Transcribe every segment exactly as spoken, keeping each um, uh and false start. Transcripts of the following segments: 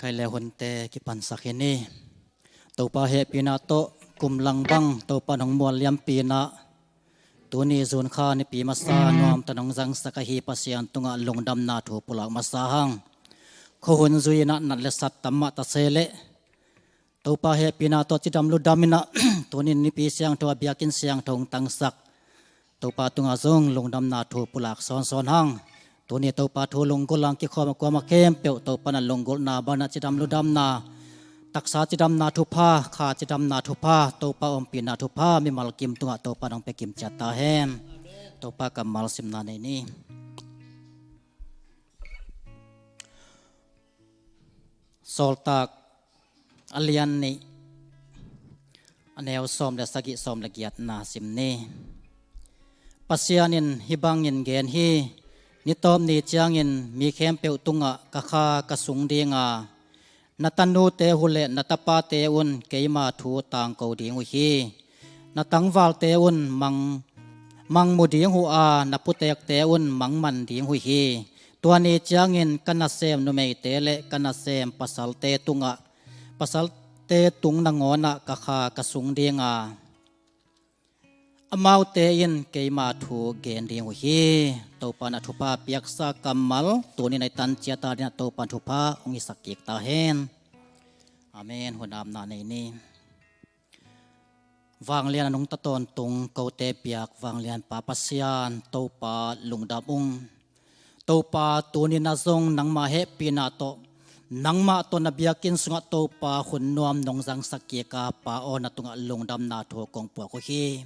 Khaile hunte kipansak hi ni. Topa hehpihna tawh kum lang bang Topa nong mual liampihna, tuni June kha nipi masa nuam tawh nong zangsak ahi Pasian tungah lungdamna thu pulak masa hang. Khuahun zui-in ah nat le sat tam mah ta se leh Topa hehpihna tawh cidam ludam in ah tuni nipi siangtho a biakinn siangtho hong tangsak Topa tungah zong lungdamna thu pulak sawnsawn hang. Tuni Topa thu lunggulh hang kikhawm a kuamah khempeuh Topa na lunggulhna bangin ah cidam ludamna, taksa cidamna thupha, kha cidamna thupha, Topa ompihna thupha mimal kim tungah Topa nong pia kim ciat ta hen. Topa kammal simna nei ni. Sawltak a lian nih, a neu sawm le sagih, sawm le giatna sim ni. Pasian in hih bangin gen hi: Ni tawp ni ciangin mi khempeuh tungah ka kha ka sung ding a, na tanute uh le na tapate un keima thu tangko ding uh hi. Na tangvalte un mang, mang mu ding uh a, na putekte un mang man ding uh hi. Tua ni ciangin ka nasem numeite le ka nasem pasalte tungah, pasalte tung nangawnah ka kha ka sung ding a, amaute in keima thu gen ding uh hi. Topa na thupha piaksa kammal tuni na i tan ciat a dingin ah Topa thupha hong hisak kik ta hen. Amen. Hunamna nei ni. Vanglian a nungta tawntung kote biak vanglian Pa Pasian Topa lungdam ung. Topa tunin ah zong nangmah hehpihna tawh, nangmah tawh na biakinn sungah Topa hun nuam nong zangsak kik a Pa aw, na tungah lungdamna thu kong puak uh hi.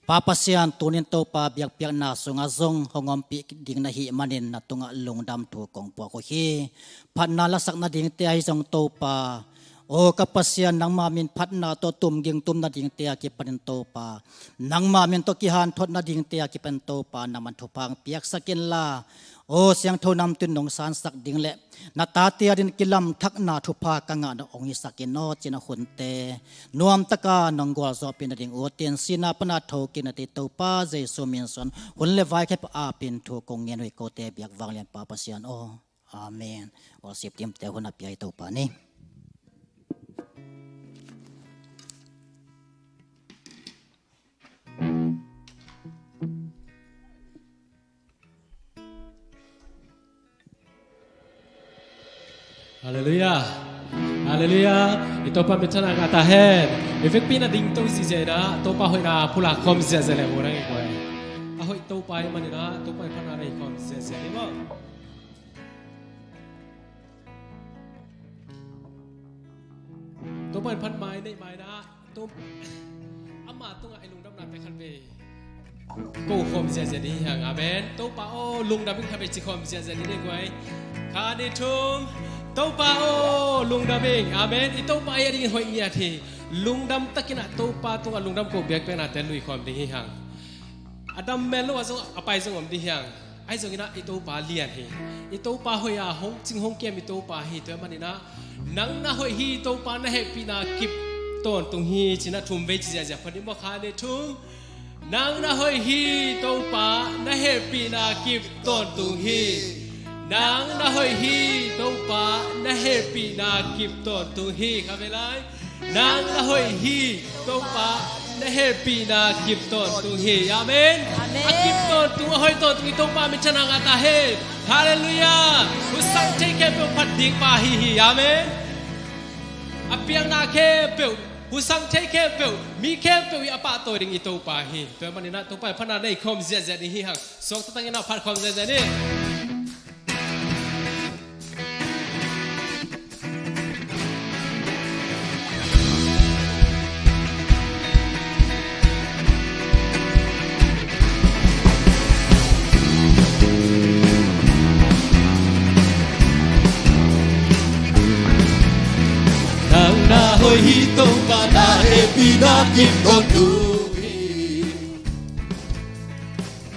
Pa Pasian tunin Topa biakpiakna sungah zong hong ompih ding na hih manin na tungah lungdam thu kong puak uh hi. Phatna lasak nadingte ahi zong Topa, aw ka Pasian, nangma min phatna tawh tumging tum nadingte a kipanin Topa, nangma min tawh kihanthot nadingte a kipanin Topa, nangman thupha hong piaksak inla, aw siangtho namtui in nong sansak ding le na tate a dingin kilamthakna thupha ka ngah nong hisak in aw, ci-in a hunte nuamtaka nong gualzawhpih nading utin sihna pana thokik na ding Topa Jesu min suang hun le vai khempeuh a ap in thu kong ngen uh hi, kote biak vanglian Pa Pasian aw. Amen. Worship team te hun a pia hi Topa ni. Halleluiah. Halleluiah. I Topa minthanna ngah ta hen. I vekpi in a ding to ziahziah in ah Topa hoihna pulak khawm ziahziah le mu nang i guai. A hoih Topa ahih manin ah Topa i phatna nei khawm ziahziah ni maw. Topa in phat mai neih mai in ah, Topa ama tungah i lungdamna te khat vei ko khawm ziahziah ding hi hang. Amen. Topa aw, lungdam ing khat vei ci khawm ziahziah ding hi guai. Khat, nih, thum. Topa aw, lungdam ing. Amen. I Topa ahi a dingin hoih ngiat hi. Lungdam takin ah Topa tungah lungdam ko biakpiakna te lui khawm ding hi hang. A dam mel lo a zong a pai zong om ding hi hang. Ahi zongin ah i Topa lian hi. I Topa hoih a hong cing hong kem i Topa hi. Tua ahih manin ah nang na hoih hi, Topa na hehpihna kip tawntung hi, ci-in ah thum vei ci ziahziah phot ni maw. Khat, nih, thum. Nang na hoih hi, Topa na hehpihna kip tawntung hi. Nang na hoih hi, Topa na hehpihna kip tawntung hi. Khat vei lai. Nang na hoih hi, Topa na hehpihna kip tawntung hi. Amen. Amen. A kip tawntung, a hoih tawntung i Topa minthanna ngah ta hen. Halleluiah. Husang thei khempeuh phat ding pa ahi hi. Amen. A piakna khempeuh, husang thei khempeuh, mi khempeuh i a pahtawi ding i Topa hi. Tua ahih manin ah Topa i phatna nei khawm ziahziah ding hi hang. Suang taktak in ah phat khawm ziahziah ni. Nang na hoih hi, Topa na hehpihna kip tawntung hi.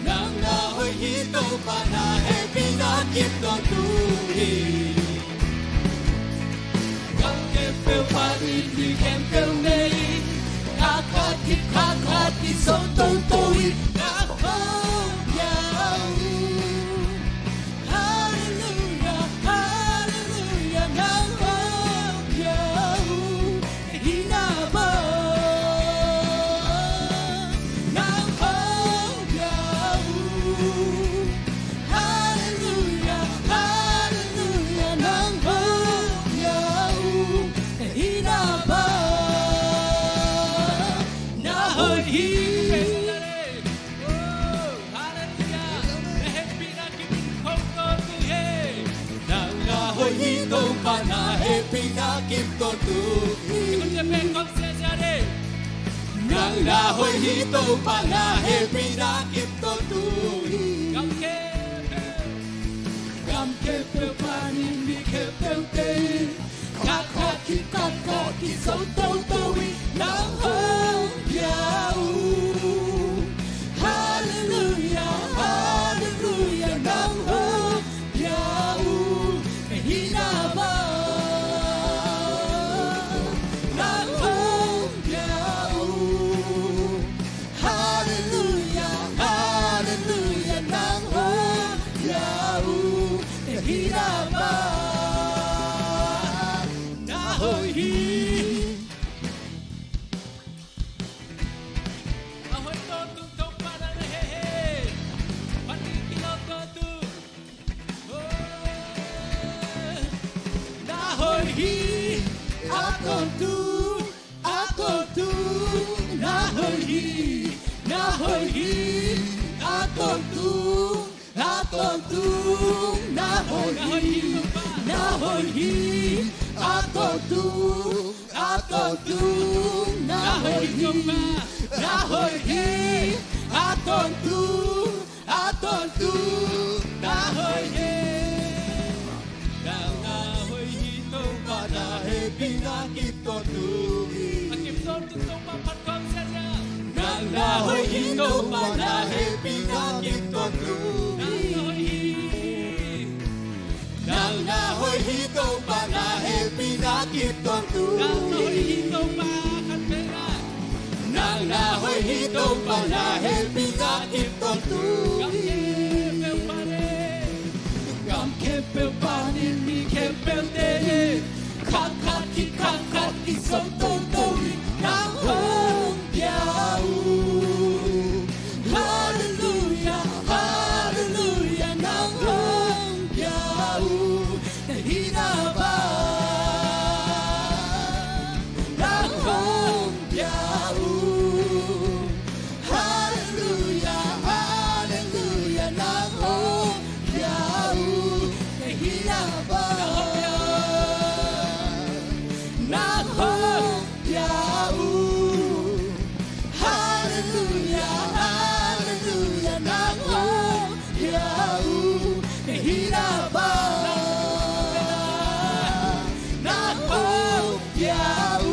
Nang na hoih hi, Topa na hehpihna kip tawntung hi. Gam khempeuh phat in, mi khempeuh nei in, kha khat khit kha khat in sawm toto in, ka khawm pia uh. Halleluiah, halleluiah, nang kim tawntung hi. Nang na hoih hi Topa, na hehpihna kim tawntung hi. Gam khempeuh panin mi khempeuh te in, khat khat khit khat khat kizo toto in nang hong pia uh. Halleluiah, halleluiah, nang hong pia uh. Na hihna bang nang hong pia uh. Halleluiah, halleluiah, nang hong pia uh. Na hihna bang na hoih hi. A hoih tawntung Topa na na hehpih. Phat ding kilawm tawntung. Na hoih hi a tawntung, a tawntung. Na hoih hi, na hoih hi a tawntung, a tawntung. Na hoih hi, na hoih hi a tawntung, a tawntung. Na hoih hi, na hoih hi a tawntung, a tawntung. Na hoih hi. Nang na hoih hi Topa, na hehpihna kim tawntung hi. A kim tawntung Topa phat khawm ziahziah. Nang na hoih hi Topa, na hehpihna kim tawntung hi. Nang na hoih hi. Nang na hoih hi Topa, na hehpihna kim tawntung hi. Nang na hoih hi Topa, khat peuh na. Nang na hoih hi Topa, na hehpihna kim tawntung hi. Gam khempeuh panin, gam khempeuh panin mi khempeuh te in, khat khat khit khat khat kizo toto in nang hong pia uh. Halleluiah, halleluiah, nang hong pia uh. Na hihna bang nang hong pia uh. Halleluiah, halleluiah, nang hong pia uh. Na hihna bang nang hong pia uh. Halleluiah, halleluiah, nang hong pia uh. Na hihna bang nang hong pia uh.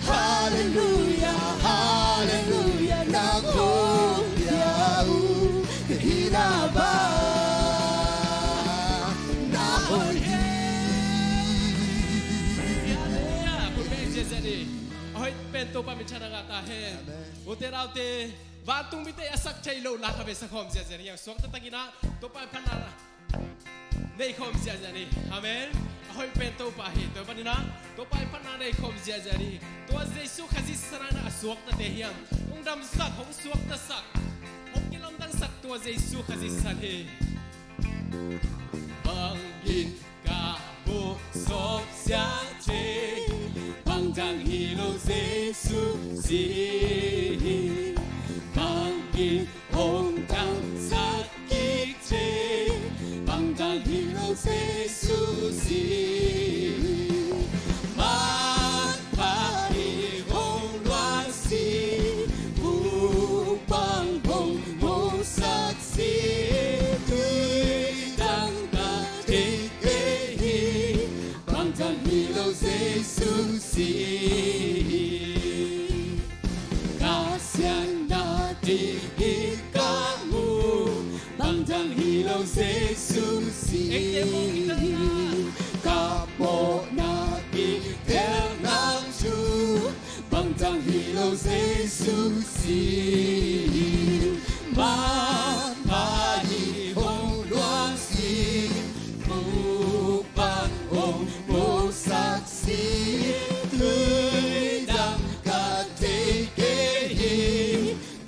Halleluiah, halleluiah, nang hong pia uh. Na hihna bang na hoih hi. Halleluiah. Kut beng ziahziah ni. A hoih pen Topa minthanna ngah ta hen. Amen. Ute naute, vantung mite a sak thei lo la kha ve, sa khawm ziahziah ni. Suakta takin ah Topa phatna nei khawm ziahziah ni. Amen. A hoih pen Topa hi. Tua panin ah Topa phatna nei khawm ziahziah ni. Tua Jesu Khazih sanna a suaktate hiam, hong damsak, hong suaktasak, hong kilamdangsak tua Jesu Khazih san hi. Bangin ka bawlsawm siate, bangdang hi lo Jesu si hi. Bangin hong dangsak kikte, bangdang hi lo Jesu si. Manpha in hong luangsi, vupang hong mosakte, tui dang ka thei kei hi. Bangdang hi lo Jesu si. Ka siangna ding hi ka mu, bangdang hi lo Jesu si. Ka mawhna ding tel nang thu, bangdang hi lo Jesu si. Manpha in hong luangsi, vupang hong mosakte, tui dang ka thei kei hi.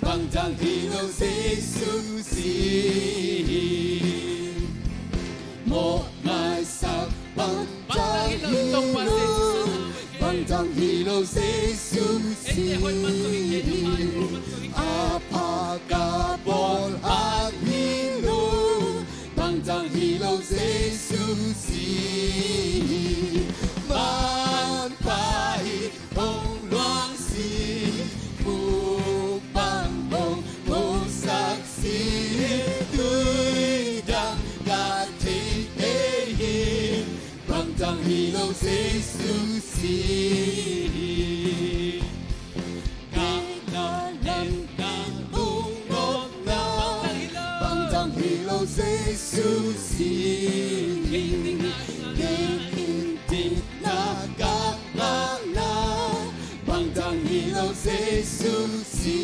Bangdang hi lo Jesu si. Mawhmaisak bangdang hi lo, bangdang hi lo Jesu si. A pha ka bawl hang hi lo, bangdang hi lo Jesu si. Tang hi lo Jesu si. Ka na len na lung nop na. Bang tang hi lo Jesu si. Kei in tit na ka ngah na. Bang tang hi lo Jesu si.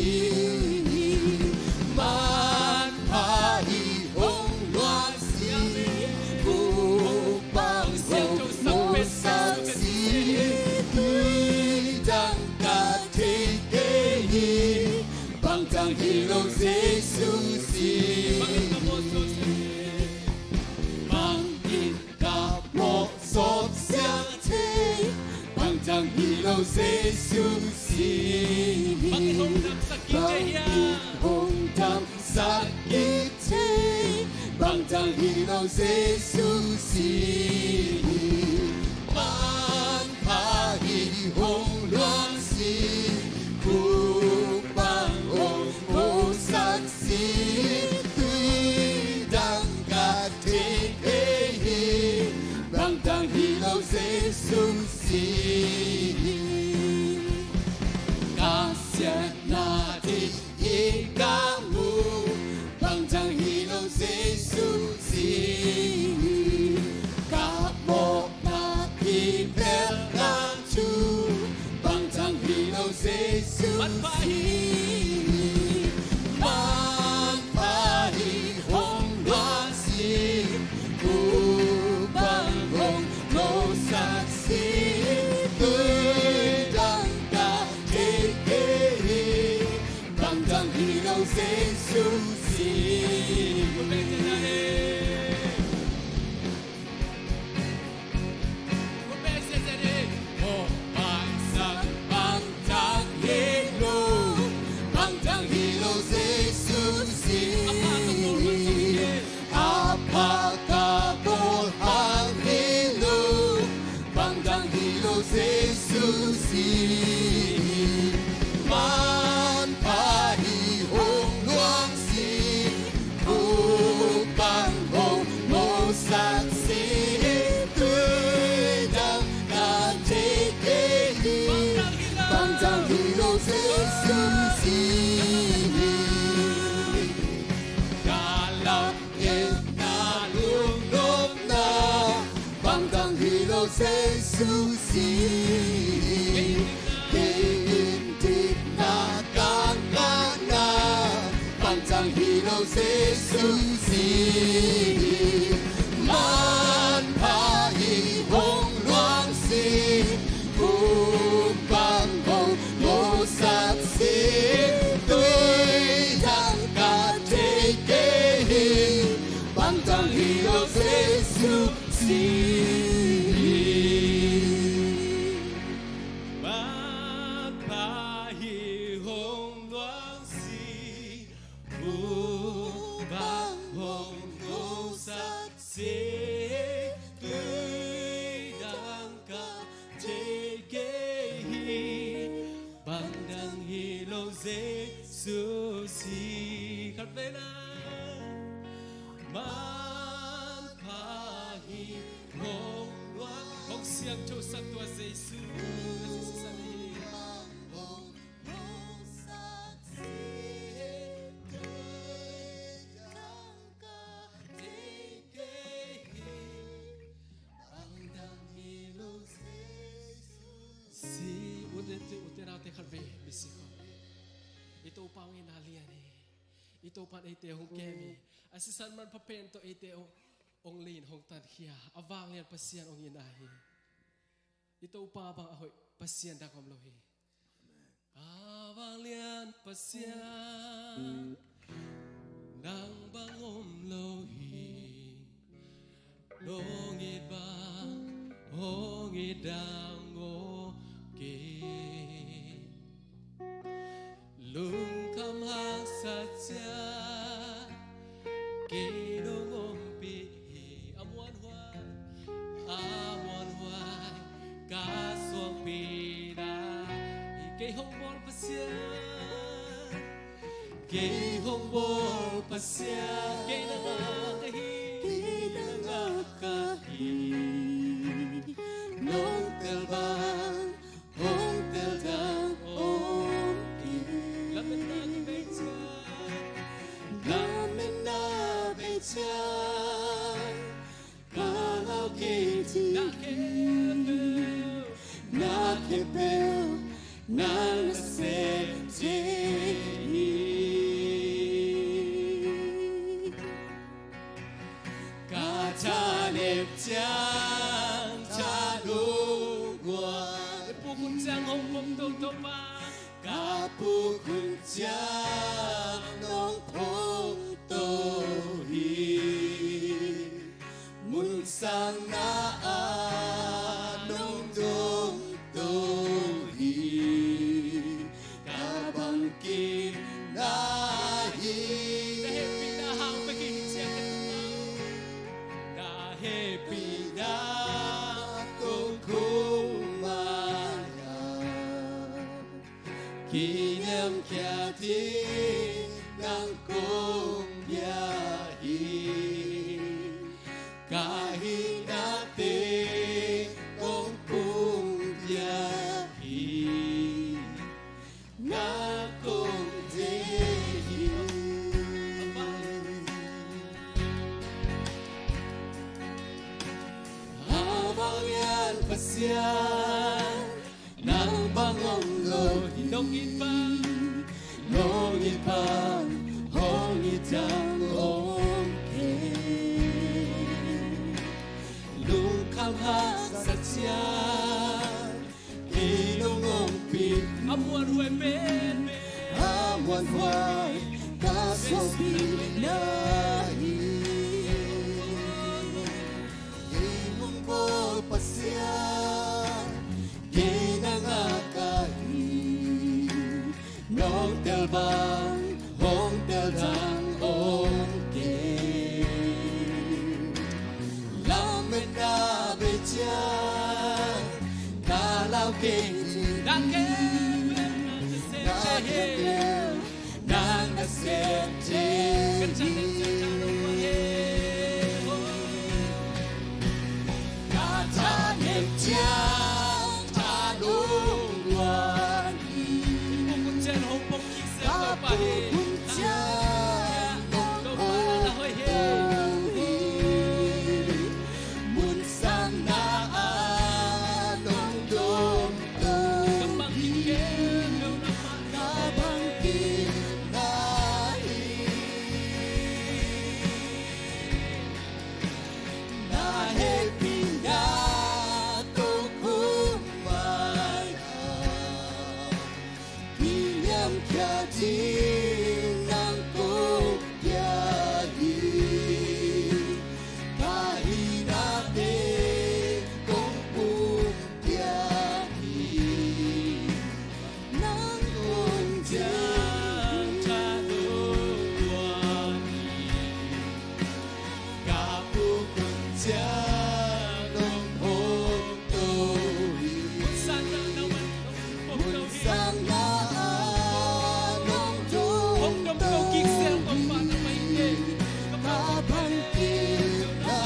Manpha hi hong luang si. Ku bang hong musak si. Tui dang ka thei kei hi. Bang tang hi lo Jesu si. Bang in ka mawh sawp siang thei. Bang tang hi lo Jesu si. Bang in hong damsak kik thei. Bang in hong damsak kik thei. Bang tang hi lo Jesu si. Manpha hi hong luang si. Ku bang hong musak si. Tui dang ka thei kei hi. Bang tang hi lo Jesu si. Ka siatna ding hi ka mu. Bang tang hi lo Jesu si. Ka mawhna hi bel ka thu. Bang tang hi lo Jesu si. Manpha hi hong luang si. Ku bang hong musak si. Tui dang ka thei kei hi. Bang tang hi lo Jesu si. Bang tang hi lo Jesu si. A pha ka bawl hang hi lo. Bang tang hi lo Jesu si. Manpha hi hong luang si. Ku bang hong musak si. Tui dang ka thei kei hi. Bang tang hi lo Jesu si. Ka lam etna lungnopna. Bang tang hi lo Jesu si. Kei in tipna ka ngahna. Bang tang hi lo Jesu si. Manpha hi hong luang si. Ku bang hong musak si. Tui dang ka thei kei hi. Bang tang hi lo Jesu si. Manpha hi hong luang si. Ku bang hong musak si. Tui dang ka thei kei hi. Bang tang hi lo Jesu si. Khat vei na. Manpha hi hong luang. Hong siangthosak tua Jesu. Sisan hi. Si, ute, ute naute khat vei misi khawm. I Topa hong itna lian hi. I Topa in eite hong kem hi. A sisan manpha pen tawh eite hong, hong lin hong tankhia a vanglian Pasian hong itna hi. I Topa bang a hoih Pasian dang om lo hi. A vanglian Pasian nang bang om lo hi. Nong it bang hong it dang om kei. Lungkham haksa ciat kei nong ompih hi. A muanhuai, a muanhuai ka suangpi na hi. Kei hong bawl Pasian, kei hong bawl Pasian, kei na ngak ka hi. Kei na ngak ka hi. Na khempeuh nang na sep thei hi. Ka thanem ciang tha nong guan. Ka puk hun ciang hong pom toto pa. Ka puk hun ciang nong pom to hi. Mun sang na a nong dong to hi. Ka bangkim na hi. Na hehpihna hang bek hi ciang ka tungah. Na hehpihna kong khum mai a. Kiniamkhiat ding nang kong pia hi. Ka hihnate kong pia hi. Na kong deih hi. A vanglian Pasian, nang bang om lo hi. Nong it bang, nong it bang, hong it dang om kei. Lungkham haksa ciang kei nong ompih. A muanhuai pen, a muanhuai ka suahpihna hi. Kei hong bawl Pasian, kei na ngak ka hi. Nong tel bang hong tel dang om kei. Lametna bei ciang ka lau kei. Na khempeuh nang na sep thei hi. Nang na sep thei hi. Ka thanem ciang tha nong guan hi. Ka puk hun ciang nong pom to hi. Mun sang na a nong dong to hi. Ka bangkim na hi. Na hehpihna kong khum mai a. Kiniamkhiat ding nang kong pia hi. Ka hihnate kong pia hi. Nang kong deih hi. Ka puk hun ciang nong pom to hi. Mun sang na a nong pom to hi. Mun sang na a nong dong to hi. Ka bangkim na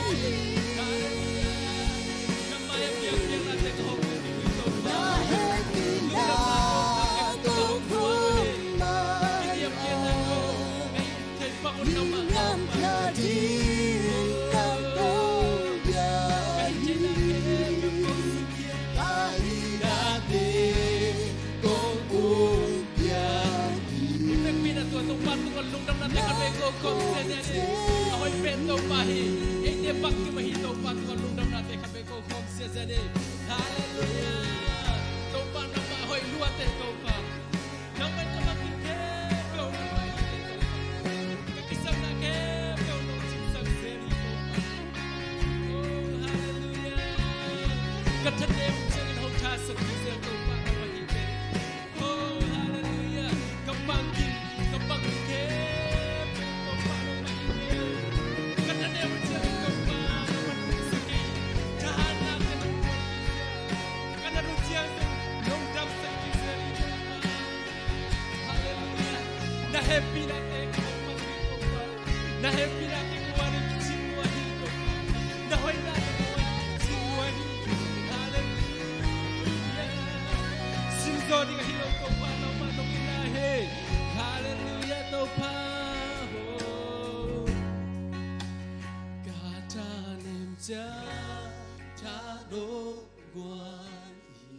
hi. Na hehpihna kong khum mai a. Kiniamkhiat ding nang kong pia hi. Ka hihnate kong pia hi. Hong pia tua Topa tungah lungdamnate khat vei ko khawm ziahziah ni. A hoih pen Topa hi. Eite bangkim ahi Topa tungah lungdamnate khat vei ko khawm ziahziah ni. Halleluiah. Topa nangmah a hoih luate Topa. Nangmah in ka bangkim khempeuh nangmah in ka, ka kisapna khempeuh nong cingsak zel hi Topa. Oh, halleluiah. Ka thanem ciangin hong thasak hi zel Topa nangmah hi pen. Oh, halleluiah. Ka bangkim, ka bangkim khempeuh Topa nangmah hi pen. Ka thanem ciangin Topa nangmah nong sak hi. Thahatna khempeuh nong pia hi zel. Ka na lut ciang zong nong damsak hi zel hi Topa. Halleluiah. Na hehpihnate ka hong pang hi Topa. Na hehpihnate ka uar in kicing lua hi Topa. Na hoihnate ka uar in kicing lua hi. Halleluiah. Sim zaw ding ahi lo Topa, nangmah nong inn lai hi. Halleluiah Topa. Oh. Ka thanem ciang tha Guan hi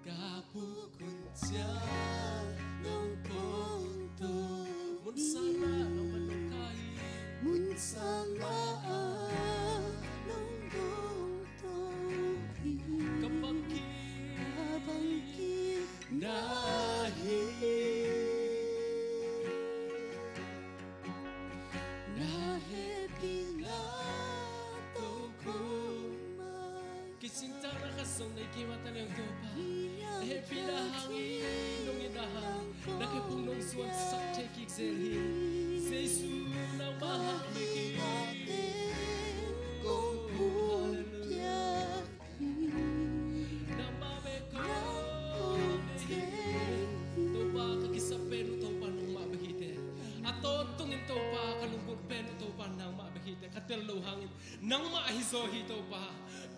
ka puk hun ciang nong kong to. Mun sang mah nong man nong kah hi. Mun sang mah a nong kong to hi. Ka bangkit, ka bangkit na hi. Na hehpihna tawh kong mai. Kicingtang na khat zong nei kei mah ta leng Topa, na hehpihna hangin nong it na hang, na khe phung nong zuansak thei kik zel hi. Jesu nangmah hang bek hi. Kong pia. Nangmah bek kong deih hi. Topa, ka kisap pen uh Topa nangmah bek hi teh. A tawntungin Topa ka lungkut pen uh Topa nangmah bek hi teh. Ka tel loh hangin nangmah ahi zaw hi Topa.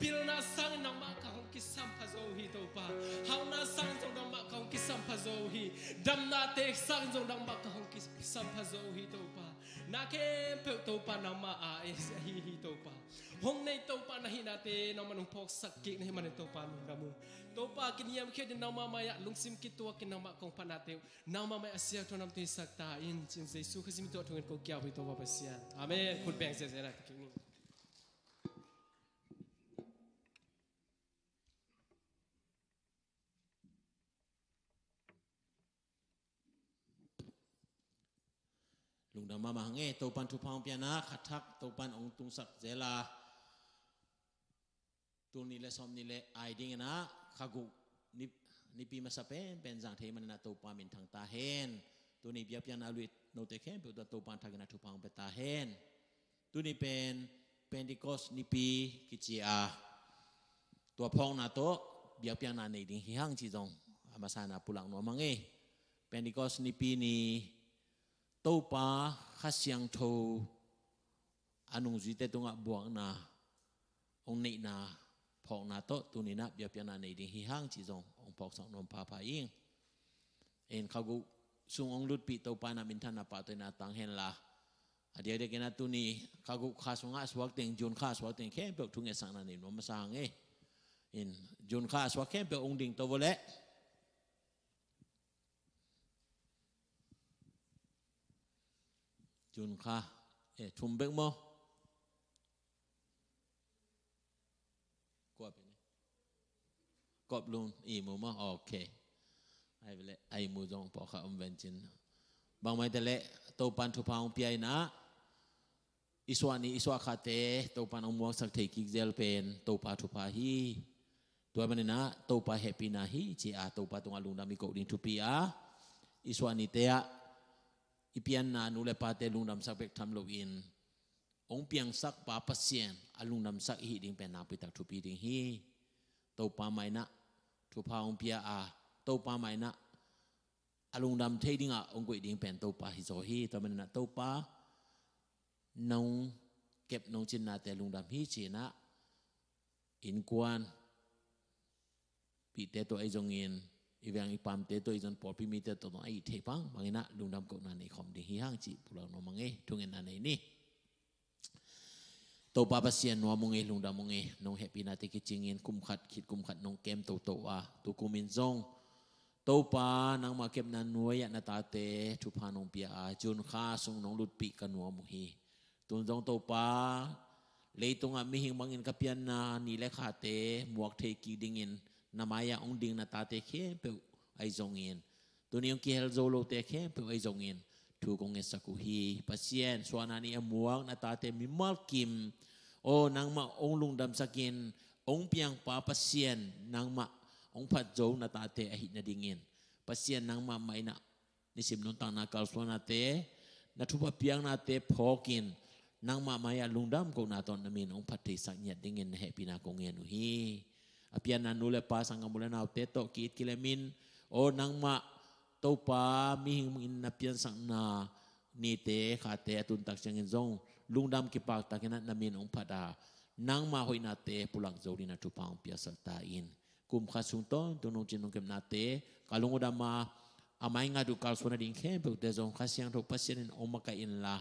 Pilna sangin nangmah ka hong kisampha zaw hi Topa. Hauhna sangin zong nangmah ka hong kisampha zaw hi. Damnate sangin zong nangmah ka hong kisampha zaw hi Topa. Na khempeuh Topa nangmah a ahi hi Topa. Hong nei Topa na hihnate nangmah nong phawksak kik na hih manin Topa lungdam uh. Topa kiniamkhiat in nangmah mai-ah lungsim kituakin nangmah kong phatnate uh nangmah mai-ah siangtho namtui sak ta in, ci-in Jesu Khazih min tawh thungen kong kiau hi Topa Pasian. Amen. Khut beng ziahziah na ta kik ni. Lungdam mahmah hang e, Topan thupha hong piakna khathak Topan hong tungsak zel a, tul nih le sawm nih le ai dingin ah kha guk ni, nipi masa penpen zang thei manin ah Topa minthang ta hen. Tuni biakpiakna luit note khempeuh tawh Topan thakin ah thupha hong pia ta hen. Tuni pen Pentecost nipi kici a, tua phawkna tawh biakpiakna nei ding hi hang cih zong a masa-in ah pulak nuam hang e. Pentecost nipi ni Topa Kha Siangtho a nungzuite tungah buakna hong neihna phawkna tawh tuni-in ah biakpiakna nei ding hi hang cih zong hong phawksak nuam phapha ing. In kha guk sung hong lutpih Topa in ah minthanna pahtawina tang hen la, a diakdiakin ah tuni kha guk kha sungah a suak teng, June kha a suak teng khempeuh thungetsakna nei nuam masa hang e. In June kha a suak khempeuh hong dingto vawleh. June kha, eh, thum bek maw? Kua pen e? Kop lun i mu maw? Ok. Ai vele, ai mu zong pawh kha om ven cin. Bangmah hi ta leh, Topan thupha hong pia in ah, i suah ni, i suah khate, Topan hong muaksak thei kik zel pen Topa thupha hi. Tua manin ah Topa hehpihna hi ci a, Topa tungah lungdam i koh ding thupi a, i suah nite ah i pianna nu le pate lungdamsak bek tham loin, hong piangsak pa Pasian a lungdamsak i hih ding pen nakpi tak thupi ding hi. Topa mah in ah thupha hong pia a, Topa mah in ah a lungdam thei dingah hong koih ding pen Topa hi zaw hi. Tua manin ah Topa nong kep nong cinnate lungdam hi ci-in ah, innkuan pihte tawh ahi zongin, i veng i pamte tawh ahi zong, pawlpi mite tawh zong a ih theih bangbangin ah lungdam kohna nei khawm ding hi hang cih pulak nuam hang e. Thungetna nei ni. Topa Pasian, nuam ung e, lungdam ung e, nong hehpihnate kicingin kum khat khit kum khat nong kem toto a, tukum in zong Topa nangmah kepna nuai-ah na tate thupha nong pia a, June kha sung nong lutpih ka nuam uh hi. Tun zong Topa, leitungah mihing bangin ka pianna ni le khate muak thei kik dingin na mai-ah hong ding na tate khempeuh ahi zongin, tuni hong kihel zo lote khempeuh ahi zongin thu kong ngetsak uh hi. Pasian, suahna ni a muak na tate mimal kim, aw, nangmah hong lungdamsakin hong piangpa Pasian, nangmah hong phat zo na tate ahih nadingin, Pasian, nangmah mah in ah nisim nuntakna kalsuannate, na thupha piaknate phawkin, nangmah mai-ah lungdam kohna tawh na min hong phat theisak ngiat dingin na hehpihna kong ngen uh hi. A pianna nu le pa, sanggam u le naute tawh ki-it kilemin, aw nangmah Topa, mihing in na piansakna nite khate a tuntak ciangin zong lungdam kipaktakin ah na min hong phat a, nangmah hoihnate pulak zo dingin na thupha hong piaksak ta in. Kum khat sung tawntung nong cin nong kepnate ka lung uh dam a, a mai ngat uh kalsuan nading khempeuhte zong Kha Siangtho Pasian in hong makaih inla,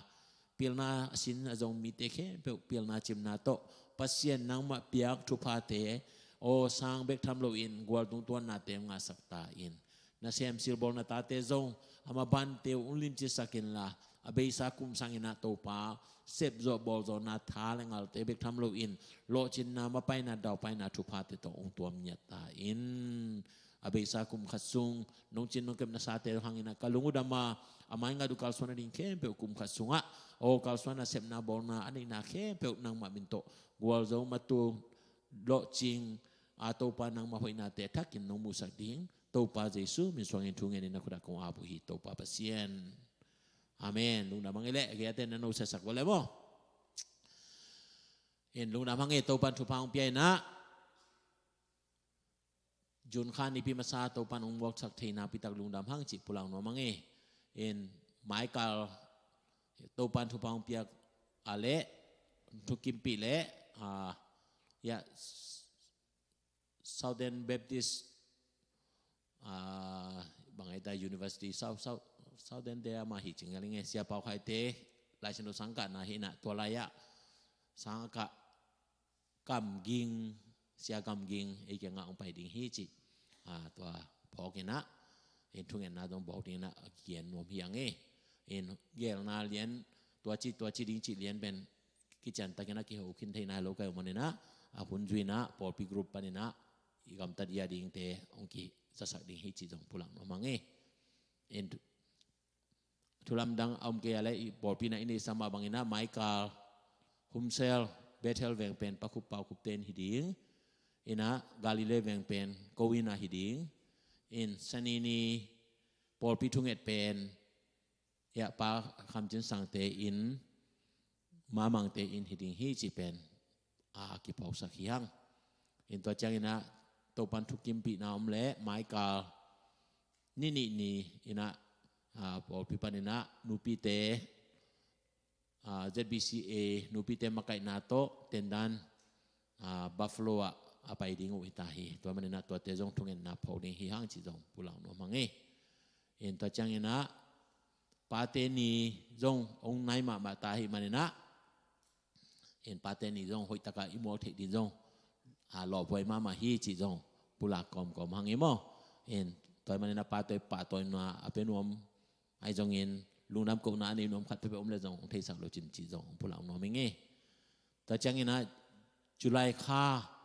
pilna a sin a zong mite khempeuh pilna cimna tawh Pasian nangmah piak thuphate aw sang bek tham loin gual tungtuannate hong ngahsak ta in. Nasem silbawl na tate zong a mabante uh hong limcisak inla, a beisa kum sangin ah Topa sepzawh bawlzawhna tha le ngalte bek tham loin lawhcinna, mapaina, daupaina thuphate tawh hong tuam ngiat ta in. A beisa kum khat sung nong cin nong kep nasate hangin ah ka lung uh dam a, a maingat uh kalsuan nading khempeuh kum khat sungah aw kalsuan nasepna bawlna a neihna khempeuh nangmah min tawh gualzo, matu, lawhcing a, Topa nangmah hoihnate thakin nong musak ding Topa Jesu min suangin thu ngenin na khut ah kong ap uh hi, Topa Pasian. Amen. Lungdam hang ei leh, a gei a ten na no siasak vua leh maw. In lungdam hang ei, Topan thupha hong pia in ah June kha nipi masa Topan hong muaksak theihna pitak lungdam hang cih pulak nuam hang ei. In maikal Topan thupha hong piak a leh, thukimpih leh, a, ya, Southern Baptist, a, bang ei ta University, South, South, Southern te ama hi cing a ling e, Sia Pau Khai te, Lai Siangtho sang kahna hi in ah tua lai ah sang a kah Kam Ging, Sia Kam Ging ei kiangah hong pai ding hi cih, a, tua phawk in ah, in thungetna zong phawk ding in ah a kigen nuam hi hang ei. In gelna lian, tua ci, tua ci ding cih lian pen kiciantakin a kiho khin thei nai lo ka hih uh manin ah, a hun zui in ah pawlpi group panin ah i gamtat i a dingte hong kizasak ding hi cih zong pulak nuam hang ei. In thu lamdang a om kei a leh i pawlpi in ah i neihsa mah bangin ah maikal Humsel Bethel veng pen Pa Khup Pau Khup te in hi ding. In ah Galilee veng pen ko in ah hi ding. In Sanini pawlpi thunget pen, ya, Pa Kham Cin Sang te in, Ma Mang te in hi ding hi cih pen a kiphawksak hi hang. In tua ciangin ah Topan thukimpihna om leh maikal ni nih ni in ah, a, pawlpi panin ah nupite, a, Z B C A nupite makaihna tawh Tendan, a, Buffalo ah a pai ding uh hi ta hi. Tua manin ah tuate zong thungetna phawk ding hi hang cih zong pulak nuam hang ei. In tua ciangin ah pate ni zong hong nai mahmah ta ahih manin ah, in pate ni zong hoihtak a i muak theih ding zong, a, lawphuai mahmah hi cih zong pulak kawmkawm hang ei maw. In tua ahih manin ah pate pahtawina a pia nuam ahi zongin lungdam kohna a nei nuam khat peuhpeuh om leh zong hong theisak lo cin cih zong pulak nuam hang ei. Tua ciangin ah July kha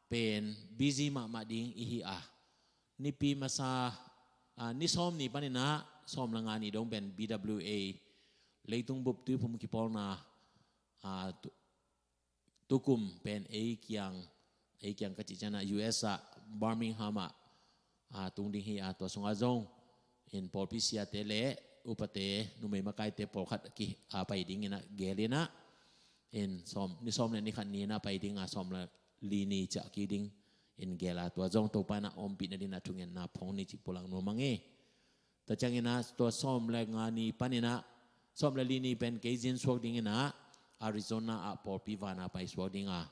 pen busy mahmah ding i hi a, nipi masa, a, ni sawm ni panin ah sawm le nga ni dong pen B W A Leitung Bup Tuiphum Kipawlna, a, tu, tukum pen ei kiang, ei kiang ka cih ciangin ah U S ah Birmingham ah, a, tung ding hi a, tua sungah zong in pawlpi siate le upate, numei makaite pawlkhat ki, a, pai ding in ah gel in ah, in sawm, ni sawm le ni khat ni in ah pai ding a, sawm le li ni ciah kik ding in gel a, tua zong Topa in ah ompih nading in ah thungetna phawk ni cih pulak nuam hang ei. Tua ciangin ah tua sawm le nga ni panin ah, sawm le li ni pen kei zin suak ding in ah Arizona ah pawlpi van a pai suak ding a,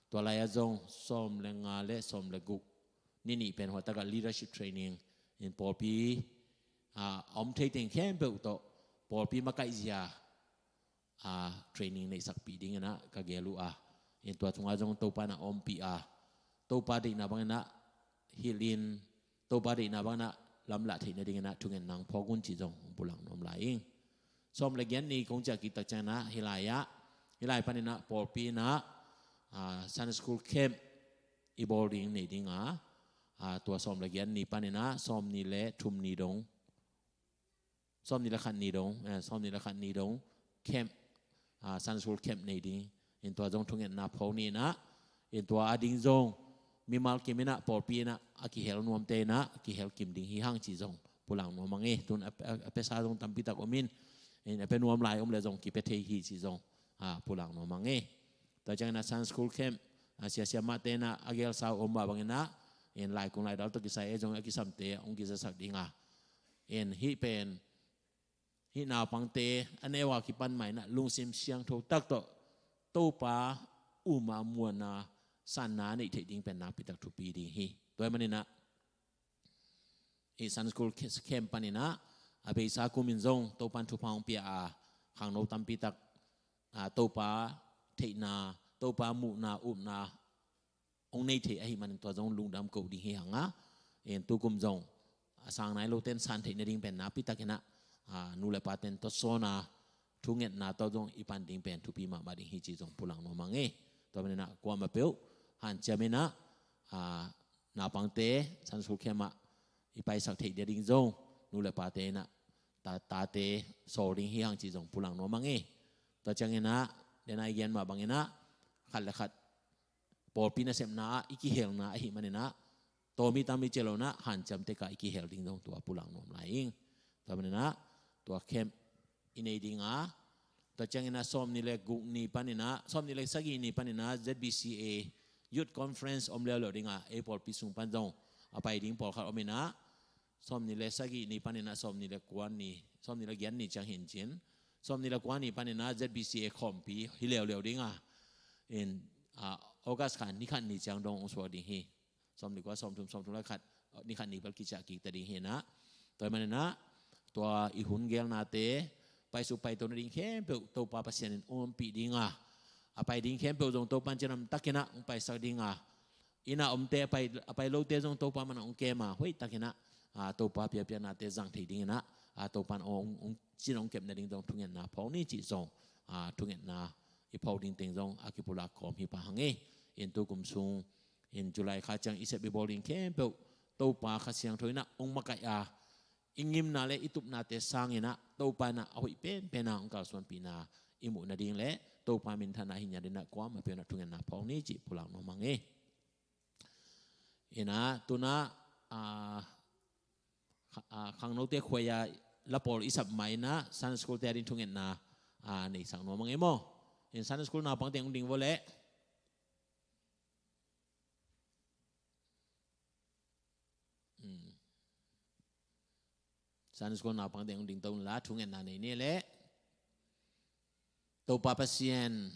tua lai ah zong sawm le nga le sawm le guk ni nih pen huatak ah leadership training in pawlpi, a, a om thei teng khempeuh tawh pawlpi makaihzia, a, training neihsakpih ding in ah ka gel uh a, in tua sungah zong Topa in ah ompih a, Topa deihna bangin ah hilh in, Topa deihna bangin ah lamlah theih nading in ah thungetna phawk un cih zong pulak nuam lai ing. Sawm le giat ni kong ciah kik tak ciangin ah hih lai ah, hih lai panin ah pawlpi in ah, a, Sunday School Camp i bawl ding nei ding a, a, tua sawm le giat ni panin ah sawm ni le thum ni dong, sawm ni le khat ni dong, eh, sawm ni le khat ni dong camp, a, Sunday School Camp nei ding. In tua zong thungetna phawk ni in ah, in tua a ding zong mimal kim in ah pawlpi in ah a kihel nuamte in ah a kihel kim ding hi hang cih zong pulak nuam hang ei. Tun a, a, a pesa zong tampi tak om in, in a pia nuam lai om leh zong kipia thei hi cih zong, a, pulak nuam hang ei. Tua ciangin ah Sunday School Camp, a, sia siamahte in ah a gelsa uh om mah bangin ah, in laikung laidal tawh kisai ei zong a kisamte hong kizasak ding a, in hih pen hih naupangte a neu a kipan mah in ah lungsim siangtho tak tawh Topa um a muanna sanna neih theih ding pen nakpi tak thupi ding hi. Tua ahih manin ah hih Sunday School Camp panin ah a beisa kum in zong Topan thupha hong pia a, khangno tampi tak, a, Topa theihna Topa muhna upna hong nei thei ahih manin tua zong lungdam ko ding hi hang a, in tukum zong a sang nai lote in san theih nading pen nakpi takin ah, ah, nu le pate in tawsawn a thungetna tawh zong i pan ding pen thupi mahmah ding hi cih zong pulak nuam hang e. Tua manin ah kuamah peuh hanciam in ah, ah, naupangte Sunday school camp ah i paisak theih dia ding zong nu le pate in ah ta, tate sawl ding hi hang cih zong pulak nuam hang e. Tua ciangin ah, den a i gen mah bangin ah, khat le khat pawlpi nasepna ah i kihelna ahih manin ah, tawm i tam i ci lo in ah hanciam tek a i kihel ding zong tua pulak nuam lai ing. Tua manin ah tua camp i nei ding a, tua ciangin ah sawmnih le guk ni panin ah, sawmnih le sagih ni panin ah Z B C A Youth Conference om leuleu ding a, ei pawlpi sung pan zong a pai ding pawlkhat om in ah, sawmnih le sagih ni panin ah sawmnih le kua ni, sawmnih le giat ni ciang hi in cin, sawmnih le kua ni panin ah Z B C A khawmpi hi leuleu ding a, in, ah, August kha ni khat ni ciang dong hong suak ding hi. Sawmnih le kua, sawmthum, sawmthum le khat, ni khat ni bel kiciah kik ta ding hi in ah. Tua ahih manin ah tua i hun gelnate paisuk paito nading khempeuh Topa Pasian in hong ompih ding a, a pai ding khempeuh zong Topa in cinam takin ah hong paisak ding a, inn ah omte a pai, a pai lote zong Topa mah in hong kem a, hoih takin ah, ah, Topa piakpiaknate zang thei ding in ah, ah, Topa in hong, hong cin hong kep nading zong thungetna phawk ni cih zong, ah, thungetna i phawk ding teng zong a kipulak kawm hi pah hang e. In tukum sung in July kha ciang i sep i bawl ding khempeuh Topa Kha Siangtho in ah hong makaih a, i ngimna le i tupnate sangin ah Topa in ah a hoih penpen a hong kalsuanpihna i muh nading le Topa minthanna hi nia ding in ah kuamah peuh in ah thungetna phawk ni cih pulak nuam hang e. In ah tu in ah, ah, kha-, ah, khangnote khuai a la pawl i sap mah in ah Sunday school te a ding thungetna, ah, neisak nuam hang e maw. In Sunday school naupangte hong ding vua leh. Hmm. Sunday school naupangte hong ding to un la, thungetna nei ni leh. Topa Pasian,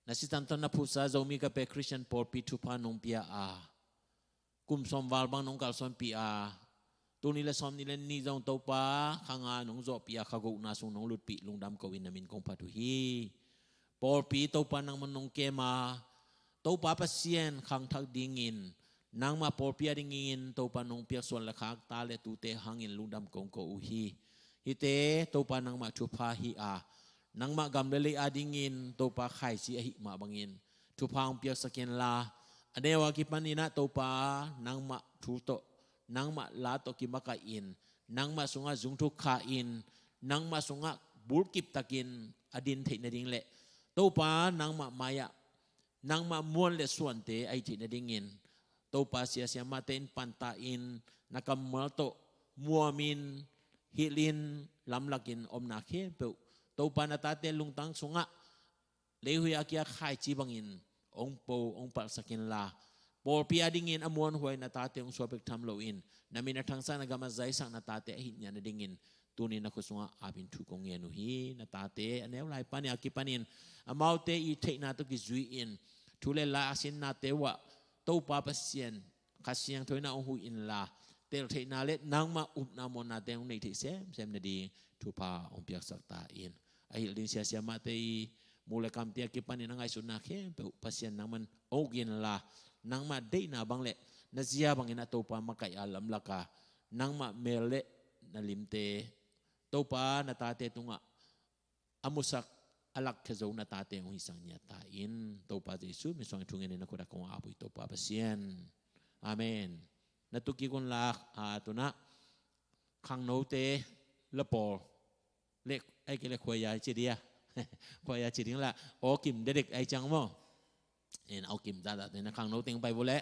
na sisan tawh na phusa Zomi Kape Christian pawlpi thupha nong pia a, kum sawm val bang nong kalsuanpih a, tul nih le sawmnih le nih zong Topa khang a nong zawhpih a, kha gohna sung nong lutpih lungdam ko in na min kong phat uh hi. Pawlpi Topa nangman nong kem a, Topa Pasian khangthak dingin, nangmah pawlpi a dingin Topa nong piaksuan le khakta le tute hangin lungdam kong ko uh hi. Hihte Topa nangmah thupha hi a, nangmah gam le lei a dingin Topa khaici ahih mah bangin thupha hong piaksak inla, a neu a kipan in ah Topa nangmah thu tawh, nangmah la tawh kimakaih in, nangmah sungah zungthuk kha in, nangmah sungah bulkip takin a din theih nading le Topa nangmah mai-ah nangmah muan le suante a hih theih nadingin Topa sia siamahte in panta in, na kammal tawh muamin, hilhin, lamlakin omna khempeuh Topa na tate lungtang sungah leihuih a kia khaici bangin hong po, hong palhsak inla, pawlpi a dingin a muanhuai na tate hong suak bek tham loin, na min a thangsak, na gam a zaisak na tate ahih nia na dingin tuni na khut sungah apin thu kong ngen uh hi. Na tate a neu lai pan a kipanin amaute i theihna tawh kizui-in thu le la a sinnate uh ah Topa Pasian Kha Siangtho in ah hong huh inla, teltheihna le nangmah upna muannate hong nei theih semsem nading thupha hong piaksak ta in. A hilh ding sia siamahte i mu le kamte a kipanin a ngaihsutna khempeuh Pasian nangman hong uk inla, nangmah deihna bang le na zia bangin a Topa makaih a lamlak a, nangmah mel le na limte Topa na tate tungah a musak a lakkhia zo na tate hong hisak ngiat ta in. Topa Jesu min suangin thungen in na khut ah kong ap uh hi Topa Pasian. Amen. Na tu kik un la, a, tu in ah khangnote la pawl le, ai ke le khuai a ci dia. Khuai a ci ding la, aw kim dedek ai ciang maw. In aw kim zahzah te na khangnote hong pai vua leh.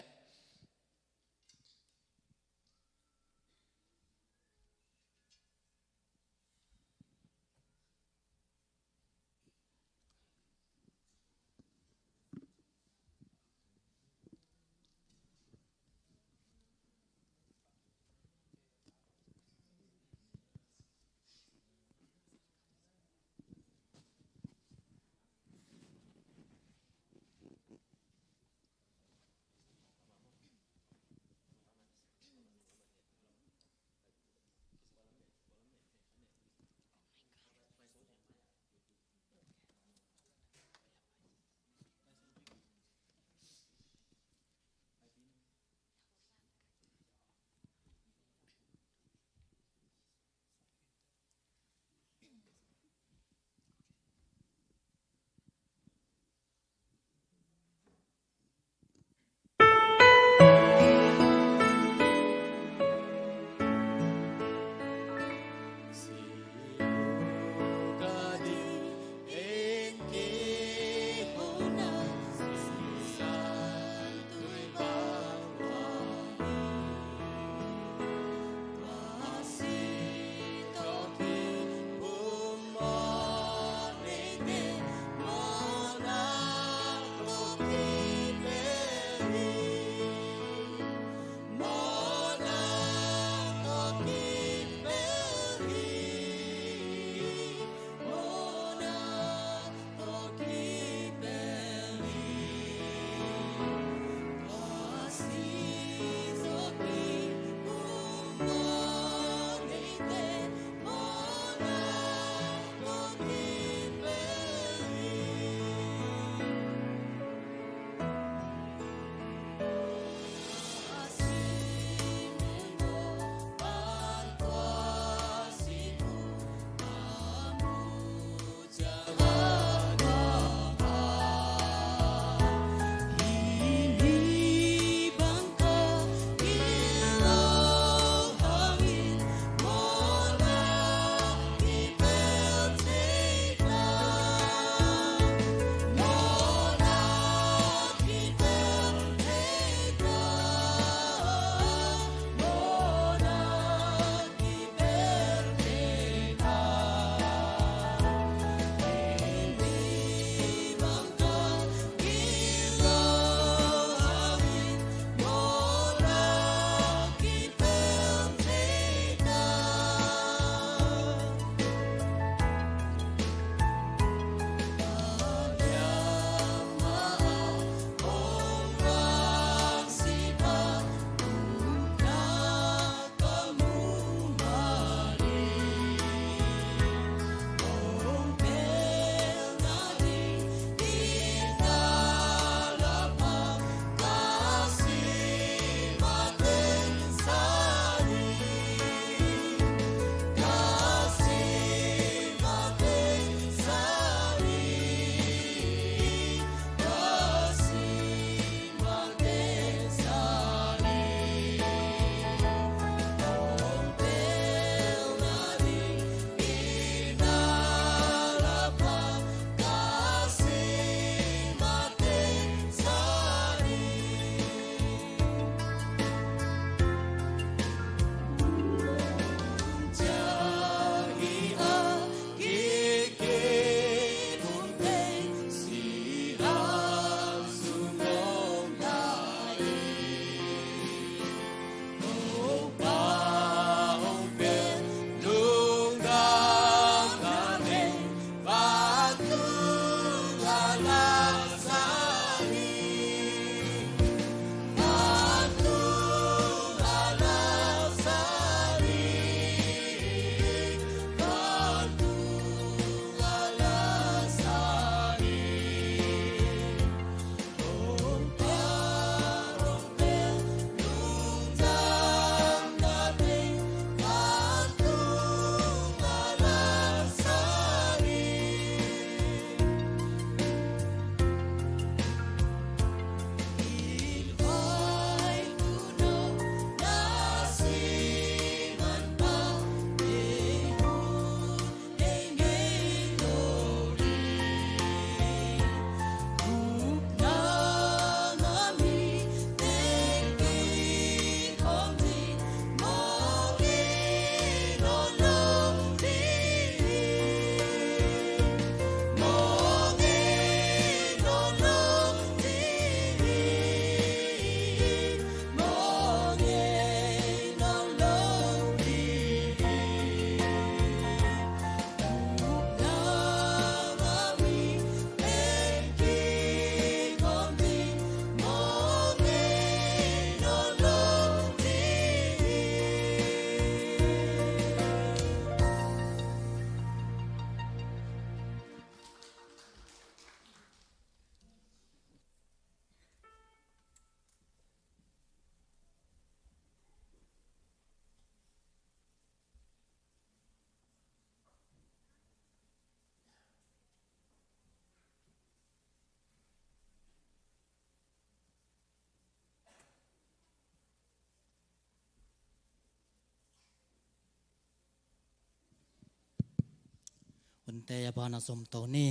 Hunte a ban a zom to ni.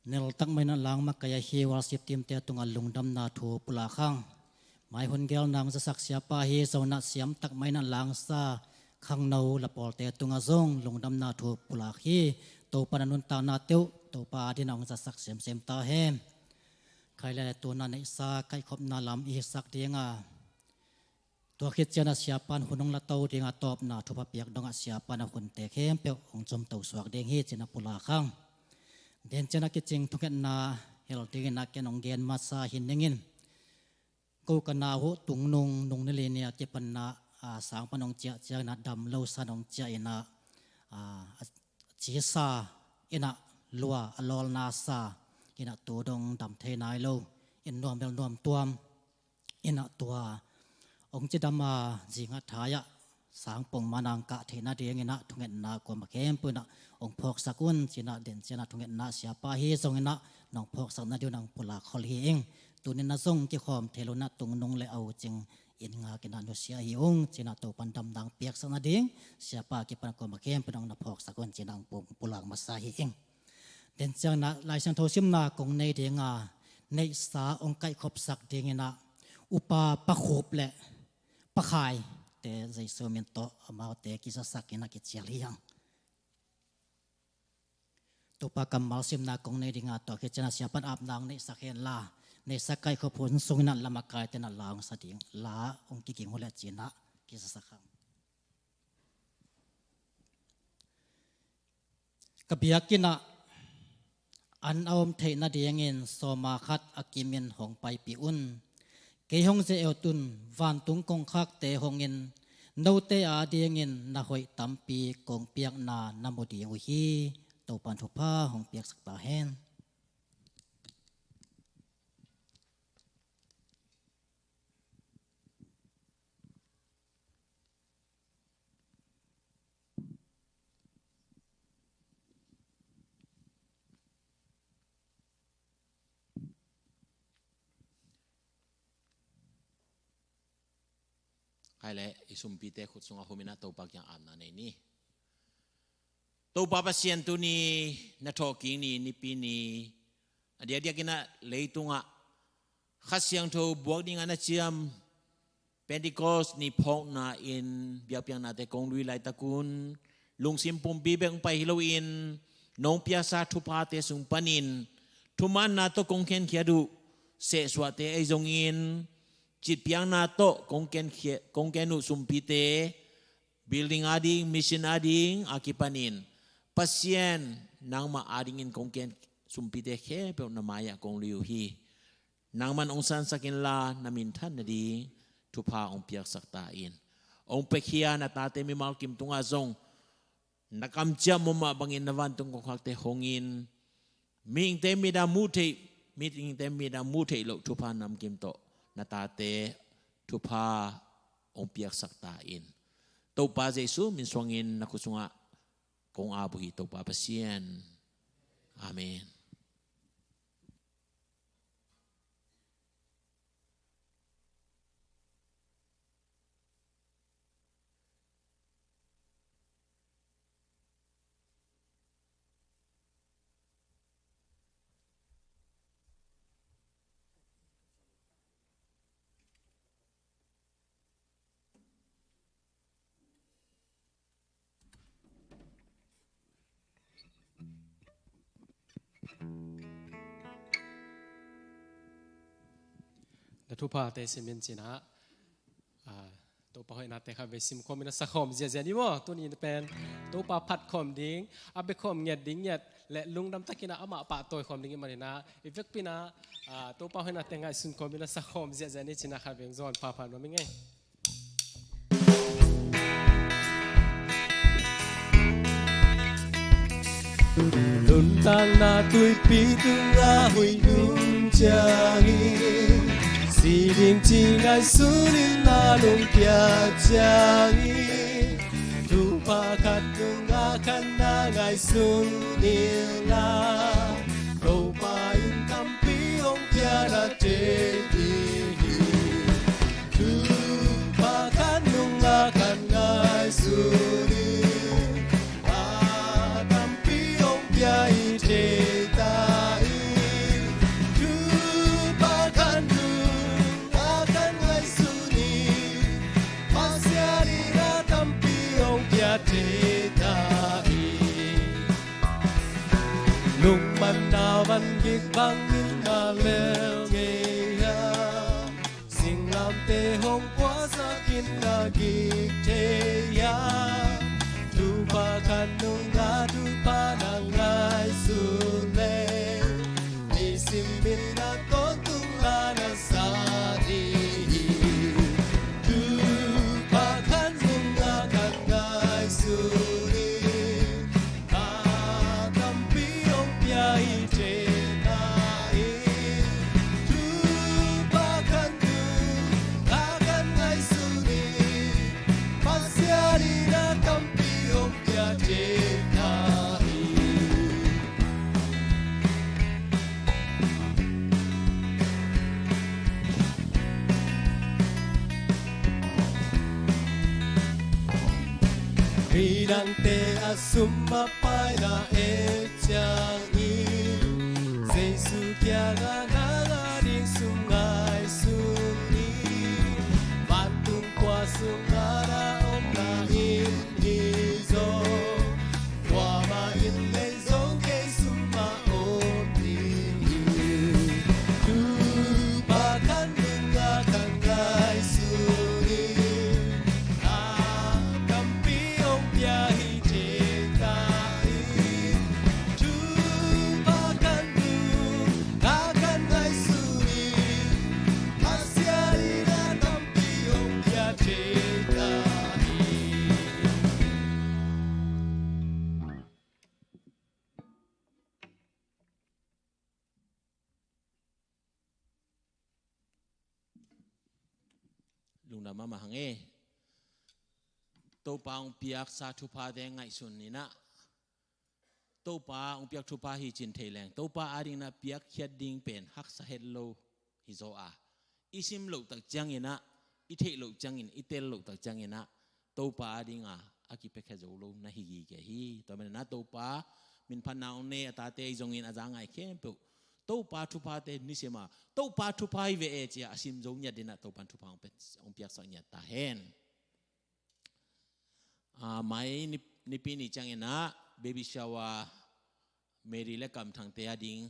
Nel tak mai na lang makai a hi worship team te tungah lungdamna thu pulak hang. Mai hun gel nang zasak siapa hi Zona siam tak mai na lang sa khangno lapawlte tungah zong lungdamna thu pulak hi. Topa na nuntakna teuh Topa din a hong zasak semsem ta hen. Khaile, tuna neihsa kaihkhopna lam i hisak dinga, tua khit ciangin a siapan hun hong la to dinga tawpna thupha piak dongah siapan a hunte khempeuh hong cumto suak ding hi cina pulak hang. Den ciangin a kicing thungetna hel dingin a ken hong gen masa hi ning in. Ko ka nau uh tungnung, nung ni li ni a kipanna, a, sang pan hong ciah ciangin a dam lo san hong ciah in a, a, a cisa in a lua a lawlna sa in a tu dong dam thei nai lo in nuam bel nuam tuam in a tua hong cidam a zing a thai ah sang pong manang kah theih nadingin a thungetna kuama khempeuh in a hong phawksak un cina den ciangin a thungetna siapa hi zongin a nong phawksak nading nong pulak khol hi ing. Tunin a zong kikhawm thei lo in a tungnung le a hucing in ngak in a nusia hi ung cina Topan damna hong piaksak nading siapa kipan kuama khempeuh in a hong na phawksak un cina hong pu-, pulak masa hi ing. Den ciangin a Lai Siangtho simna kong nei dinga neihsa hong kaihkhopsak dingin a upa Pa Khup le Pa Khai te Jesu min tawh amaute kizasak in a kicial hi hang. Topa kammal simna kong nei dinga tua khit ciangin a siapan apna hong neihsak hen la, neihsa kaihkhop hun sungin a lamakaite in a la hong sa ding, la hong kiging uh le cina kizasak hang. Ka biakinn ah an a om theih nadingin sawma khat a kimin hong paipih un. Kei hong ze-et un, vantung kongkhakte hongin note adingin na hoih tampi kong piakna na mu ding uh hi. Topan thupha hong piaksak ta hen. Hai le, i sumpite khut sungah hum in a Topa kiang apna nei ni. Topa Pasian, tuni na thawhkik ni, Nipi ni, a diakdiakin a leitungah Kha Siangtho buak dingin a na ciam Pentecost ni phawkna in biakpiaknate kong lui laitakun lungsim pumpi bek hong pai hi loin nong piaksa thuphate sung panin thumaanna tawh kong khenkhiat uh sehsuahte ahi zongin citpiakna tawh kong khenkhiat, kong khen uh sumpite building ading, mission ading a kipanin Pasian nangmah adingin kong khen sumpite khempeuh na mai-ah kong lui uh hi. Nangman hong sansak inla na minthan nading thupha hong piaksak ta in. Hong piakhia na tate mimal kim tungah zong na kamciam mawhmawh bangin na vantung kongkhakte hongin mihingte mit a muh theih, mihingte mit a muh theih loh thupha namkim tawh na tate thupha hong piaksak ta in. Topa Jesu min suangin na khut sungah kong ap uh hi Topa Pasian. Amen. Na thuphate simin cina, ah, Topa hoihnate kha vei simkhawm in a sakhawm ziahziah ni maw. Tuni pen Topa phatkhawm ding, a biakhawm ngiat ding ngiat le lungdam takin a amah pahtawi khawm ding i manin a, i vekpi in a, ah, Topa hoihnate ngaihsun khawm in a sakhawm ziahziah ni cina kha vei zawn phapha nuam i ngei. Nuntakna tuipi tungah huih nung ciangin si ding ci ngaihsun in na lungkia ciangin thupha khat nungah khat na ngaihsun inla Topa in tampi hong pia na thei ding hi. Thupha khat nungah khat ngaihsun in a tampi hong pia i thei ta hi. Thupha khat nungah khat ngaihsun in Pasian in a tampi hong pia thei ta hi. Lungmanna van gik bangin a lel Sakin na gik thei a, Topa khat nungah Topa na ngaihsun leh, nisim in na tawntung na na sa ding hi. Topa khat nungah khat ngaihsun in, a tampi hong pia hi thei ta hi. Topa khat nungah khat ngaihsun in, Pasian in a tampi hong pia thei ta hi. Midangte a sum a paina et ciangin, Jesu kiangah nang a ding sum ngaihsun in, vantung khua sungah na om na in hi zaw, kuamah in lei zong kei sum ah om ding hi. Topa khat nungah khat ngaihsun in, a tampi hong pia hi thei ta hi. Topa khat nungah khat ngaihsun in, Pasian in a tampi hong pia thei ta hi. Lungdam mahmah hang e. Topa hong piaksa thuphate ngaihsun in ah, Topa hong piak thupha hi cih thei leng, Topa ading in ah piakkhiat ding pen haksa het lo hi zaw a, i sim loh tak ciangin ah, i theih loh ciangin, i tel loh tak ciangin ah, Topa ading a, a kipiakhia zo lo na hi gige hi. Tua manin ah Topa minphatna hong nei a tate ahi zongin a za ngai khempeuh, Topa thuphate nisim a, Topa thupha hi ve e ci-a a sim zo ngiat ding in ah Topa in thupha hong pe, hong piaksak ngiat ta hen. Ah, mai ni, Nipi ni ciangin ah baby shower, Mary le Kam Thangte ading,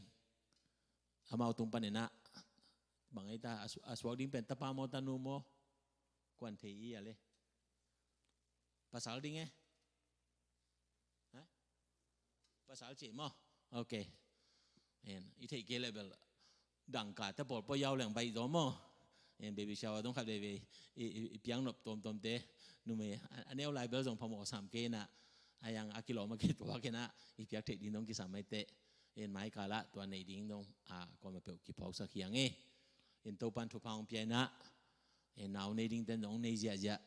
amau tung panin ah, bang ei ta, a su-, a suak ding pen tapa maw, tanu maw, kuan thei i a le. Pasal ding e? Ha? Pasal ci maw? Ok. En, i theih kei leh bel dangka te pawl pua yau leng baih zaw maw? En, baby shower dong khat veivei i, i, i piak nop tuamtuamte, numei a, a neu lai bel zong phamawh sam kei in ah, a yang a kilawm a kituak in ah, i piak theih ding dong kisam mai teh. En, mai kal ah tua nei ding dong, a, kuamah peuh kiphawksak hi hang e. En, Topa in thupha hong pia in ah, en, nau nei ding ten zong nei ziahziah.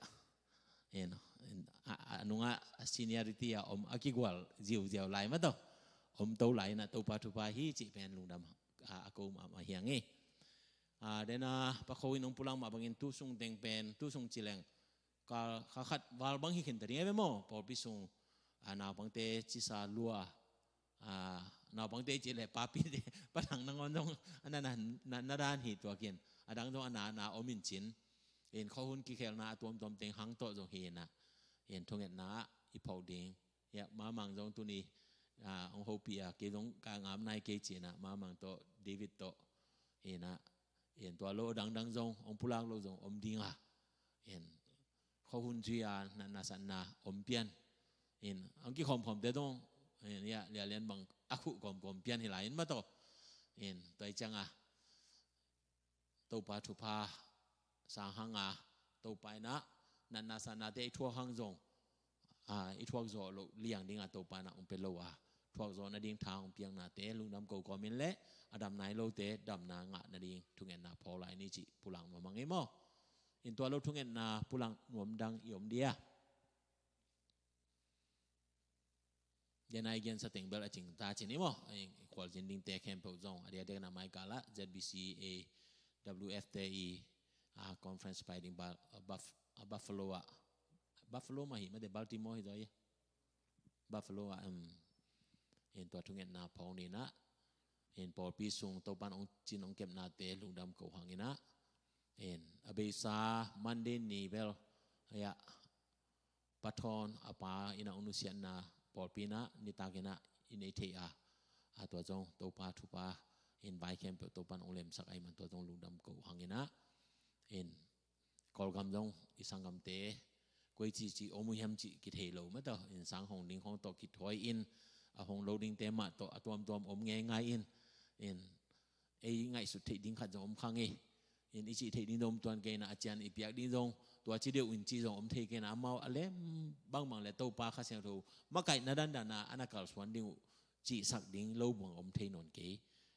En, en, a, a nungah a seniority a om a kigual ziauziau lai mah tawh om to lai in ah Topa thupha hi cih pen lungdam a, a ko mahmah hi hang e. A, den a Pa Kho in hong pulak mah bangin tu sung teng pen, tu sung ci leng, kha, kha khat val bang hi khin ta ding e ve maw, pawlpi sung, a, naupangte cisa lua, a, naupangte cih leh papite, Pa Thang nangawn zong a na, na, na, na dan hi tuak in, a dang zong a na, na om in cin. In khuahun kikhelna a tuamtuam teng hang tawh zong hi in ah, in thungetna ah i phawk ding. Ya, Mamang zong tuni, a, hong hopih a, kei zong ka ngap nai kei ci in ah, Mamang tawh, David tawh, in ah, in tua lo dangdang zong, hong pulak lo zong om ding a, in khuahun zui a, na, na satna om pian. In, hong kikhawmkhawmte zong, in, ya, lialian bang a khuh kawmkawm pian hi lai in mah tawh. In, tua i ciang a, Topa thupha sang hang a, Topa in ah natna satnate i thuak hang zong, a, i thuak zawh loh liang ding a Topa in ah hong pia lo a, thuak zawh nading tha hong piaknate lungdam ko kawmin le, a dam nai lote damna ngah nading thungetna phawk lai ni cih pulak nuam hang e maw. In tua lo thungetna pulak nuam dang i om dia. Gen ai gen sa teng bel a cing ta cin i maw. Ai, khualzin dingte khempeuh zong a diakdiak in ah mai kal ah Z B C A W F te i, a, conference pai ding Bal-, a, Buff-, a, Buffalo ah. Buffalo mah hi mah te, Baltimore hi zaw i. Buffalo ah, um, in tua thungetna phawk ni in ah, in pawlpi sung Topa in hong cin hong kepnate lungdam ko hang in ah, in a beisa Monday ni bel, ya, Pa Thawn a pa in ah hong nusiatna pawlpi in ah nitak in ah i nei thei a, a, tua zong Topa thupha in vai khempeuh Topa in hong lemsak ahih man tua zong lungdam ko hang in ah, in Kawlgam zong i sanggamte koi cici om uh hiam cih kithei lo mah tawh, in sang hong ding hong tawh kithawi in, a hong lo dingte mah tawh a tuamtuam om ngeingai in, in ei ngaihsut theih ding khat zong om kha ngei. In i cih theih ding zong om tuan kei na, a cian i piak ding zong tua ci deuh in cih zong om thei kei na, amau a lem bangbang le Topa Kha Siangtho makaihna dandan a na kalsuan ding uh cihsak ding lo buang om thei nawn kei.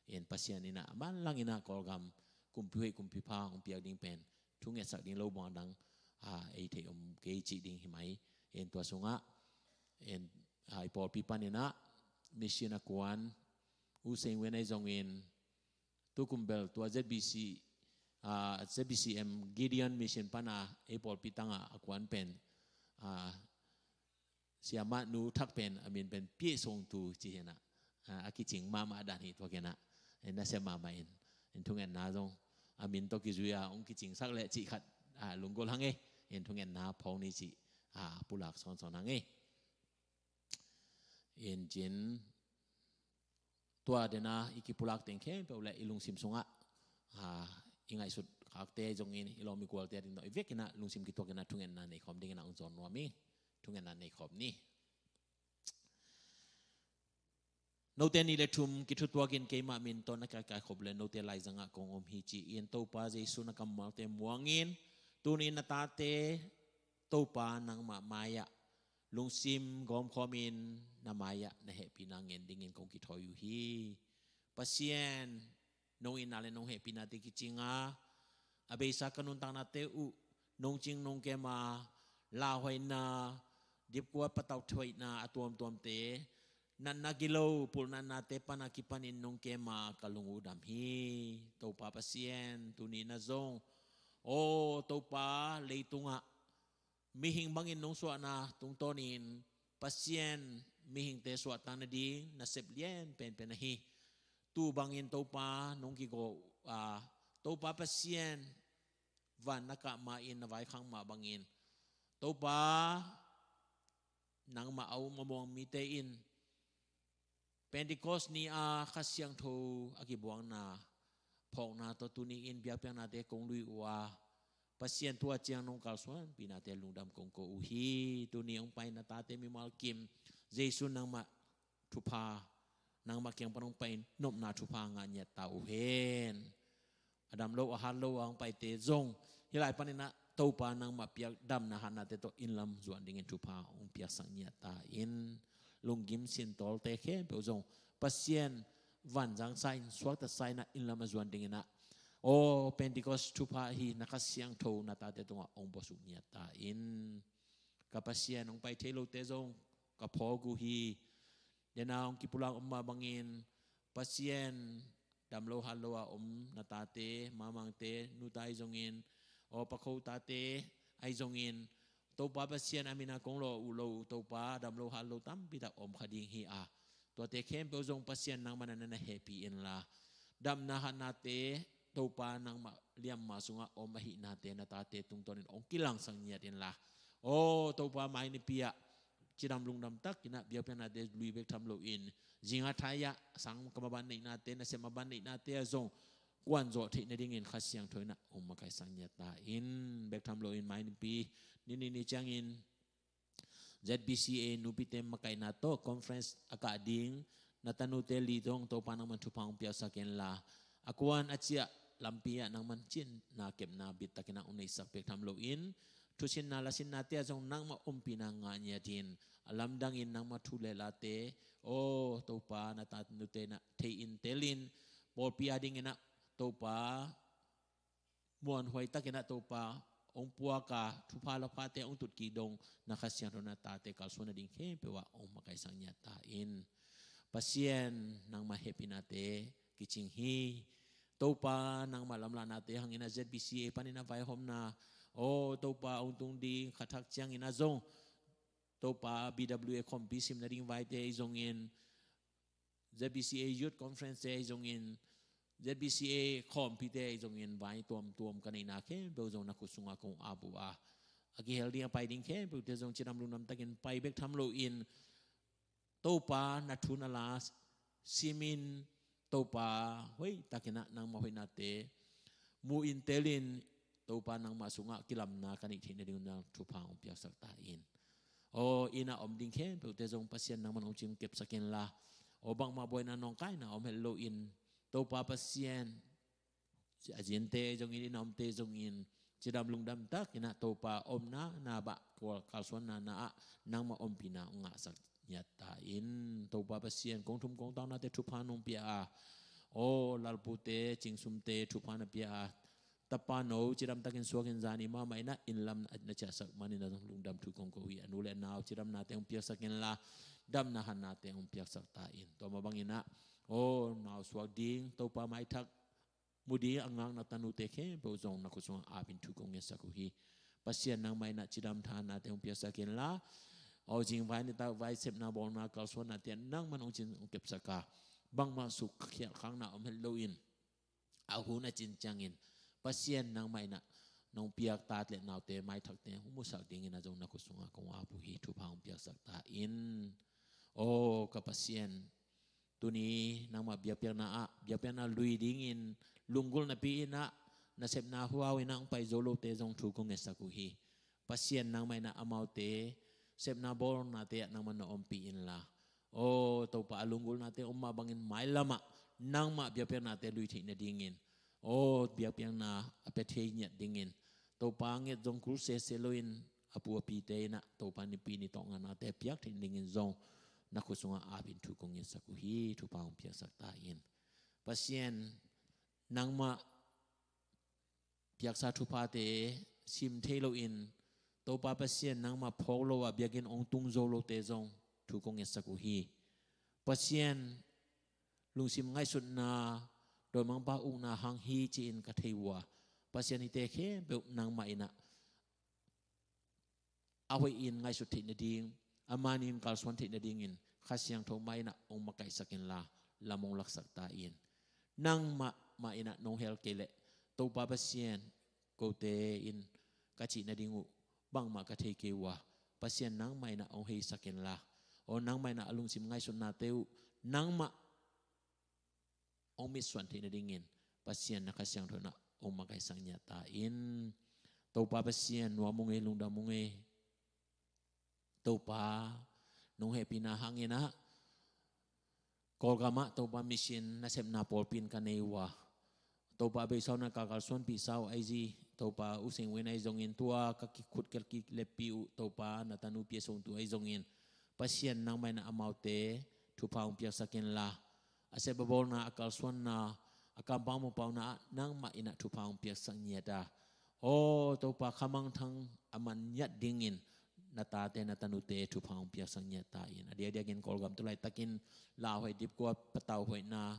In Pasian in a manlang in a Kawlgam kumpi huih kumpi pha hong piak ding pen thungetsak ding lo buang dang a ei thei om kei cih ding hi mai. In tua sungah in a i pawlpi panin a mission a kuan U Seng Wen ahi zongin tukum bel tua Z B C, a, Z B C M Gideon Mission pana ei pawlpi tanga a kuan pen, a, siamah nu thak pen a min pen Pieh Song Tu ci hi na, a, a kicing mahmah dan hi tua kei na, en na sia mahmah in, in thungetna zong a min tawh kizui a hong kicingsak leh cih khat, a, lunggol hang ei, in thungetna phawng ni cih, a, pulak sawnsawn hang ei. In cin tua dena i kipulak teng khempeuh le i lungsim sungah, a, i ngaihsut khakte zongin i lawm i gualte a ding tawh i vekina lungsim kituakina thungetna nei khawm dingina hong zawn nuam i thungetna nei khawm ni. Note nih le thum kithutuakin keimah min tawh na kaikai khop le note laizangah kong om hi ci-in Topa Jesu na kammalte muangin tuni na tate Topa nangmah mai-ah lungsim gawmkhawmin na mai-ah na hehpihna ngen dingin kong kithawi uh hi. Pasian, nong itna le nong hehpihnate kicinga a beisa ka nuntaknate uh nong cing nong kema lauhuaina dipkuat patauh thuaihna a tuamtuamte natna gilo pulnatnate pana kipanin nong kema ka lung uh dam hi. Topa Pasian, tuni na zong aw Topa, leitungah mihing bangin nong suahna tungtawnin Pasian mihingte suahtak nading nasep lian penpen ahi. Tu bangin Topa nong kigo a, Topa Pasian van na kah ma-in na vaikhak mah bangin Topa nangmah a um a muang mite in Pentecost ni a Kha Siangtho a kibuakna phawkna tawh tuni in biakpiaknate kong lui uh a, Pasian tua ciang nong kalsuanpihnate lungdam kong ko uh hi. Tuni hong pai na tate mimal kim Jesu nangmah thupha, nangmah kiang pan hong pai nopna thupha ngah ngiat ta uh hen. A dam lo a hat lo a hong paite zong hih lai panin ah Topa nangmah piak damna hatnate tawh inn lam zuan dingin thupha hong piaksak ngiat ta in, lunggim sintawlte khempeuh zong Pasian vanzangsa in suaktatsa in ah inn lam a zuan dingin ah aw Pentecost thupha hi na Kha Siangtho na tate tungah hong buaksuk ngiat ta in. Ka Pasian, hong pai thei lote zong ka phawk uh hi. Dena hong kipulak om mah bangin Pasian, dam lo hat lo a om na tate, mamangte, nuta ahi zongin, aw pakho tate ahi zongin, Topa Pasian a mina kong lawh uh lo uh Topa, dam lo hat lo tampi tak om kha ding hi a, tuate khempeuh zong Pasian nangmah na na hehpih inla, damna hatnate Topa nangmah liamma sungah om ahihnate na tate tungtawnin hong kilangsak ngiat inla, aw Topa, mai nipi ah cidam lungdam takin ah biakpiaknate lui bek tham loin, zinga thai-ah sang ka maban neihnate, nasep maban neihnate ah zong kuanzawh theih nadingin Kha Siangtho in ah hong makaihsak ngiat ta in. Bek tham loin mai nipi ni ni ni ciangin Z B C A nupite makaihna tawh conference a kah ding na tanute li zong Topa nangman thupha hong piaksak inla, a kuan a ciah lampi ah nangman cinna kepna bittakin ah hong neihsak bek tham loin, thusinna lasinnate ah zong nangmah ompihna ngah ngiatin, a lamdangin nangmah thu le late aw Topa na tanute in ah thei in telin, pawlpi a dingin ah Topa muanhuai takin ah Topa hong puak a, thupha laphate hong tutkik dong na Kha Siangtho na tate kalsuan nading khempeuh ah hong makaihsak ngiat ta in. Pasian, nangmah hehpihnate kicing hi. Topa, nangmah lamlahnate hangin ah Z B C A panin a vaihawmna, aw Topa, hong tung ding kha thak ciangin ah zong Topa, B W A khawmpi sim nading vaite ahi zongin, Z B C A Youth Conference te ahi zongin, Z B C A khawmpite ahi zongin, vai tuamtuam ka neihna khempeuh zong na khut sungah kong ap uh a, a kihel ding a pai ding khempeuhte zong cidam lungdam takin pai bek tham loin, Topa na thu na la simin, Topa hoih takin ah nangmah hoihnate mu in telin, Topa nangmah sungah kilamna ka neih theih nading un nang thupha hong piaksak ta in. Aw, inn ah om ding khempeuhte zong Pasian nangman hong cing kepsak inla, aw, bangmah buaina nawngkaina om het loin, Topa Pasian, a zinte zongin, inn a omte zongin, cidam lungdam takin ah Topa omna na bah, kal-, kalsuanna na ah nangmah ompihna hong ngahsak ngiat ta in. Topa Pasian, kong thum kong taunate thupha nong pia a, aw, lalpute, cingsumte thupha na pia a, tapa no cidam takin suakin zani mahmah in ah inn lam na ciahsak manin ah lungdam thu kong ko hi. A nu le a nau cidamnate hong piaksak inla, damna hannate hong piaksak ta in. Tua mah bangin ah, aw, nau suak ding, Topa maithak mu ding a ngakna tanute khempeuh zong na khut sungah apin thu kong ngetsak uh hi. Pasian, nangmah in ah cidam thahatnate hong piaksak inla, aw, zingvai nitak vai sepna bawlna kalsuannate ah nangman hong cing hong kepsak a, bangmah suk khialh khakna om het loin, a hun a cin ciangin Pasian, nangmah in ah nong piak tate le naute, maithakte hong musak dingin ah zong na khut sungah kong ap uh hi. Thupha hong piaksak ta in. Aw, ka Pasian, tuni nangmah biakpiakna ah, biakpiakna lui dingin lunggulh napi in ah, nasepna huau in ah hong pai zo lote zong thu kong ngetsak uh hi. Pasian, nangmah in ah amaute sepna bawlnate ah nangmah na ompih inla, aw, Topa, a lunggulhnate om mah bangin mailam ah nangmah biakpiaknate lui theih nadingin, aw, biakpiakna a pia thei ngiat dingin, Topa, nget zong kul sese loin, a pu a pite in ah Topa, nipi ni tawh ngahnate piak theih nadingin zong na khut sungah apin thu kong ngetsak uh hi. Thupha hong piaksak ta in. Pasian, nangmah piaksa thuphate sim thei loin, Topa Pasian, nangmah phawk lo a biakinn hong tung zo lote zong thu kong ngetsak uh hi. Pasian, lungsim ngaihsutna, dawimangpa ukna hang hi ci-in ka thei uh a, Pasian, hihte khempeuh nangmah in ah a hoihin ngaihsut theih nading, a manin kalsuan theih nadingin Kha Siangtho mah in ah hong makaihsak inla, lam hong laksak ta in. Nangmah mah in ah nong hel kei leh, Topa Pasian, kote in ka cih nading uh bangmah ka thei kei uh a, Pasian, nangmah in ah hong heisak inla, aw, nangmah in ah a lungsim ngaihsutnate uh nangmah hong mitsuan theih nadingin Pasian, na Kha Siangtho in ah hong makaihsak ngiat ta in. Topa Pasian, nuam ung ei, lungdam ung ei. Topa, nong hehpihna hangin ah Kawlgam ah, Topa, mission nasepna pawlpi in ka nei uh a, Topa, a beisa uh na ka kalsuanpihsa uh ahi zi, Topa, U Seng Win ahi zongin, tua ka kikhut ka kileppih uh, Topa, na tanu Pi Sung Tu ahi zongin, Pasian, nangmah in ah amaute thupha hong piaksak inla, a sep a bawlna, a kalsuanna, a kampau mupauna ah nangmah in ah thupha hong piaksak ngiat a, aw, Topa, khamangthang a man ngiat dingin na tate, na tanute thupha hong piaksak ngiat ta in. A diakdiakin Kawlgam tu laitakin lauhuai, dipkua, patauhuai na,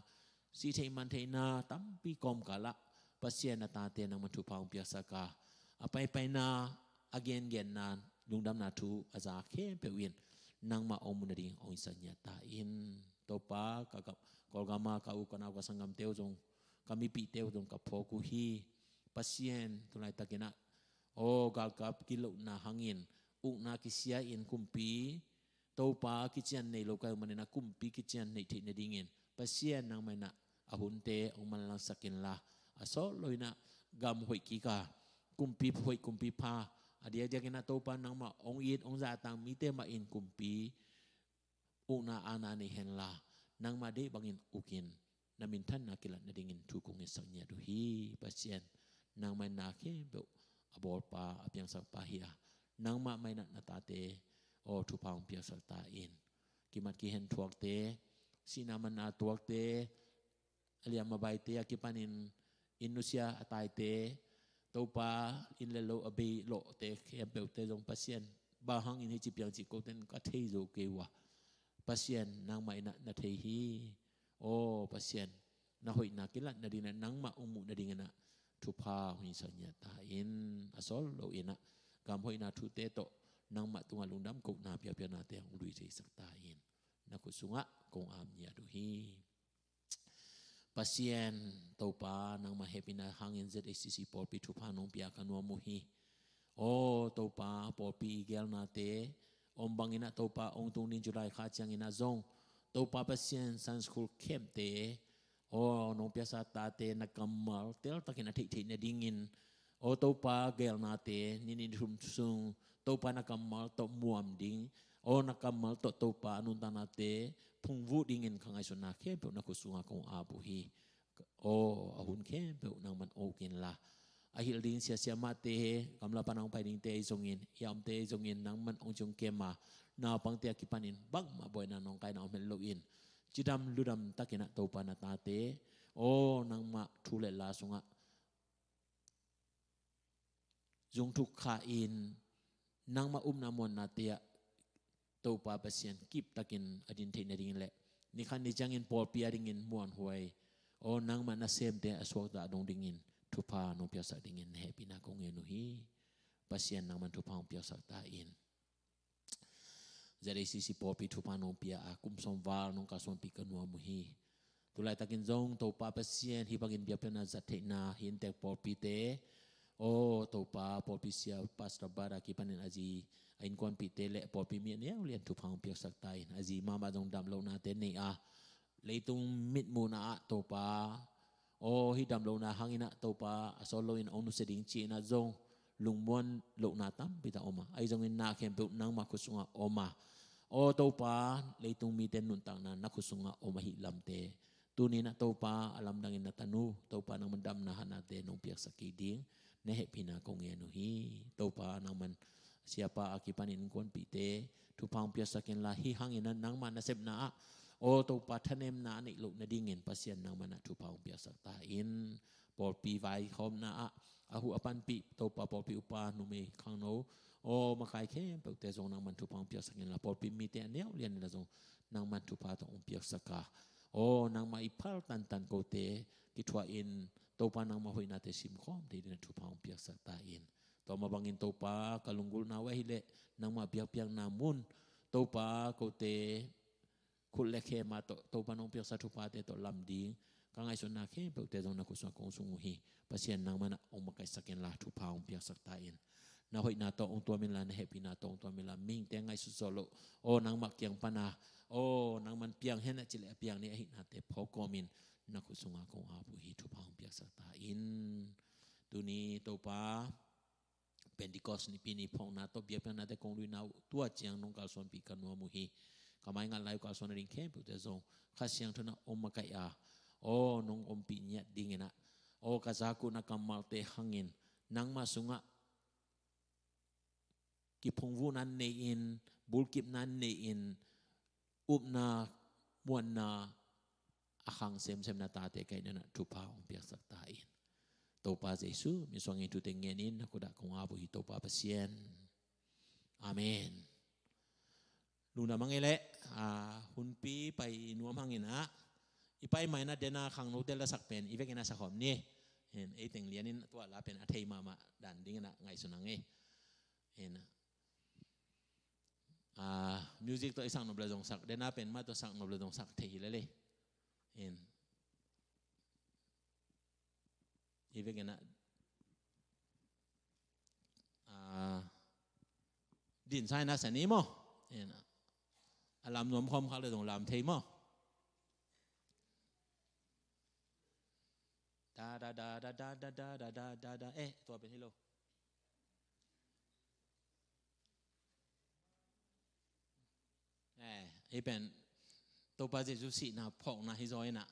sih theih man theihna tampi kawmkal ah, Pasian, na tate nangmah thupha hong piaksak a, a paipaina, a gengenna, lungdamna thu a za khempeuh in nangmah hong mu nading hong hisak ngiat ta in. Topa, ka, ka, Kawlgam ah ka u, ka nau, ka sanggamte uh zong, ka mipihte uh zong ka phawk uh hi. Pasian, tu laitakin ah, aw, galkap kilohna hangin, ukna kisia-in kumpi, Topa, kician nei lo ka hih uh manin ah kumpi kician neih theih nadingin Pasian, nangmah in ah a hunte hong manlangsak inla, a sawt loin ah gam hoih kik a, kumpi hoih, kumpi pha, a diakdiakin ah Topa, nangmah hong it hong zahtak mite mah in kumpi ukna aana nei henla, nangmah deih bangin ukin, na minthanna kilat nadingin thu kong ngetsak ngiat uh hi. Pasian, nangmah in na khempeuh a bawlpa, a piangsakpa hi a, nangmah mah in ah na tate, aw, thupha hong piaksak ta in. Kimat kihen thuakte, sihna manna tuakte, a liam a baite, a kipanin inn nusia a taite, Topa, inn le lo a bei lawhte khempeuhte zong, Pasian, bang hangin hih ci piang cih kote in ka thei zo kei uh a, Pasian, nangmah in ah na thei hi. Aw Pasian, na hoihna kilat nadingin ah, nangmah hong muh nadingin ah thupha hong hisak ngiat ta in. A sawt loin ah gam hoihna thute tawh nangmah tungah lungdam kohna, biakpiaknate hong lui theisak ta in. Na khut sungah kong ap ngiat uh hi. Pasian, Topa, nangmah hehpihna hangin Z H C C pawlpi thupha nong pia, ka nuam uh hi. Aw Topa, pawlpi i gelnate om bangin ah, Topa, hong tung ding July kha ciangin ah zong, Topa Pasian, Sunday school campte, aw, nong piaksa tate na kammal teltakin a theihtheih nadingin, Aw Topa, geelnate ni ni thum sung Topa na kammal tawh muam ding, aw na kammal tawh Topa a nuntaknate phungvuh dingin ka ngaihsutna khempeuh na khut sungah kong ap uh hi. Aw, a hun khempeuh nangman uk inla, a hilh ding siasiamahte, gamla pan hong pai dingte ahi zongin, i a omte ahi zongin nangman hong ciong kem a, naupangte a kipanin bangmah buaina nawngkaina om het loin, cidam ludam takin ah Topa na tate, aw nangmah thu le la sungah zungthuk kha in, nangmah upna muannate ah Topa Pasian kiptakin a din theih nadingin le ni khat ni ciangin pawlpi adingin muanhuai, aw nangmah nasemte a suakta dong dingin thupha nong piaksak dingin na hehpihna kong ngen uh hi. Pasian nangman thupha hong piaksak ta in. Z A C C pawlpi thupha nong pia a, kum sawm val nong kalsuanpih ka nuam uh hi. Tulaitakin zong Topa Pasian, hih bangin biakpiakna zat theihna hi inntek pawlpite, aw Topa, pawlpi sia Pastor Bada kipanin a zi, a innkuanpihte le pawlpi mi a neu lian thupha hong piaksak ta in. A zi mahmah zong damlohnate nei a, leitung mitmuhna ah Topa, aw hih damlohna hangin ah Topa a sawt loin hong nusia ding ci-in ah zong lungmuan lohna tampi tak om a, ahi zongin na khempeuh nangmah khut sungah om a, aw Topa, leitung mite nuntakna na khut sungah om ahih lamte, tuni-in ah Topa, a lamdangin na tanu Topa nangman damna hatnate nong piaksak kik ding na hehpihna kong ngen uh hi. Topa nangman siapa a kipanin innkuanpihte thupha hong piaksak inla, hih hangin ah nangmah nasepna ah, aw Topa, thanemna a neih loh nadingin Pasian nangman ah thupha hong piaksak ta in. Pawlpi vaikhawmna ah a huh a panpih Topa, pawlpi upa, numei, khangno, aw makai khempeuhte zong nangman thupha hong piaksak inla, pawlpi mite a neu lian inla zong nangman thupha tawh hong piaksak a, aw nangmah i phal tantan kote kithuah in Topa nangmah hoihnate simkhawm thei dingin ah thupha hong piaksak ta in. Tua mah bangin Topa, ka lunggulhna uh ahih leh nangmah biakpiakna mun, Topa, kote khut le khe mah tawh Topa nong piaksa thuphate tawh lam ding ka ngaihsutna khempeuhte zong na khut sungah kong zong uh hi. Pasian nangman ah hong makaihsak inla, thupha hong piaksak ta in. Na hoihna tawh hong tuam inla, na hehpihna tawh hong tuam inla, mihingte ngaihsut zawh loh, aw nangmah kiang pana, aw nangman piang hen a cih leh a piang ni ahihnate phawk kawmin na khut sungah kong ap uh hi. Thupha hong piaksak ta in. Tuni Topa, Pentecost nipi ni phawkna tawh biakpiaknate kong luina uh tua ciang nong kalsuanpih ka nuam uh hi. Ka maingat lai uh kalsuan a ding khempeuhte zong Kha Siangtho in ah hong makaih a, aw nong ompih ngiat dingin ah, aw ka zak uh na kammalte hangin nangmah sungah kiphungvuhna nei-in, bulkipna nei-in, upna muanna a khang semsem na tate ka hihna in ah thupha hong piaksak ta in. Topa Jesu min suangin thute ngenin na khut ah kong ap uh hi, Topa Pasian. Amen. Lungdam a ngei leh, a, hunpi pai nuam hangin ah, i pai mai in ah dena khangnote lasak pen i vekin ah sakhawm ni. Hin, ei teng lianin tua la pen a thei mahmah dan dingin ah ngaihsun a ngei. Hin, a, music tawh i sak nop le zong sak, dena pen mah tawh sak nop le zong sak thei hi lel e. Hin, i vekin ah, a, din sa in ah sa ni maw. Hin, a lam nuam khawm khak le zong lam thei maw. Da, da, da, da. Eh, tua pen hi lo. Eh, hih pen Topa Jesu sihna phawkna hi zaw in ah.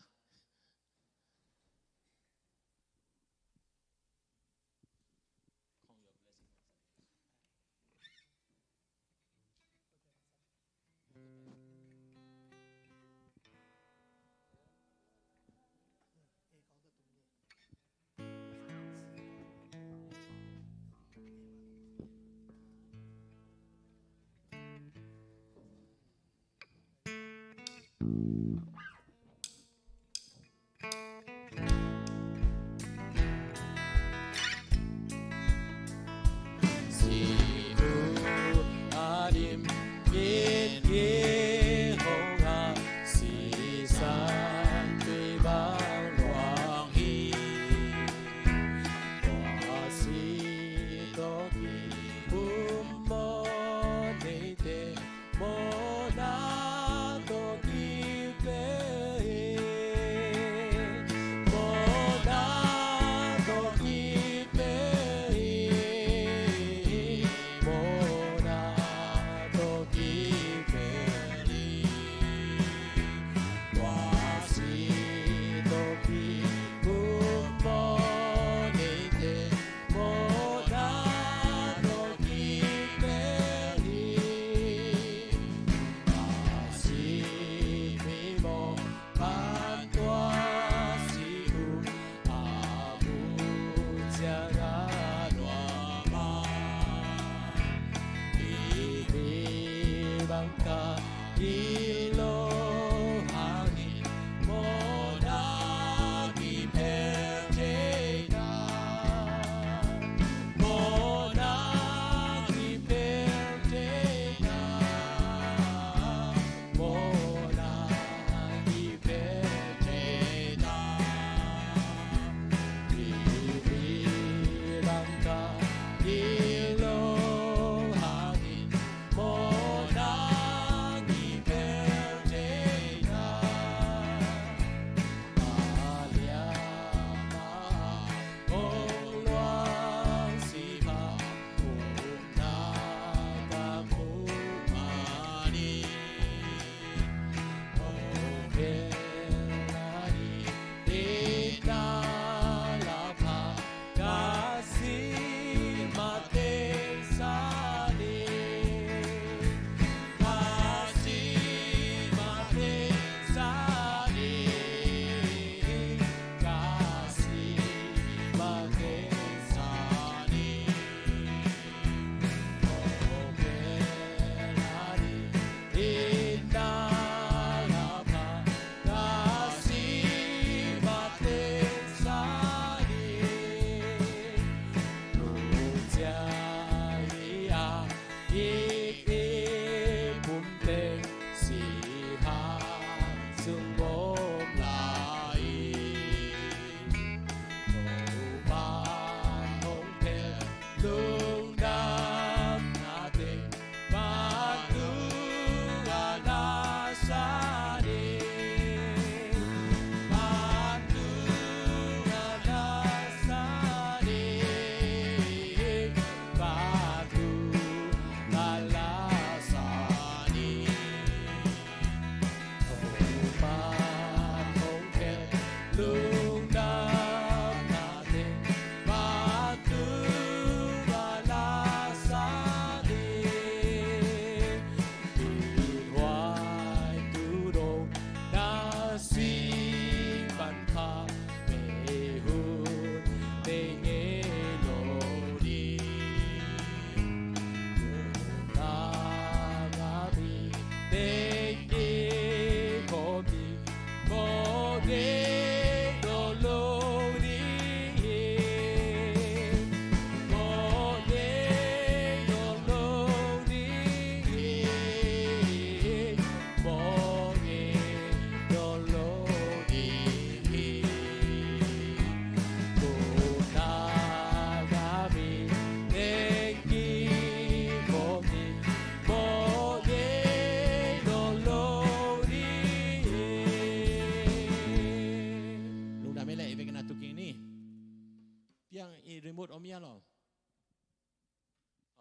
Hello.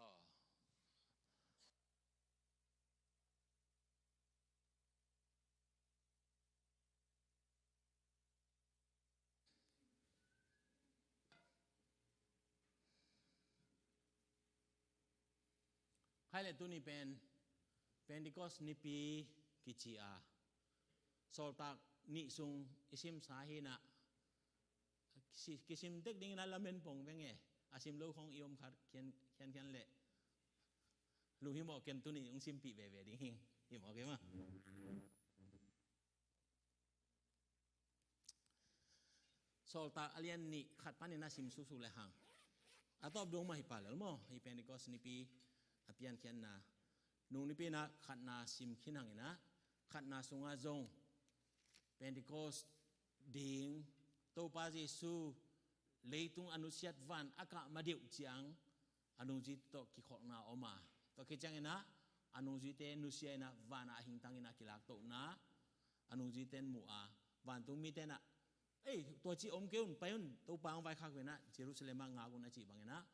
Oh. Khai le tuni pen Pentecost nipi kici a, Sawltak nih sung i simsa hi na, kisim tek dingin a lamen pong veng e, a sim lo khong i om khat khiankhian le. Lu hi mawh ken tuni ung simpih veve ding hi. Hi mawh ke ma. Sawltak a lian nih khat panin a sim susu le hang. A tawp dong mah hi pa lel maw, hi Pentecost nipi a piankhiatna. Nung nipi na khatna sim khin hang ina, khatna sunga zong Pentecost ding, Topa Jesu leitung a nusiat van a kah madeuh ciang, a nungzuite tawh kikholhna om a. Tua khit ciangin ah, a nungzuite nusia in ah, van ah a hingtang in ah kilaktohna, a nungzuite in mu a, vantung mite in ah, ei, tua ci om kei un, pai un, Topa hong vaikhak un ah, Jerusalem ah ngak un a cih bangin ah,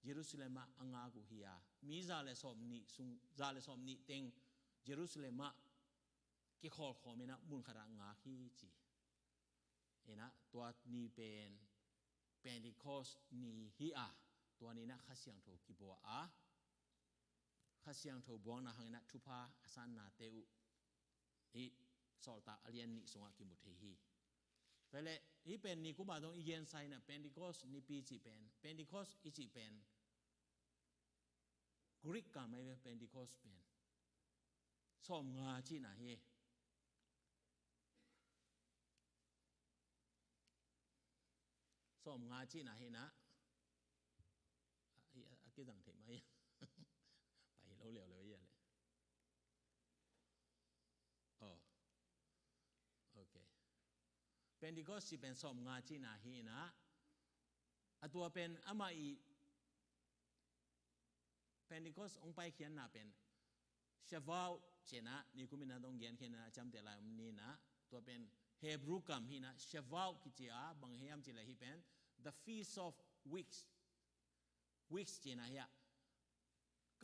Jerusalem ah a ngak uh hi a. Mi za le sawm nih sung, za le sawm nih teng Jerusalem ah kikholhkhawm in ah mun khat ah ngak hi ci. In ah tua ni pen Pentecost ni hi a, tua ni in ah Kha Siangtho kibua a, Kha Siangtho buakna hang in ah thupha a sannate uh hih Sawltak a lian nih sungah kimu thei hi. Tua leh hih pen ni kum a dong i gensa in ah Pentecost nipi cih pen, Pentecost i cih pen Greek kam ahi ve, Pentecost pen. Sawmnga cihna hi. Sawmnga cihna hi na. A, a, a kizang thei mai. Pai lo leuleu hi a le. Oh. Ok. Pentecost cih pen sawmnga cihna hi na. A tua pen amah i Pentecost hong paikhiatna pen Shavuot ci-in ah, ni kum in ah dong genkhiatna a ciamteh lai om ni na, tua pen Hebrew kam hi na, Shavuot kici a, bang hiam cih leh hih pen The Feast of Weeks. Weeks ci-in ah hi a,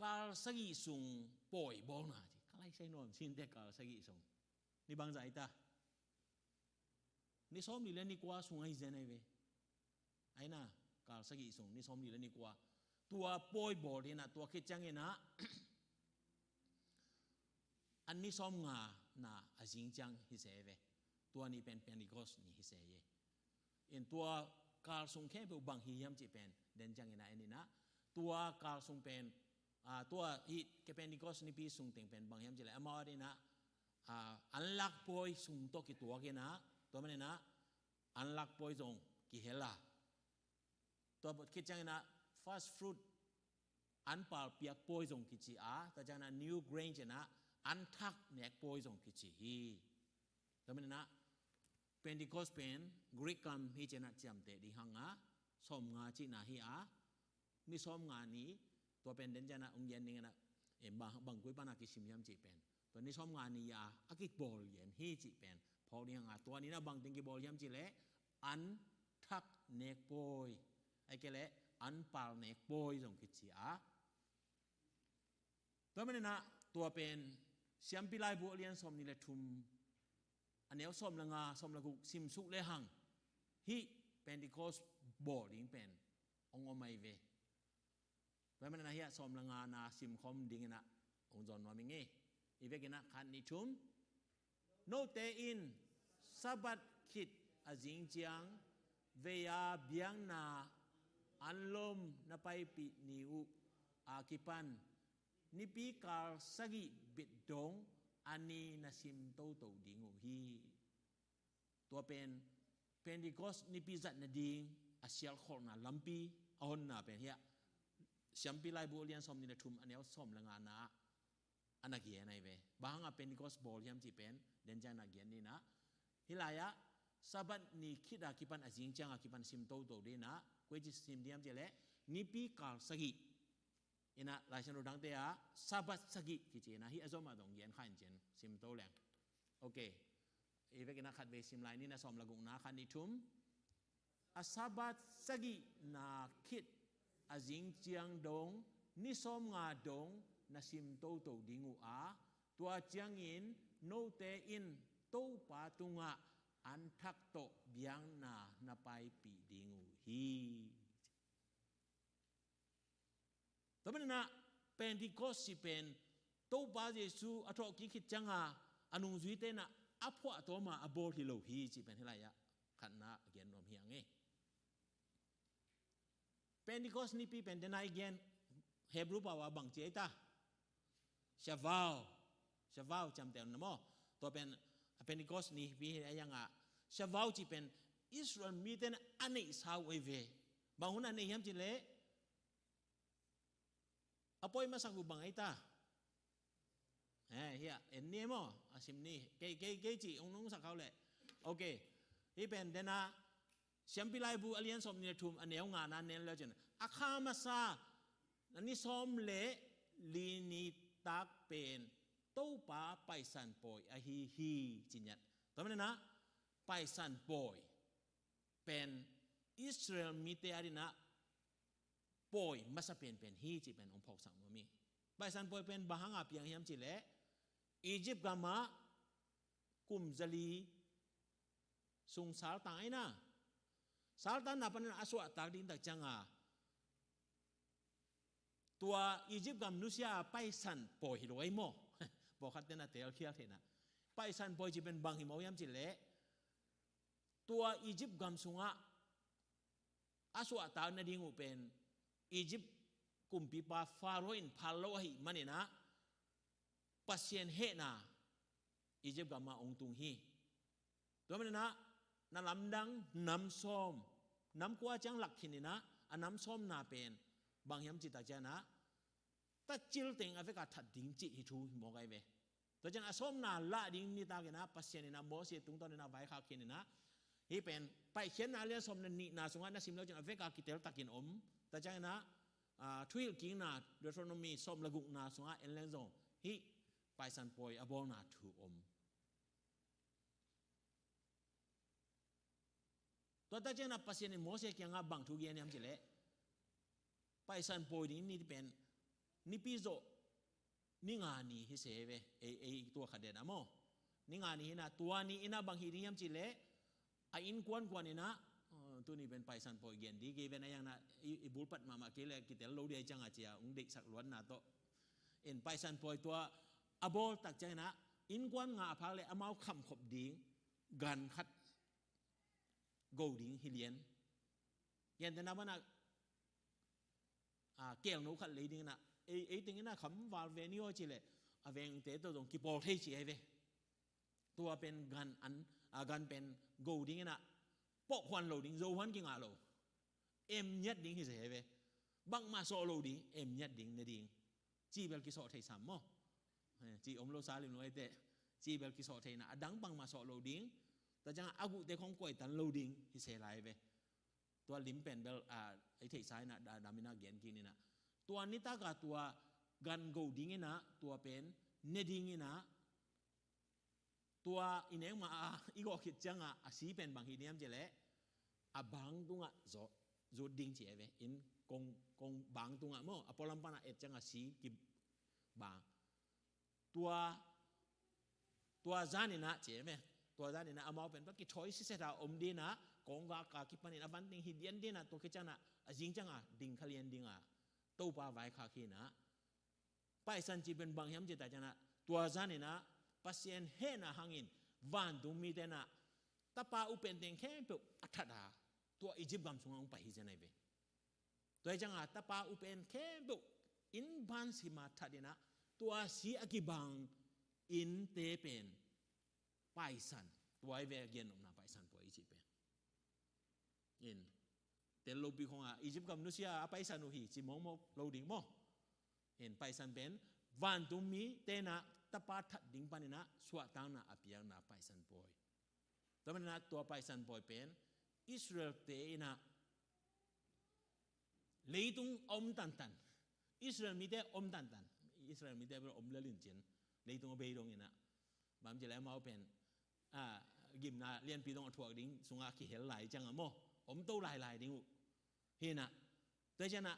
kal sagih sung pawi bawlna ci. Ka lai sai nuam sin teh kal sagih sung. Ni bangzah hi ta. Ni sawmli le ni kua sung ahi zen ahi ve. Ahi na, kal sagih sung, ni sawmli le ni kua. Tua pawi bawl hi na, tua khit ciangin ah, an ni sawmnga na a zing ciang hi se ve. Tua ni pen Pentecost ni hi se hi. In tua kal sung khempeuh bang hi hiam cih pen, den ciangin ah en in ah. Tua kal sung pen, ah, tua hih ke Pentecost nipi sung teng pen bang hiam cih leh, amau adingin ah, ah, an lak pawi sung tawh kituak in ah, tua manin ah, an lak pawi zong kihel a. Tua khit ciangin ah first fruit, an pal piak pawi zong kici a, tua ciangin ah new grain ci-in ah an thak nek pawi zong kici hi. Tua manin ah Pentecost pen Greek kam hi ci-in ah ciamteh ding hang a, sawmnga cihna hi a, ni sawmnga ni, tua pen den ciangin ah hong gen ding in ah, em, bang, bang koi pan a kisim hiam cih pen. Tua ni sawmnga ni a, a kibawl gen hi cih pen phawk ding hang a, tua ni in ah bang teng kibawl hiam cih leh, an thak nek pawi, ahih kei leh an pal nek pawi zong kici a. Tua manin ah tua pen Siampi Laibu a lian sawmnih le thum, a neu sawm le nga, sawm le guk sim suk le hang, hih Pentecost bawl ding pen hong om ahi ve. Tua manin ah hih sawm le nga na sim khawm ding in ah hong zawn nuam ing e. I vekin ah khat, nih, thum. Note in Sabbath khit a zing ciang vei-a biakna anlom na paipih ni uh a kipan nipi kal sagih bit dong a ni na sim toto ding uh hi. Tua pen Pentecost nipi zat nading a sialkholhna lampi a honna pen hi a, Siampi Laibu a lian sawmnih le thum, a neu sawm le nga na a na gen ahi ve. Bang hang a Pentecost bawl hiam cih pen den ciang na gen ni na. Hih lai-ah Sabbath ni khit a kipan a zing ciang a kipan sim toto ding na. Koi ci sim ding hiam cih leh nipi kal sagih. In ah Lai Siangtho dangte ah Sabbath sagih kici in ah, hih a zom a dong gen kha in cin sim to leng. Ok. I vekin ah khatvei sim lai ni na, sawm le guk na, khat, nih, thum. A Sabbath sagihna khit a zing ciang dong ni sawmnga dong na sim toto ding uh a, tua ciangin note in Topa tungah an thak tawh biakna na paipih ding uh hi. Tua manin ah Pentecost cih pen Topa Jesu a thawhkik khit cianga a nungzuite in ah a phuahtawm a a bawl hi lo hi cih pen hih lai-ah khatna a gen nuam hi hang e. Pentecost nipi pen dena i gen Hebrew pau a bang ci ei ta? Shavuot. Shavuot ciamteh un na maw. Tua pen a Pentecost nipi hi a, yang a Shavuot cih pen Israel mite in a neihsa uh ei ve. Bang hun a nei hiam cih leh a poi masak uh bang ei ta? Eh, hiah en ni maw, a sim ni. Kei, kei, kei cih ong nungsak khau leh. Ok. Hih pen dena Siampi Laibu a lian sawm ni le thum a neu ngana nen le cin a kha masa na ni sawm le li nitak pen Topa Paisan Pawi ahi hi ci ngiat. Tua manin ah Paisan Pawi pen Israel mite adingin ah pawi masa penpen hi cih pen ong phawksak nuam hi. Paisan Pawi pen bang hanga piang hiam cih leh Egypt gamah kum zali sung saltang ei na. Saltanna panin a suahtak ding tak cianga tua Egypt gam nusia a Paisan Pawi hi lo ei maw. Pawlkhatte in a telkhial theihna. Paisan Pawi cih pen bang hi maw hiam cih leh tua Egypt gam sungah a suahtak nading uh pen Egypt kumpipa Pharaoh in phal lo ahih manin ah Pasian hehna Egypt gamah ong tung hi. Tua manin ah na lamdang nam sawm, nam kua ciang lak khin in ah a nam sawmna pen bang hiam cih tak ciangin ah tacil teng a vek a that ding cih hi thu hi mawk ai ve. Tua ciang a sawmna lah ding nitak in ah Pasian in ah Moses tungtawn in ah vaikhak khin in ah hih pen Paikhiatna lian sawm na nihna sungah na sim lo cin a vek a kitel takin om. Tua ciangin ah, ah, Thuhilhkikna Deuteronomy sawm le gukna sungah en leng zong hih Paisan Pawi a bawlna thu om. Tua tak ciangin ah Pasian in Moses kiangah bang thu gen hiam cih leh Paisan Pawi ding ni pen nipi zawh ni nga ni hi se ve, ei, ei tua khat den a maw. Ni nga ni hi in ah tua ni in ah bang hi ding hiam cih leh a innkuan kuan in ah, uh, tuni pen Paisan Pawi gen ding kei ven a, yang na i, i bulpat mahmah kei leh kitel lo ding a, i ciang a cia ong deihsak luatna tawh. In Paisan Pawi tua a bawl tak ciangin ah innkuan nga a phak leh amau khamkhop ding gan khat go ding hi lian. Gentehna banah, ah, kelno khat lei ding in ah ei, ei teng in ah kham val ve ni aw cih leh a vengte tawh zong kipawl thei ci ai ve. Tua pen gan an, ah, gan pen go ding in ah pawh huan lo ding, zo huan kingah lo. Em ngiat ding hi se ai ve. Bangmah sawh lo ding, em ngiat ding, ne ding. Ci bel kisawh thei sam maw. Eh, ci om lo sa lim lo ai teh. Ci bel kisawh thei in ah a dang bangmah sawh lo ding. Tua ciang a guhte khong kuaitan lo ding hi se lai ve. Tua lim pen bel, ah, i theihsa in ah da, dam in ah gen kik ni in ah. Tua nitak a tua gan go ding in ah tua pen ne ding in ah tua i nek mah a i gawh khit ciang a a si pen bang hi ding hiam cih leh a bang tungah zawh, zut ding ci ai ve. In kong, kong bang tungah maw, a pualam pan a et ciang a si kibang. Tua, tua zan in ah ci ai ve. Tua zan in ah amau pen bang kithawi siset a om ding in ah kong gak a kipan in a van teng hi lian ding in ah tua khit ciang a a zing ciang a ding kha lian ding a Topa vaikhak hi in ah Paisan cih pen bang hiam cih tak ciang ah tua zan in ah Pasian hehna hangin vantungmite in ah tapa upen teng khempeuh a that a tua Egypt gam sungah hong pai hi zen ai ve. Tua hi ciang a tapa upen khempeuh inn ban sim a that in ah tua si a kibang innte pen Paisan, tua ai ve a gen nopna Paisan Pawi i cih pen. In tel lopi khong a Egypt gam nusia a paisan uh hi ci mawkmawk lo ding maw. In Paisan pen vantungmite in ah tapa that ding pan in ah suahtakna a piakna Paisan Pawi. Tua manin ah tua Paisan Pawi pen Israelte in ah leitung a om tantan, Israel mite a om tantan, Israel mite bel om lel in cin leitung a bei dong in ah bang ci lai amau pen, ah, gimna lianpi dong a thuak ding sungah kihel lai ciang a maw, om to lailai ding uh. Hi in ah tua ciang a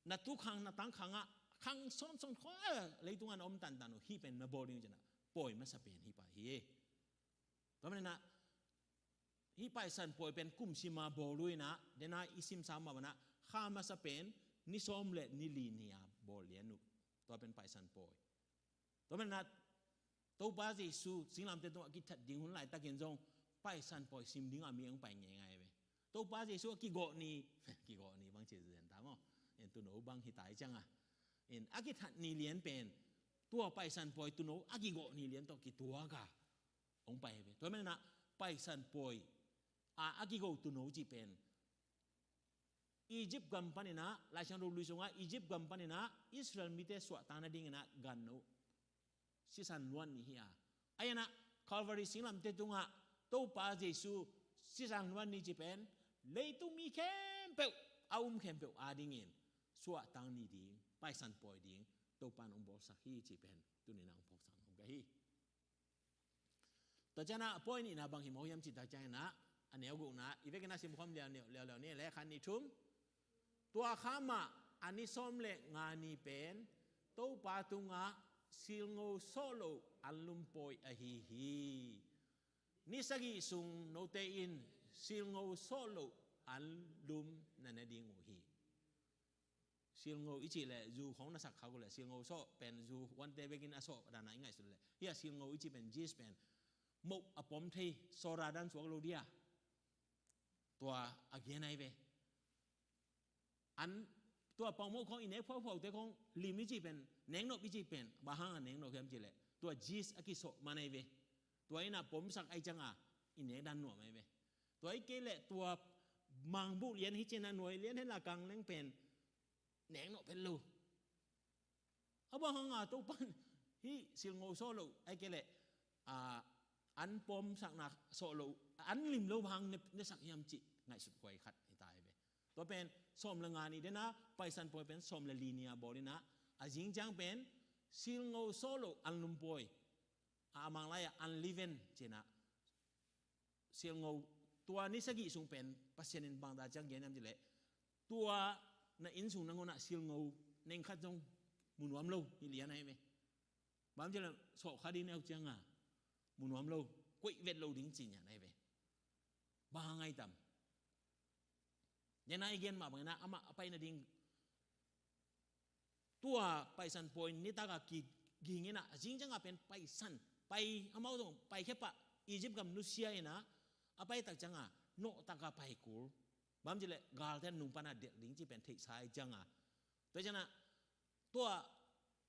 na tukhang, na tangkhang ah, khang sawmsawm khua, eh, leitungah na om tantan uh, hih pen na bawl ding uh ci-in ah, pawi masa pen hih pa hi. Tua manin ah, hih Paisan pawi pen kum sim a bawl uh in ah, den a i simsa mah bangin ah, kha masa pen ni sawm le ni li ni a bawl lian uh. Tua pen Paisan pawi. Tua manin ah, Topa Jesu singlamteh tungah kithat ding hun laitakin zong Paisan pawi sim ding a mi hong pai ngeingai ve. Topa Jesu a kigawh ni, kigawh ni bang ci zen ta maw. In tuuno bang hi ta hi ciangah, in a kithat ni lian pen, tua Paisan pawi tuuno a kigawh ni lian tawh kituak a hong pai ve. Tua manin ah Paisan pawi a, a kigo tuuno cih pen Egypt gam panin ah, Laisiangtho Lui sungah Egypt gam panin ah Israel mite suahtak nadingin ah ganno, sisan luan ni hi a, ahi zongin ah Calvary singlamteh tungah Topa Jesu sisan luan ni cih pen leitung mi khempeuh, a um khempeuh adingin suahtak ni ding, Paisan pawi ding Topa in hong bawlsak hi cih pen tuni-in ah hong phawksak nuam ka hi. Tua ciangin ah a pawi nihna bang hi mawk hiam cih tak ciangin ah, a neu gukna, i vekin ah simkhawm liauleu ni leh, khat, nih, thum. Tua kha mah a ni sawm le nga ni pen Topa tungah silngo sawh loh anlum pawi ahi hi. Ni sagih sung note in silngo sawh loh anlum na ne ding uh hi. Silngo i cih leh, zu khawng na sak khak uh leh, silngo sawh pen zu huante bekin a sawh dan a i ngaihsut leh, hih a silngo i cih pen, yeast pen, moh a pom thei, soda dan suak lo dia, tua a gen ahi ve. An, tua pau moh khawng i nek phuaphuaute khawng, lim i cih pen, neknop i cih pen, bang hang a neknop hiam cih leh, tua yeast a kisawh man ahi ve. Tua in a pomsak ahih ciangin i nek dan nuam ahi ve. Tua ahih kei leh tua mangbuh lian hi ci-in a nuai lian hen la kang leng pen neknop het lo. A bang hang a Topa in hih silngo sawh loh, ahih kei leh, a, an pomsakna sawh loh, an lim loh bang hang ne, nesak hiam cih ngaihsut huai khat hi ta hi ve. Tua pen sawm le nga ni, den a Paisan pawi pen sawm le li ni a bawl in a, a zing ciang pen silngo sawh loh anlum pawi, a, a Mang lai-ah unleavened ci-in a, silngo, tua ni sagih sung pen Pasian in bang ta ciang gen hiam cih leh, tua na inn sung nangawn ah silngo neng khat zong mu nuam lo, hi lian ahi ve. Bang hang hiam cih leh sawh kha ding na hih uh ciangin mu nuam lo, koih vet lo ding ci-in ahi ve. Bang hang hiam? Nidang a i gen mah bangin a, amah a pai nading, tua Paisan pawi nitak a kiging in a, a zing ciang a pen Paisan, pai, amau zong paikhia pah, Egypt gam nusia in a, a pai tak ciang a nawh tak a pai kul. Bang hang hiam cih leh galte nung pan a delh ding cih pen theihsa ahih ciang a. Tua ciang a, tua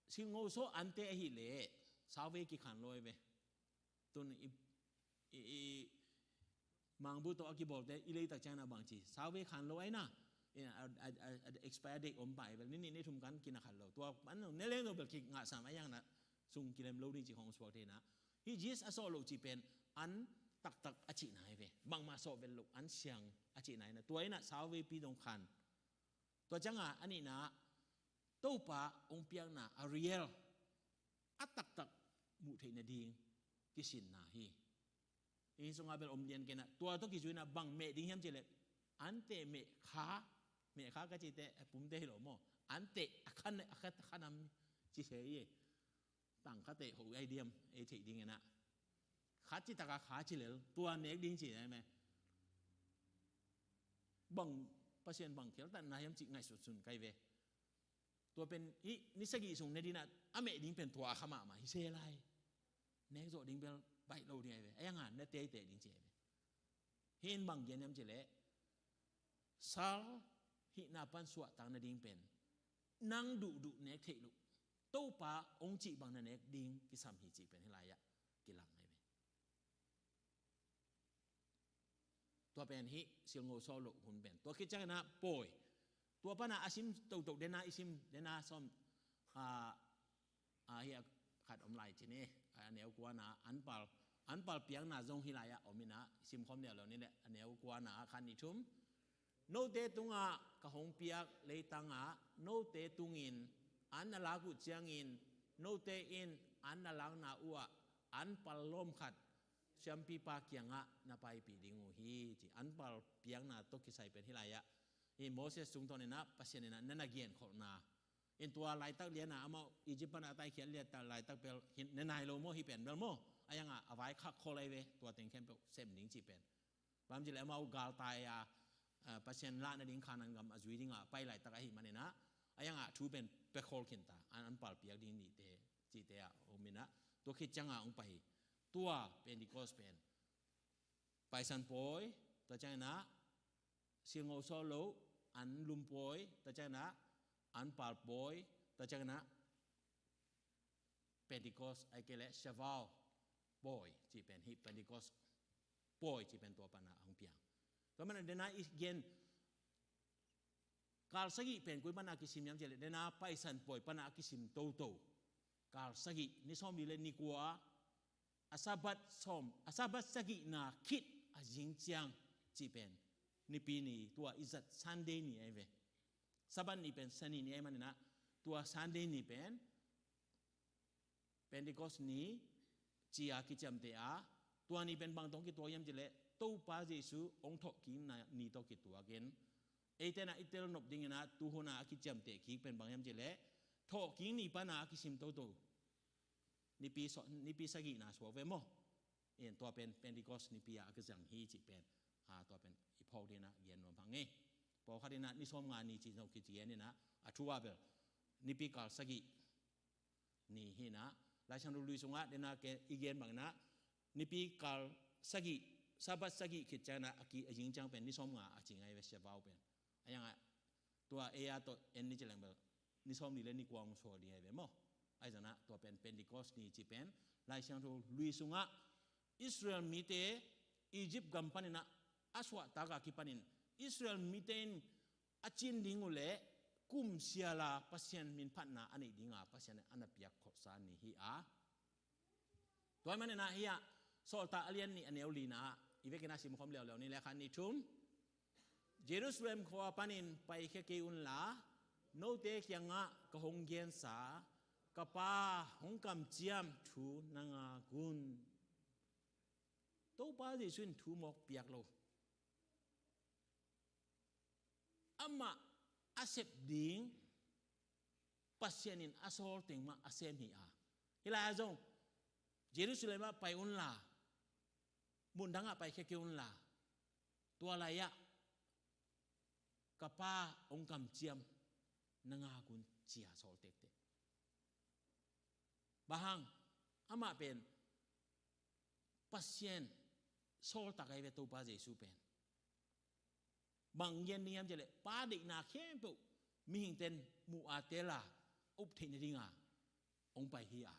silngo sawh ante ahih leh sauvei kikhan lo ahi ve. Tun i, i, i mangbuh tawh a kibawlte i lei tak ciang a bang ci, sauvei khan lo ahi na. I, a, a, a, a expire date om pah ahi ve. Ni nih ni thum kan kina khan lo. Tua an ne leng lo bel kingah sam ahi zongin a, sung kilem lo ding cih khawng suak thei na. Hih yeast a sawh loh cih pen an taktak a cihna ahi ve. Bangmah sawh vet loh, an siang a cihna ahi na. Tua in a sauveipi dong khan. Tua ciang a, a nihna, Topa hong piakna a real, a taktak muh theih nading kisinna hi. Hih sungah bel om lian kei in a, tua tawh kizui in a bang meh ding hiam cih leh, anteh meh kha, meh kha ka cih teh a pumte hi lo maw, anteh a kha, a kha, kha nam ci se hi. Tang kha teh ho ai diam, ei theih ding in a. Khat ci tak a kha ci lel, tua nek ding ci ahi meh. Bang, Pasian bang khialtatna hiam cih ngaihsut sun ka hi ve. Tua pen hih ni sagih sung ne ding in a, a meh ding pen tua a kha mahmah hi se lai. Nek zawh ding bel baih lo ding ahi ve. Ahi zongin a na teitei ding ci ahi ve. Hih in bang gen hiam cih leh, sal hihna pan suahtak nading pen nang duhduh nek theih loh, Topa hong cih bang na nek ding kisam hi cih pen hih lai-ah kilang ahi ve. Tua pen hih silngo sawh loh hun pen. Tua khit ciangin a pawi. Tua pan a a sim toto, den a i sim, den a sawm, a, a, hih a khat om lai ci ni. A neu kuana, anpal, anpal piakna zong hih lai-ah om in a, simkhawm liauleu ni leh, a neu kuana, a khat, nih, thum. Note tungah ka hong piak leitang ah note tungin an na lak uh ciangin, note in an na lakna uhah anpal lawm khat siampipa kiangah na paipih ding uh hi, ci. Anpal piakna tawh kisai pen hih lai-ah Hih Moses sung tawh inah Pasian inah na na genkholhna. In tua laitak lianah amau Egypt pana a taikhiat liata laitak bel hi na nai lo maw, hih pen bel maw. A yangah a vaikhak khol ahi ve, tua teng khempeuh sem ding cih pen. Bang ci le amau galtai a, a, Pasian lah nading Khanaan gam a zui dingah pai laitak ahih maninah a yangah thu pen pia khol khinta, an, an palpiak ding nihte cihte ah om inah tua khit ciangah hong pai hi. Tua Pentecost pen Paisan pawi, tua cianginah silngo sawl lo, an lum pawi, tua cianginah an pal pawi, tua cianginah Pentecost, ahih kei leh Shavuot pawi cih pen, hih Pentecost pawi cih pen tua pana hong piang. Tua mana dena i gen kal sagih pen koi pana kisim hiam cih leh dena Paisan pawi pana a kisim toto. Kal sagih, ni sawmli le ni kua, a Sabbath sawm, a Sabbath sagihna khit a zing ciang cih pen Nipi ni, tua i zat Sunday ni ahi ve. Sabbath ni pen Sani ni ahih maninah tua Sunday ni pen Pentecost ni ci-a kiciamteh a, tua ni pen bang tawh kituak hiam cih leh Topa Jesu hong thawhkikna ni tawh kituak in, eite inah i telnop dinginah tuhuna a kiciamteh kik pen bang hiam cih leh thawhkik ni pana a kisim toto. Nipi, nipi sagihna suak ve maw. In tua pen Pentecost nipi ah a kizang hi cih pen, a, tua pen i phawk dinah gen nuam hang e. Pawlkhat inah ni sawmnga ni cih zong kici gen inah a thu ah bel nipi kal sagih ni hi inah, Laisiangtho Lui sungah dena i gen banginah nipi kal sagih, Sabbath sagih khit cianginah a ki a zing ciang pen ni sawmnga a ci ngai ve, Shavuot pen. A yangah tua ei a tawh en ni ci leng bel ni sawmli le ni kua hong suak ding ahi ve maw. Ahi zongah tua pen Pentecost ni cih pen Laisiangtho Lui sungah Israel mite Egypt gam paninah a suahtak a kipanin Israel mite in a cin ding uh leh kum siala Pasian minphatna a neih dinga Pasian in a na piak kholhsa ni hi a. Tua ahih maninah hih ah Sawltak a lian nih a neu lina ah i vekin a simkhawm leuleu ni le khat nih thum. Jerusalem khua panin paikhia kei unla, note kiangah ka hong gensa ka Pa hong kamciam thu na ngak un. Topa Jesu in thu mawk piak lo. Amah a sep ding Pasian in a sawl teng mah a sem hi a. Hih lai-ah zong Jerusalem ah pai unla, mundang ah paikhia kei unla, tua lai-ah ka Pa hong kamciam na ngak un ci-a sawl tektek. Bang hang, amah pen Pasian sawltak ahi ve, Topa Jesu pen. Bang gen ding hiam cih leh Pa deihna khempeuh mihingte in mu a tel a, up theih nadinga hong pai hi a.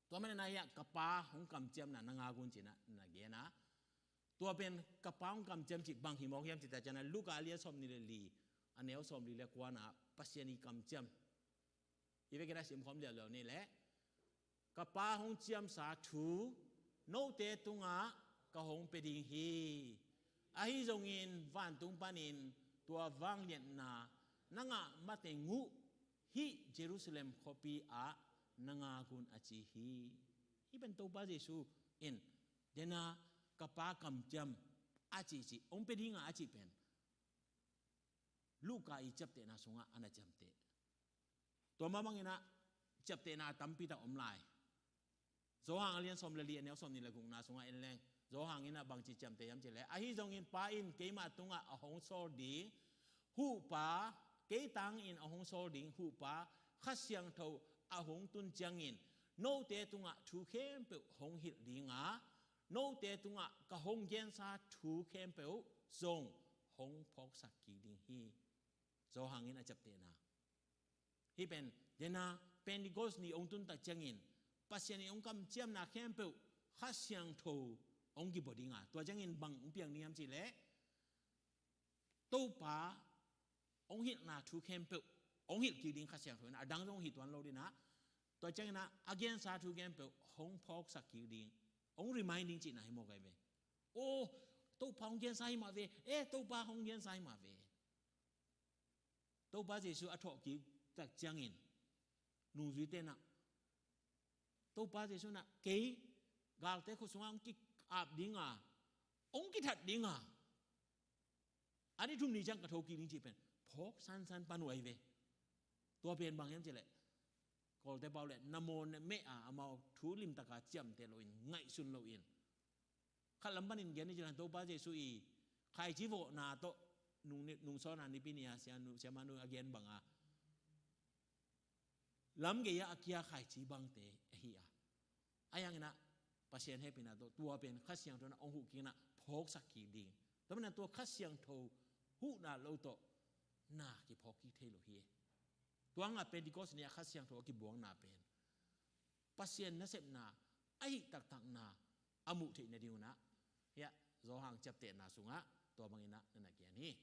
Tua manin ah hih ah ka Pa hong kamciamna na ngak un ci-in ah na gen a. Tua pen ka Pa hong kamciam cih bang hi mawk hiam cih tak ciangin ah Luka a lian sawmnih le li, a neu sawmli le kua na Pasian i kamciam i vekin a simkhawm leuleu ni leh, ka Pa hong ciamsa thu note tungah ka hong pia ding hi. Ahi zongin vantung panin tua vangliatna na ngah mateng uh hih Jerusalem khuapi ah na ngak un a ci hi. Hih pen Topa Jesu in dena ka Pa kamciam a cihcih hong pia ding a a cih pen Luka i ciaptehna sungah a na ciamteh. Tua mah bangin ah ciaptehna a tampi tak om lai. Johan a lian sawm le li, a neu sawmnih le gukna sungah en leng, Johan in ah bangci ciamteh hiam cih leh, ahi zongin Pa in keima tungah a hong sawl ding Huhpa, kei tangin a hong sawl ding Huhpa Kha Siangtho a hong tun ciangin note tungah thu khempeuh hong hilh ding a, note tungah ka hong gensa thu khempeuh zong hong phawksak kik ding hi. Johan in a ciaptehna. Hih pen dena Pentecost ni hong tun tak ciangin Pasian in hong kamciamna khempeuh Kha Siangtho hong kibua ding a, tua ciangin bang hong piang ding hiam cih leh, Topa hong hilhna thu khempeuh hong hilh kik ding Kha Siangtho in, a dang zong hih tuan lo ding a, tua ciangin ah a gensa thu khempeuh hong phawksak kik ding, hong remind ding cihna hi mawk ahi ve. Oh, Topa hong gensa hi mah ve, eh, Topa hong gensa hi mah ve. Topa Jesu a thawhkik tak ciangin nungzuite in ah, Topa Jesu in ah kei galte khut sungah hong ki-ap ding a, hong kithat ding a, A ni thum ni ciang ka thokik ding cih pen phawk sansan pan uh ahi ve. Tua pen bang hiam cih leh Kawlte pau leh na maw na meh a, amau thu limtaka ciamteh loin, ngaihsun loin, khat lam panin gen ni cih leh Topa Jesuh i khaici vawhna tawh nung, nungsawna nipi ni a sia nu, siamah nu a gen banga lam gei-ah a kia khaici bangte ahi a, a hianginah Pasian hehpihna tawh tua pen Kha Siangtho inah hong huh kik inah phawksak kik ding. Tua manin tua Kha Siangtho huhna lo tawh na kiphawk kik thei lo hi. Tua hangah Pentecost ni-ah Kha Siangtho a kibuakna pen Pasian nasepna ahi taktakna a muh theih nading unah hiah Johan ciaptehna sungah tua banginah na na kian hi.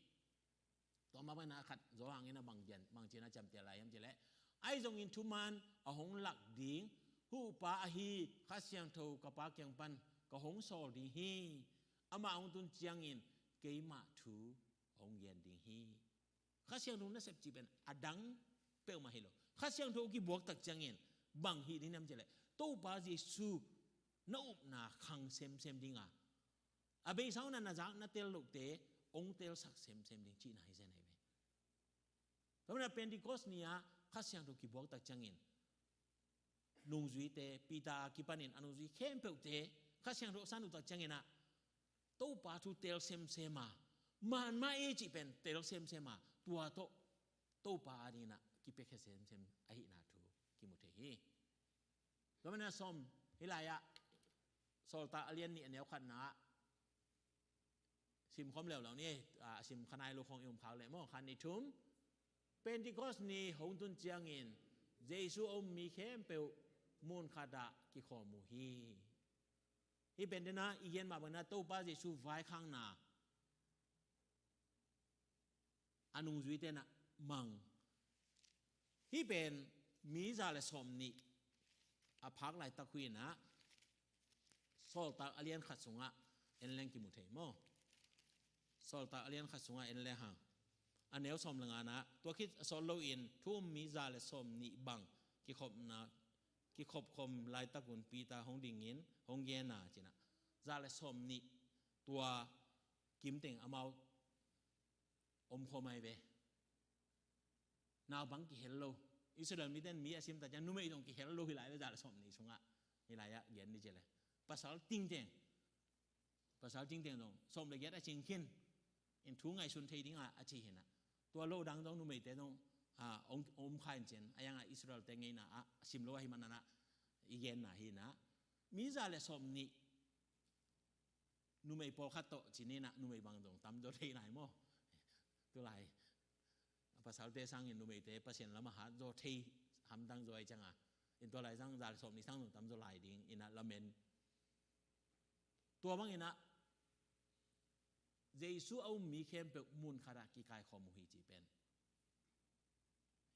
Tua mah banginah khat Johan inah bang kian, bang cinah ciamteh lai hiam cih leh, ahi zongin thuman a hong lak ding Huhpa ahi Kha Siangtho ka Pa kiang pan ka hong sawl ding hi. Amah hong tun ciangin keimah thu hong gen ding hi. Kha Siangtho nasep cih pen a dang peuhmah hi lo. Kha Siangtho kibuak tak ciangin bang hih ding hiam cih leh Topa Jesuh na upna khang semsem dinga, a beisa unah na zak na tel lohte hong telsak semsem ding cihna hi zen ahi ve. Tua manin Pentecost ni-ah Kha Siangtho kibuak tak ciangin nungzuite, Peter a kipanin a nungzui khempeuhte Kha Siangtho a san uh tak cianginah Topa thu tel semsem a, man mah e cih pen tel semsem a, tua tawh Topa adinginah kipiakhia semsem ahihna thu kimu thei hi. Tua manin a sawm, hih lai-ah Sawltak a lian nih a neu khatna ah simkhawm leuleu ni, a, a sim kha nai lo khawng i om khak leh maw, kha nih thum. Pentecost ni hong tun ciangin Jesuh a um mi khempeuh mun khatah kikhawm uh hi. Hih pen denah i gen mah banginah Topa Jesuh vaikhakna a nungzuite inah mang. Hih pen mi za le sawm nih a phak laitak uh inah Sawltak a lian khat sungah en leng kimu thei maw? Sawltak a lian khat sungah en leng hang, a neu sawm le nganah, tua khit a sawt loin thu um mi za le sawm nih bang kikhopna, kikhopkhawm laitak un Peter hong dingin hong gen a cinah za le sawm nih tua kimteng amau omkhawm ahi ve. Naupang kihel lo. Israel mite in mi a sim tak ciang numei zong kihel lo hi lai ve, za le sawm nih sungah. Hih lai-ah gen ni ci le, pasal tingteng, pasal tingteng zong sawm le giat a cing khin in thu ngaihsun thei dinga a ci hinah. Tua lo dang zong numeite zong, a, om, om kha in cin, a hiangah Israel-te ngeina ah a sim lo ahi mananah i genna hinah. Mi za le sawm nih numei pawlkhat tawh ci ninah, numei bang zong tamzaw thei nai maw? Tulai a pasalte sangin numeite Pasian lamah hatzaw thei hamtang zaw ahi cianga, in tua lai sang za le sawm nih sang zong tamzaw lai ding inah lamen. Tua banginah Jesuh a um mi khempeuh mun khatah kikaikhawm uh hi cih pen,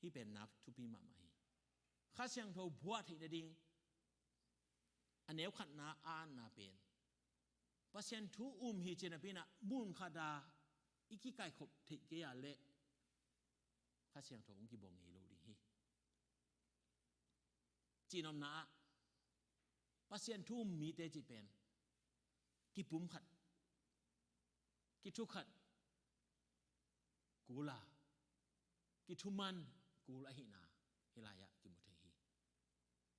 hih pen nak thupi mahmah hi. Kha Siangtho buah theih nading a neu khatna a anna pen Pasian thu um hi cih napi inah mun khatah i kikaikhop theih kei ah leh Kha Siangtho hong kibuak ngei lo ding hi. Cihnopna ah Pasian thu um mite cih pen kipumkhat, kithukhat kul a, kithuman kul ahihna hih lai-ah kimu thei hi.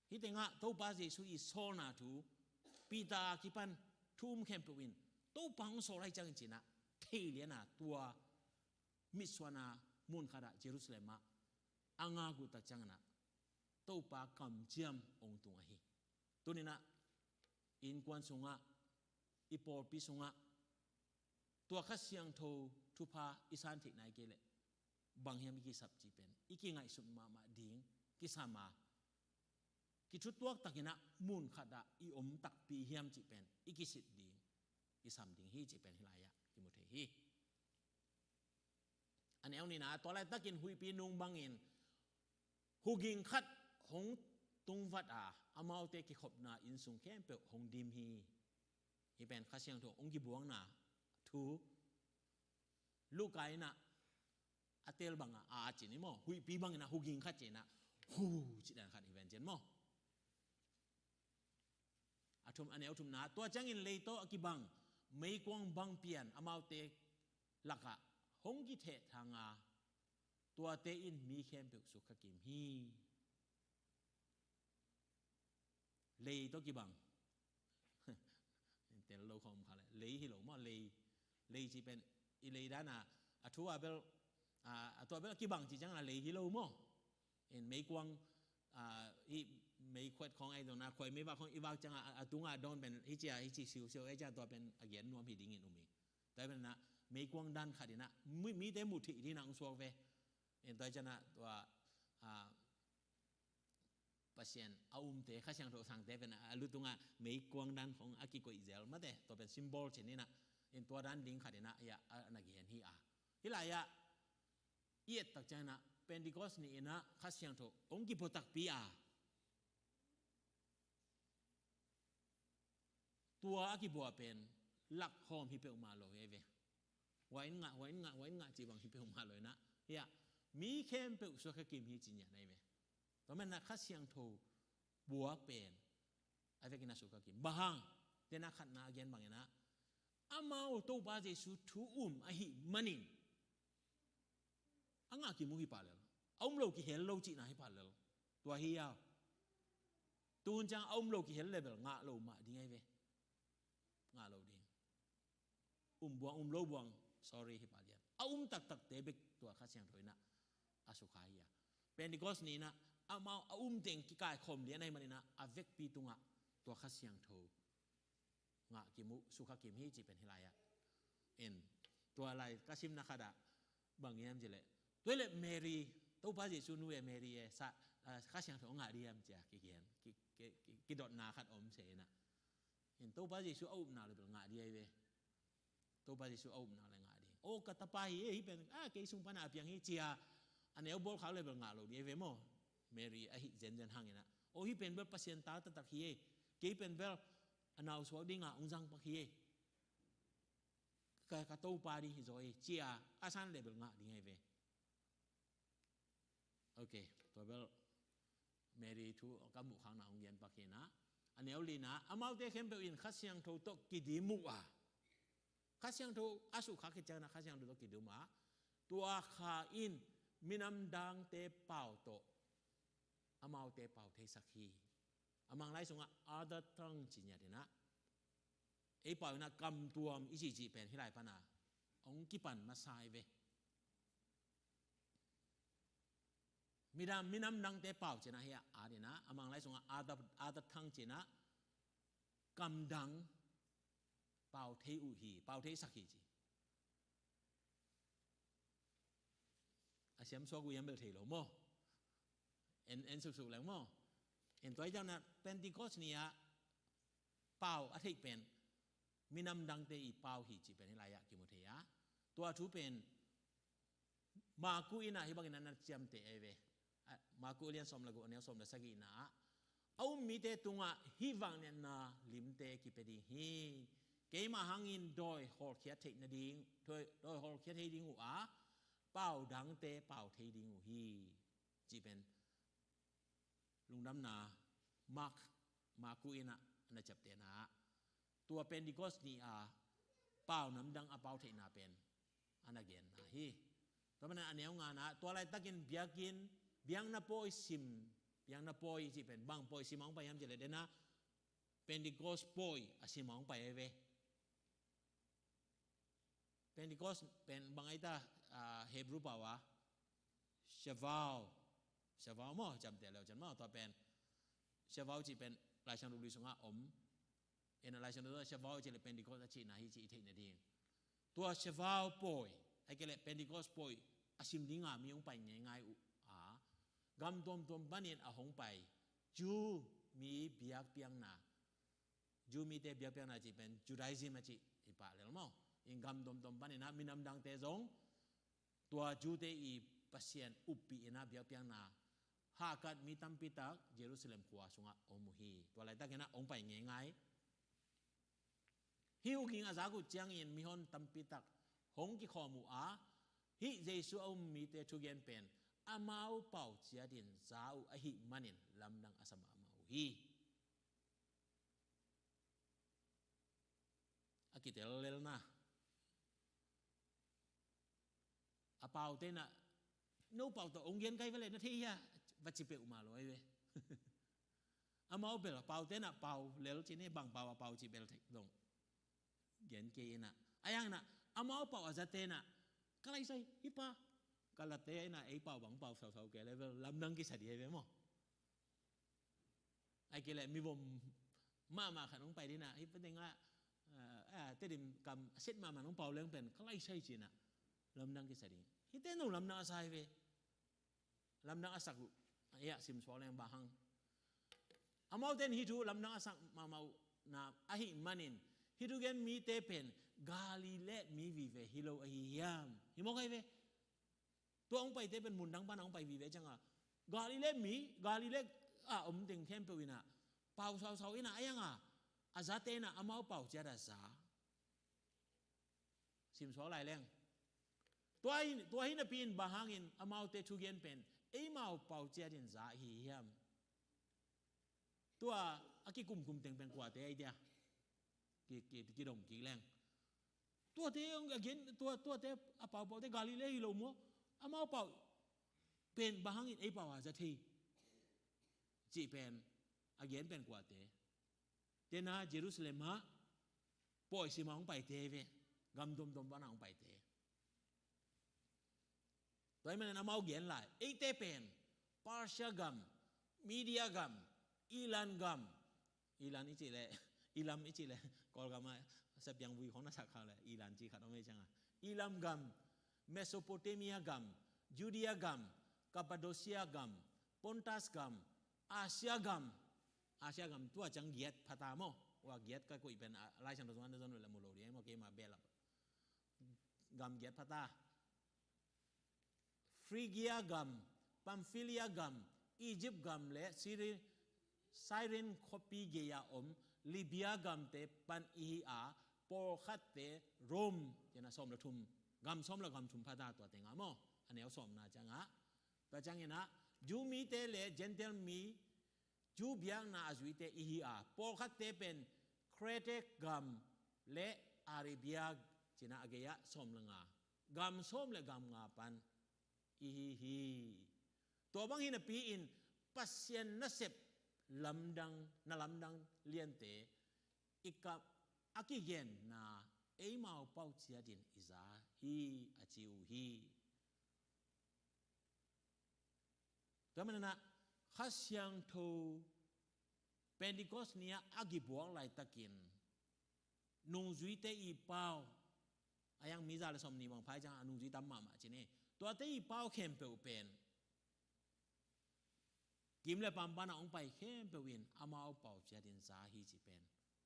Hih tengah Topa Jesuh i sawlna thu, Peter a kipan thu um khempeuh in Topa hong sawl ahi ciangin cinah thei liana tua mitsuana mun khatah Jerusalem ah a ngak uh tak cianginah Topa kamciam hong tung ahi. Tuninah i innkuan sungah, i pawlpi sungah tua Kha Siangtho thupha i san theih nai kei leh bang hiam i kisap cih pen i kingaihsut mahmah ding kisam a, kithutuak takinah mun khatah i om takpi hiam cih pen i kisit ding, i sam ding hi cih pen hih lai-ah kimu thei hi. A neu nihna, tua laitakin huihpi nung bangin huging khat hong tungvat a, amaute kikhopna inn sung khempeuh hong dim hi. Hih pen Kha Siangtho hong kibuakna thu Luka inah a tel banga a ci ni maw, huihpi banginah huging khat ci inah hu ci dan khat hi ven cin maw. A thum, a neu thumna, tua ciangin lei tawh a kibang meikuang bang pian amaute lakah hong kithehthang a, tuate in mi khempeuh sukha kim hi. Lei tawh kibang. Tel lo khawm kha le. Lei hi lo maw, lei. Lei ci pen i lei dan a, a thu a bel, a, a tua bel a kibang ci ciang a lei hi lo maw. In meikuang, a, i meikhuat khawng ai dong na, khuai meivak khawng i vak ciang a, a, a tung a dawn pen hi cia, hi ci siusiu ai cia tua pen a gen nuam hi ding in um hi. Tua pen na, meikuang dan khat in na, mi, mite muh theih ding na hong suak ve. In tua ciang a tua, a, Pasian a umte, Kha Siangtho sangte pen a lu tungah meikuang dan khawng a kikoih zel mate, tua pen symbol ci ni na, in tua dan ding khat in na, ya, a, a na gen hi a. Hi lai ah, i et tak ciang in na, Pentecost ni in na, Kha Siangtho hong kipua takpi a. Tua a kibua pen lak hawm hi peuhmah lo hi ve. Hua in ngah, hua in ngah, hua in ngah ci bang hi peuhmah lo hi na. Hiah, mi khempeuh sukha kim hi ci ngiat na hi ve. Tua man na Kha Siangtho buak pen a vekin a sukha kim. Bang hang, tena khatna a gen bang in na, amau Topa Jesu thu um ahih manin a ngah kim uh hi pah lel. A um lo kihel lo cihna hi pah lel. Tua hi a. Tuhun ciang a um lo kihel le bel ngah lo mah ding ahi ve. Ngah lo ding. Um buang, um lo buang. Sorry, hi pah lian. A um taktakte bek tua Kha Siangtho in na a sukha hi a. Pentecost ni in na amau a um teng kikaikhawm lian ahih manin na a vekpi tungah tua Kha Siangtho ngah kim uh, sukha kim hi cih pen hi lai ah. In, tua lai ka simna khat ah bang hiam cih leh, tua hi leh Mary, Topa Jesu nu e Mary e, sa, ah, Kha Siangtho ngah ding hiam ci a kigen, ki, ki, ki, kidotna khat om se in na. In, Topa Jesu a upna le bel ngah ding ahi ve. Topa Jesu a upna le ngah ding. O, ka tapa hi e, hih pen, ah, kei sung pan a piang hi ci a, a neu bawl khak le bel ngah lo ding ahi ve maw. Mary ahih zenzen hang in na. O, hih pen bel Pasian ta taktak hi e. Kei pen bel a nausuak ding a hong zang pak hi e. Ka, ka Topa ding hi zaw e ci a, a san le bel ngah ding ahi ve. Ok, tua bel Mary thu ka muh khakna hong gen pak hi na. A neu lina, amaute khempeuh in Kha Siangtho tawh kidim uh a. Kha Siangtho a sukha khit ciang in na Kha Siangtho tawh kidim uh a. Tua kha in minam dangte pau tawh amaute pau theisak hi. A Manglai sungah other tongue ci ngiat in na. Ei pau in na kamtuam i cihcih pen hi lai pan a hong kipan masa hi ve. Midam, minam dangte pau ci in na hi a, a ding in na, a Manglai sungah other, other tongue ci in na, kamdang pau thei uh hi, pau theisak hi ci. A siamsuak uh hiam bel thei lo maw. En, en suksuk leng maw. En tua hi ciang in na Pentecost ni ah pau a theih pen minam dangte i pau hi cih pen hi lai ah kimu thei a. Tua thu pen Maku in na hih bangin a na ciamteh ahi ve. A, Maku a lian sawm le guk, a neu sawm le sagihna ah, a um mite tungah hih vangliatna limte kipia ding hi. Keima hangin dawi hawlkhiat theih nading, dawi, dawi hawlkhiat thei ding uh a, pau dangte pau thei ding uh hi. Cih pen lungdamna, Mark, Maku in na, na ciaptehna ah, tua Pentecost ni a pau namdang a pau theihna pen a na genna hi. Tua manin a neu ngana, tua laitakin biakinn, biakna pawi sim, biakna pawi cih pen bang pawi sim a hong pai hiam cih leh, dena Pentecost pawi a sim a hong pai ahi ve. Pentecost pen bang ahi ta, ah, Hebrew pau a, Shavuot. Shavuot maw, ciamteh leu cian maw, tua pen. Shavuot cih pen Laisiangtho Lui sungah om. Ena Laisiangtho Lui Shavuot cih leh Pentecost a cihna hi cih i theih nading. Tua Shavuot pawi, ahih kei leh Pentecost pawi a sim dinga mi hong pai ngeingai uh a, gam tuamtuam panin a hong pai Jew mi biakpiakna, Jew mite biakpiakna cih pen Judaism a cih hi pah lel maw. In gam tuamtuam panin a minam dangte zong tua Jew-te i Pasian uppih in a biakpiakna hahkat mi tampi tak Jerusalem khua sungah om uh hi. Tua laitakin a hong pai ngeingai. Hih uk ging a zak uh ciangin mihon tampi tak hong kikhawm uh a, hih Jesu a um mite thugen pen amau pau ciatin za uh ahih manin lamdang a sa mahmah uh hi. A kitel lelna. paute in ah, "No pau tawh hong gen kai ve leh na thei hia?" va ci peuhmah lo ahi ve. Amau bel paute in ah pau lel ci ni, bang pau a pau ci bel thei dong gen kei in ah. Ahi hangin ah amau pau a zate in ah, "Ka lai sai, hi pa, ka late in ah ei pau bang pau sausau kei leh bel lamdang kisa ding ahi ve maw." Ahih kei leh mivom mahmah khat hong pai ding in ah, hih pen teng ah, eh, eh, Tedim kam a set mahmah hong pau leng pen, "Ka lai sai," ci in ah lamdang kisa ding. Hihte in zong lamdang a sa ahi ve. Lamdang a sak uh, a, ia, sim suak leng bang hang. Amaute in hih thu lamdang a sak mahmah uh na ahih manin, hih thugen mite pen Galilee mi vive hi lo ahi hiam? Hi mawk ahi ve. Tua hong paite pen mundang pan a hong pai vive ciang a, Galilee mi, Galilee a om teng khempeuh in ah pau sausau in ah, ahi hang a, a zate in ah amau pau ciat a za. Sim suak lai leng. Tua hi, tua hi napi in bang hangin amaute thugen pen eimau pau ciat in za hi hiam? Tua a kikumkum teng pen kuate ahi dia? Ki, ki, kidong kik leng. Tuate hong a gen, tua, tuate a pau paute Galilee hi lo maw? Amau pau pen bang hangin ei pau a za thei? Cih pen a gen pen kuate? Tena Jerusalem ah pawi sim a hong paite ve, gam domdom pan a hong paite. Tua ahih manin amau gen lai, eite pen Persia gam, Media gam, Ilan gam, Ilan i cih leh, Ilam i cih leh, Kawlgam ah sapiang vui khong na sak khak leh Ilan cih khat om ei ciang a, Ilam gam, Mesopotamia gam, Judea gam, Cappadocia gam, Pontus gam, Asia gam, Asia gam tua ciang giat pha ta maw? Ua giat ka koih pen a, Lai Siangtho sungah na zon uh leh mu lo ding maw, keima behlap. Gam giat pha ta. Phrygia gam, Pamphylia gam, Egypt gam leh Syri-, Cyrene khuapi gei-a om Libya gamte pan ihi a, pawlkhatte Rome, ciang a sawm le thum, gam sawm le gam thum pha ta tua teng ah maw? A neu sawmna ciang ah. Tua ciangin ah, Jew mite leh Gentile mi, Jew biakna a zuite ihi a, pawlkhatte pen Crete gam leh Arabia, ciang a, a gei-ah sawm le nga, gam sawm le gam nga pan ihi hi. Tua bang hi napi in Pasian nasep lamdang, na lamdang liante i kap a kigenna eimau pau ciat in i za hi a ci uh hi. Tua manin ah Kha Siangtho Pentecost ni-ah a kibuak laitakin nungzuite i pau, a yang mi za le sawm nih bang phai ciang a nungzui tam mahmah ci ni. Tuate i pau khempeuh pen kim le paam pan a hong pai khempeuh in amau pau ciat in za hi cih pen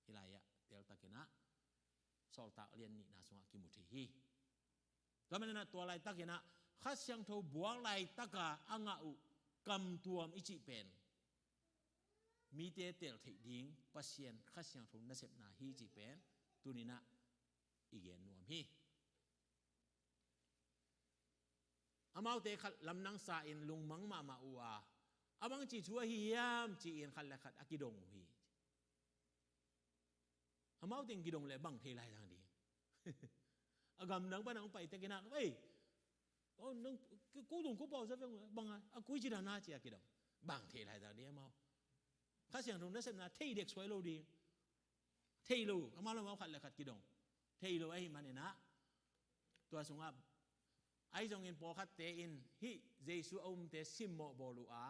hih lai-ah teltakin ah Sawltak lian nihna sungah kimu thei hi. Tua manin ah tua laitakin ah Kha Siangtho buak laitaka a ngah uh kamtuam i cih pen mite tel theih ding Pasian Kha Siangtho nasepna hi cih pen tuni-in ah i gen nuam hi. Amaute khat lamdang sa-in lungmang mahmah uh a, a bangci thu ahi hiam ci-in khat le khat a kidong uh hi. Amau teng kidong leh bang thei lai dang ding. A gamdang pan a hong pai tekin ah, "Ei, oh, nang, ko tung ko pau za veng bang a, a kui ci dan a," ci a kidong. Bang thei lai dang ding amau. Kha Siangtho nasepna thei dek suai lo ding. Thei lo, amau le amau khat le khat kidong. Thei lo ahih manin ah tua sungah, ahi zongin pawlkhatte in hih Jesu a umte simmawh bawl uh a,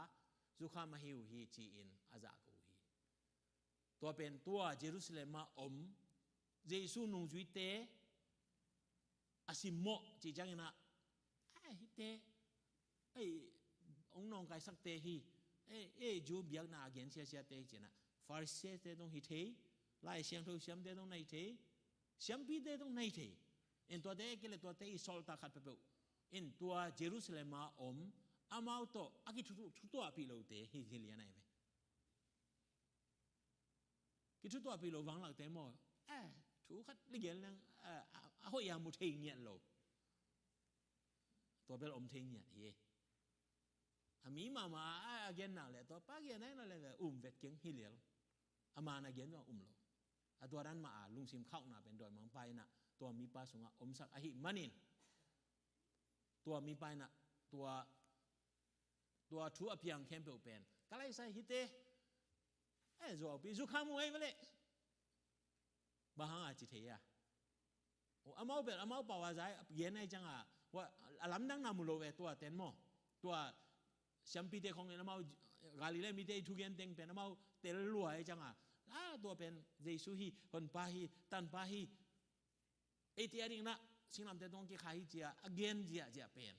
zukham ahi uh hi ci-in a zahko uh hi. Tua pen tua Jerusalem ah om Jesu nungzuite a simmawh cih ciangin ah, "Ai, hihte, ei, hong nawngkaisakte hi, ei, ei, Jew biakna a gen siasiate hi," ci-in ah, Pharisee-te zong hi thei, Lai Siangtho siamte zong na hi thei, siampite zong na hi thei. In tuate, kei le tuate i sawltak khat peuhpeuh in tua Jerusalem ah om, amau tawh a kithutuahpih lote hi, hi lian ahi ve. Kithutuahpih lo vanglakte maw? Eh, thu khat le gen leng, eh, a, a hoih a mu thei ngiat lo. Tua bel om thei ngiat hi. A mi mahmah a, a gen nak leh tua pa gen ahi nak leh um vet keng hi lial. A man a gen tua um lo. A tua dan mah a lungsim khauhna pen dawimangpa in ah tua mipa sungah omsak ahih manin Tua mipa in ah, tua, tua thu a piang khempeuh pen ka laisai hite. Eh, zuaupi, zukham uh ei mah leh. Bang hang a ci thei a. Oh, amau bel, amau pau a zai, gen a i ciang a, hua, a lamdang na mu lo ve tua ten maw. Tua siampite khong in amau Galilee mite i thugen teng pen amau tel lua i ciang a. Ah, tua pen Jesu hi, honpa hi, tanpa hi. Eite a ding in ah singlamteh tungah kikhai hi ci a, a gen ziahziah pen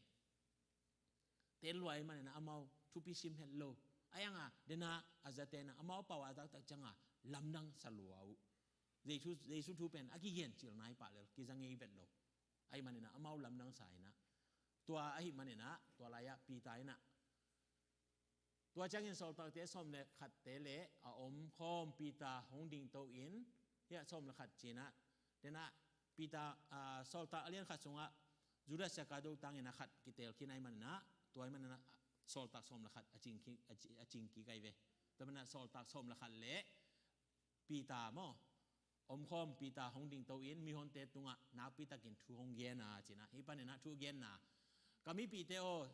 tel lua ahih manin ah amau thupi sim het lo. Ahi hang a, den a, a zate in ah amau pau a taktak ciang a lamdang sa lua uh. Jesu, Jesu thu pen a kigen cil nai pah lel, kiza ngei vet lo. Ahih manin ah amau lamdang sa in ah. Tua ahih manin ah, tua lai ah Peter in ah, tua ciangin sawltakte sawm le khatte le a omkhawm Peter hong dingto in, hiah sawm le khat ci in ah, den ah Peter, ah, Sawltak a lian khat sungah Judas Iskariot tangin a khat kitel khin ahih manin ah, tua ahih manin ah sawltak sawm le khat a cing ki, a ci, a cing kik ahi ve. Tua manin ah sawltak sawm le khat le Peter maw, omkhawm Peter hong dingto in mihonte tungah nakpi takin thu hong gen a ci in ah, hih panin ah thu genna. Ka mipihte aw,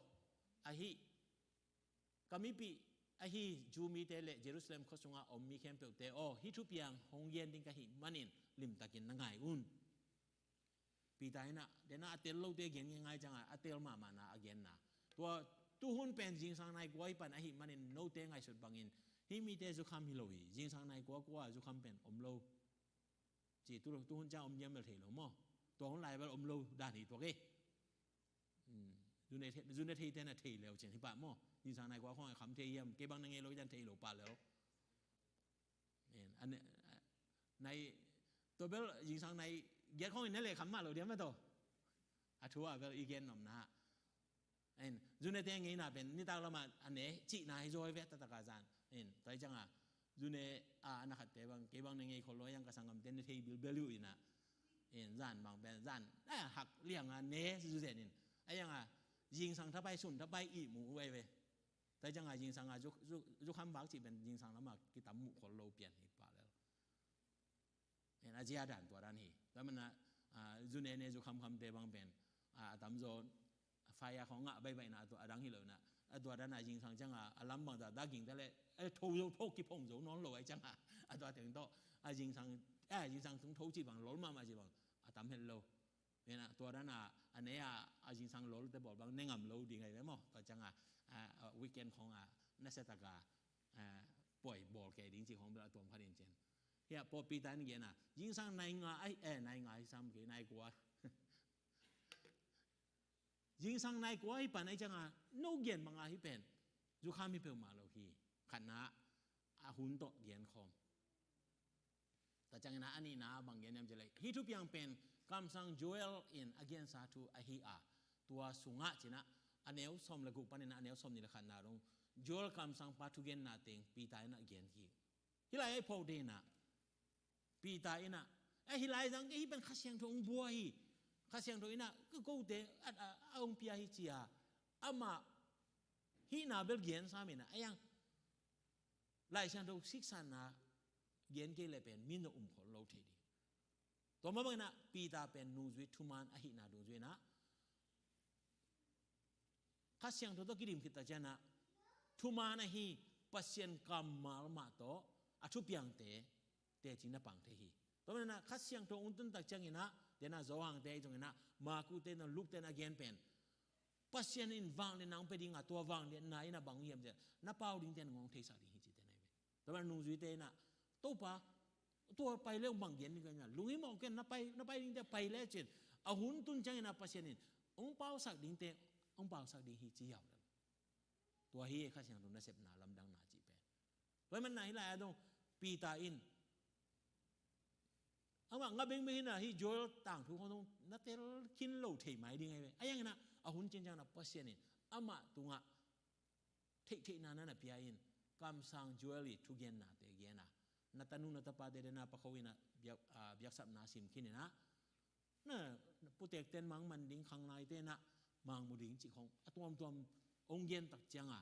ahi, ka mipih ahi Jew mite le Jerusalem khua sungah om mi khempeuhte aw, hih thupiang hong gen ding ka hih manin limtakin na ngai un. Peter in ah, den ah a tel lote gen ngeingai ciang a, a tel mahmahna a genna. Tua tuhun pen zingsang nai kua hi pan ahih manin note ngaihsut bangin hih mite zukham hi lo hi, zingsang nai kua kua zukham pen om lo. Ci tu, tuhun ciang om diam bel thei lo maw. Tua hun lai bel om lo dan hi tuak e. Hmm. Zu ne thei, zu ne theite na thei leu cin hi pah maw. Zingsang nai kua khong a kham thei hiam, kei bang na ngei lo hi dan thei lo pah leu. En, a ne, a, nai, tua bel zingsang nai giat khong in na le kham mah lo diam mah tawh. A thu a bel i gen nopna. En, zu nete ngeina pen nitak lamah a ne cihna hi zaw hi ve taktak a zan. En, tua hi ciang a, zu ne a, a na khatte bang, kei bang na ngei khol lo a, yang ka sanggamte na thei bilbel uh in ah. En, zan bang pen, zan, a, hak liang a ne zu zen in. A yang a, zingsang thapai, sun thapai ihmu uh ai ve. Tua hi ciang a zingsang a zu, zu, zukham vak cih pen zingsang lamah kitam muh khol lo pian hi pah lel. En, a zia dan tua dan hi. Tua manin ah, a, zu ne ne zukham khamte bang pen, a, a tamzaw fire khong ngah baibai in ah, a tua a dang hi lo in ah. A tua dan a zingsang ciang a, a lam bangzah dah ging ta leh, a tho zo, tho kiphong zo nawn lo ahih ciang a. A tua teng tawh, a zingsang, a zingsang tung tho cih bang, lol mahmah cih bang, a tam het lo. Tua dan a, a ne a, a zingsang lolte bawl bang ne ngam lo ding ahi ve maw. Tua ciang a, a, a weekend khong a, nasia tak a, a, poi bawl kei ding cih khong bel a tuam kha ding cin. Hiah pawlpi tan gen a, zingsang nai nga ahi, eh, nai nga hi sam kei, nai kua. Zingsang nai kua hi pan ahi ciang a, no gen bang a hi pen. Zukham hi peuhmah lo hi. Khatna, a hun tawh gen khawm. Tua ciangin a, a nihna bang gen hiam cih leh, hih thupiang pen kamsang Joel in a gensa thu ahi a, tua sungah ci-in a, a neu sawm le guk panin a neu sawmnih le khatna dong, Joel kamsangpa thugenna teng Peter in a gen hi. Hih lai a i phawkte in a, Peter in a, eh, hih lai zang kei, hih pen Kha Siangtho hong bua hi. Kha Siangtho in a, ka kote a, a, a hong pia hi ci a, amah hihna bel gen sam in a, a yang Lai Siangtho siksakna gen kei leh pen mi na um khol lo thei ding. Tua mah bangin a Peter pen nungzui thuman ahihna dungzui in a, Kha Siangtho tawh kidim khit tak ciangin a, thuman ahi Pasian kammal mah tawh a thupiangte teci na pang thei hi. Tua manin a Kha Siangtho hong tun tak ciangin a, tua in a Johan te ahi zongin a, Mark te in a, Luke te in a gen pen, Pasian in vangliatna hong pia ding a, tua vangliatna in a bang hiam cih leh, na pau dingte in hong theisak ding hi ci te na hi ve. Tua manin nungzuite in a, Topa, tua pai leh hong bang gen ding ka hia, lunghimawh ken, na pai, na pai dingte pai leh cin. A hun tun ciangin a Pasian in hong pausak dingte hong pausak ding hi ci hiau lel. Tua hi Kha Siangtho nasepna lamdanna cih pen. Tua ahih manin a hih lai a dong Peter in, amah ngah bengbeng in a, hih Joel tangthu khong dong na tel khin lo thei mai ding ahi ve. A yang in a, a hun ciangciang in a Pasian in amah tungah theihtheihna na na pia in, kamsang Joel i thugennate gen a, na tanu na tapate den a pakho in a biak, a, biaksapna sim khin in a, na, na putekten mangman ding, khanglaite in a mangmu ding cih khong a tuamtuam hong gen tak ciang a,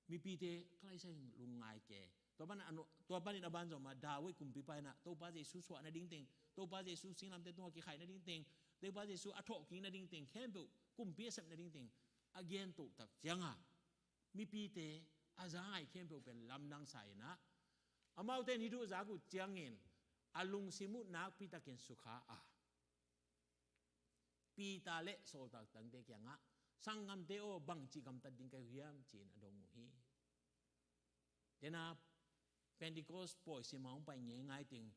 mipite ka laisai lungngai kei. Tua pan a, tua panin a ban zom a David kumpipa in a Topa Jesu suah nading teng, Topa Jesu singlamteh tungah kikhai nading teng, Topa Jesu a thawhkik nading teng khempeuh, kumpi a sep nading teng a gen tohtak cianga mipite a za ngai khempeuh pen lamdang sa inah, amaute in hih thu zak uh ciangin a lungsim uh nakpitakin sukha a, Peter le sawltak dangte kiangah, "Sanggamte aw, bangci gamtat ding ka hi uh hiam?" ci-in a dong uh hi. Tena Pentecost pawi sima hong pai ngeingai teng,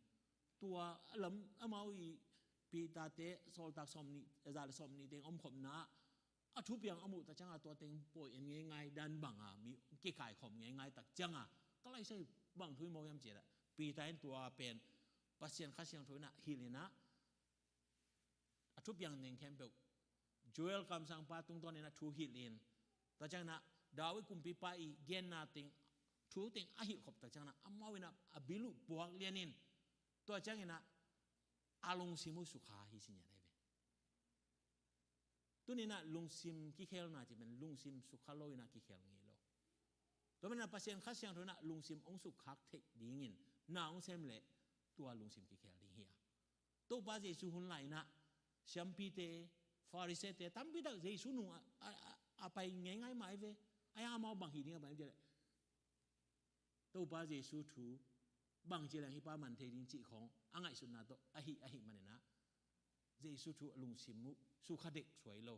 tua lam amau i Peter-te sawltak sawmnih, za le sawmnih teng omkhopna a thupiang a muh tak cianga tua teng pawi en ngeingai dan banga mi kikaikhawm ngeingai tak cianga, ka laisai bang thu hi maw hiam ci-a, Peter in tua pen Pasian Kha Siangtho inah hilh inah a thupiang teng khempeuh Joel kamsangpa tungtawn inah thu hilh in, tua ciang inah David kumpipa i genna teng, thu teng a hilhkhop tak ciang inah amau inah a bil uh puak lian in, tua ciang inah a lungsim uh sukha hi ci ngiat ahi ve. Tuni inah lungsim kikhelna ci pen lungsim sukha lo inah kikhel ngei lo. Tua manin ah Pasian Kha Siangtho inah lungsim hong sukkhak theih dingin na hong sem leh tua lungsim kikhel ding hi a. Topa Jesu hun lai inah siampite, Farisee-te tampi tak Jesu nung a, a, a, a pai ngeingai mah ahi ve. Ahi hang amau bang hih ding a pai mah ci leh, Topa Jesu thu bangci leng hih pa man thei ding cih khawng a ngaihsutna tawh ahi, ahih man inah Jesu thu a lungsim uh sukha dek suai lo.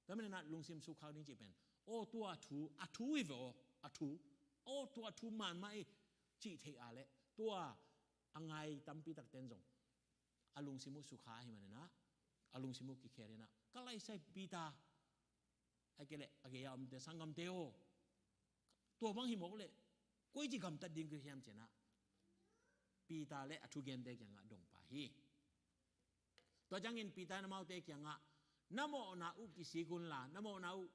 Tua manin ah lungsim sukha ding cih pen, aw tua thu, a thu hi ve aw, a thu, aw tua thu man mah hi cih theih a leh tua a ngai tampi takten zong a lungsim uh sukha ahih man inah a lungsim uh kikhel inah, ka laisai Peter, a kei leh a gei a omte, sanggamte aw, tua bang hi mawk leh koici gamtat ding ka hi uh hiam ci-in ah Peter le a thugente kiangah dong pah hi. Tua ciangin Peter in amaute kiangah, "Na mawhna uh kisik unla, na mawhna uh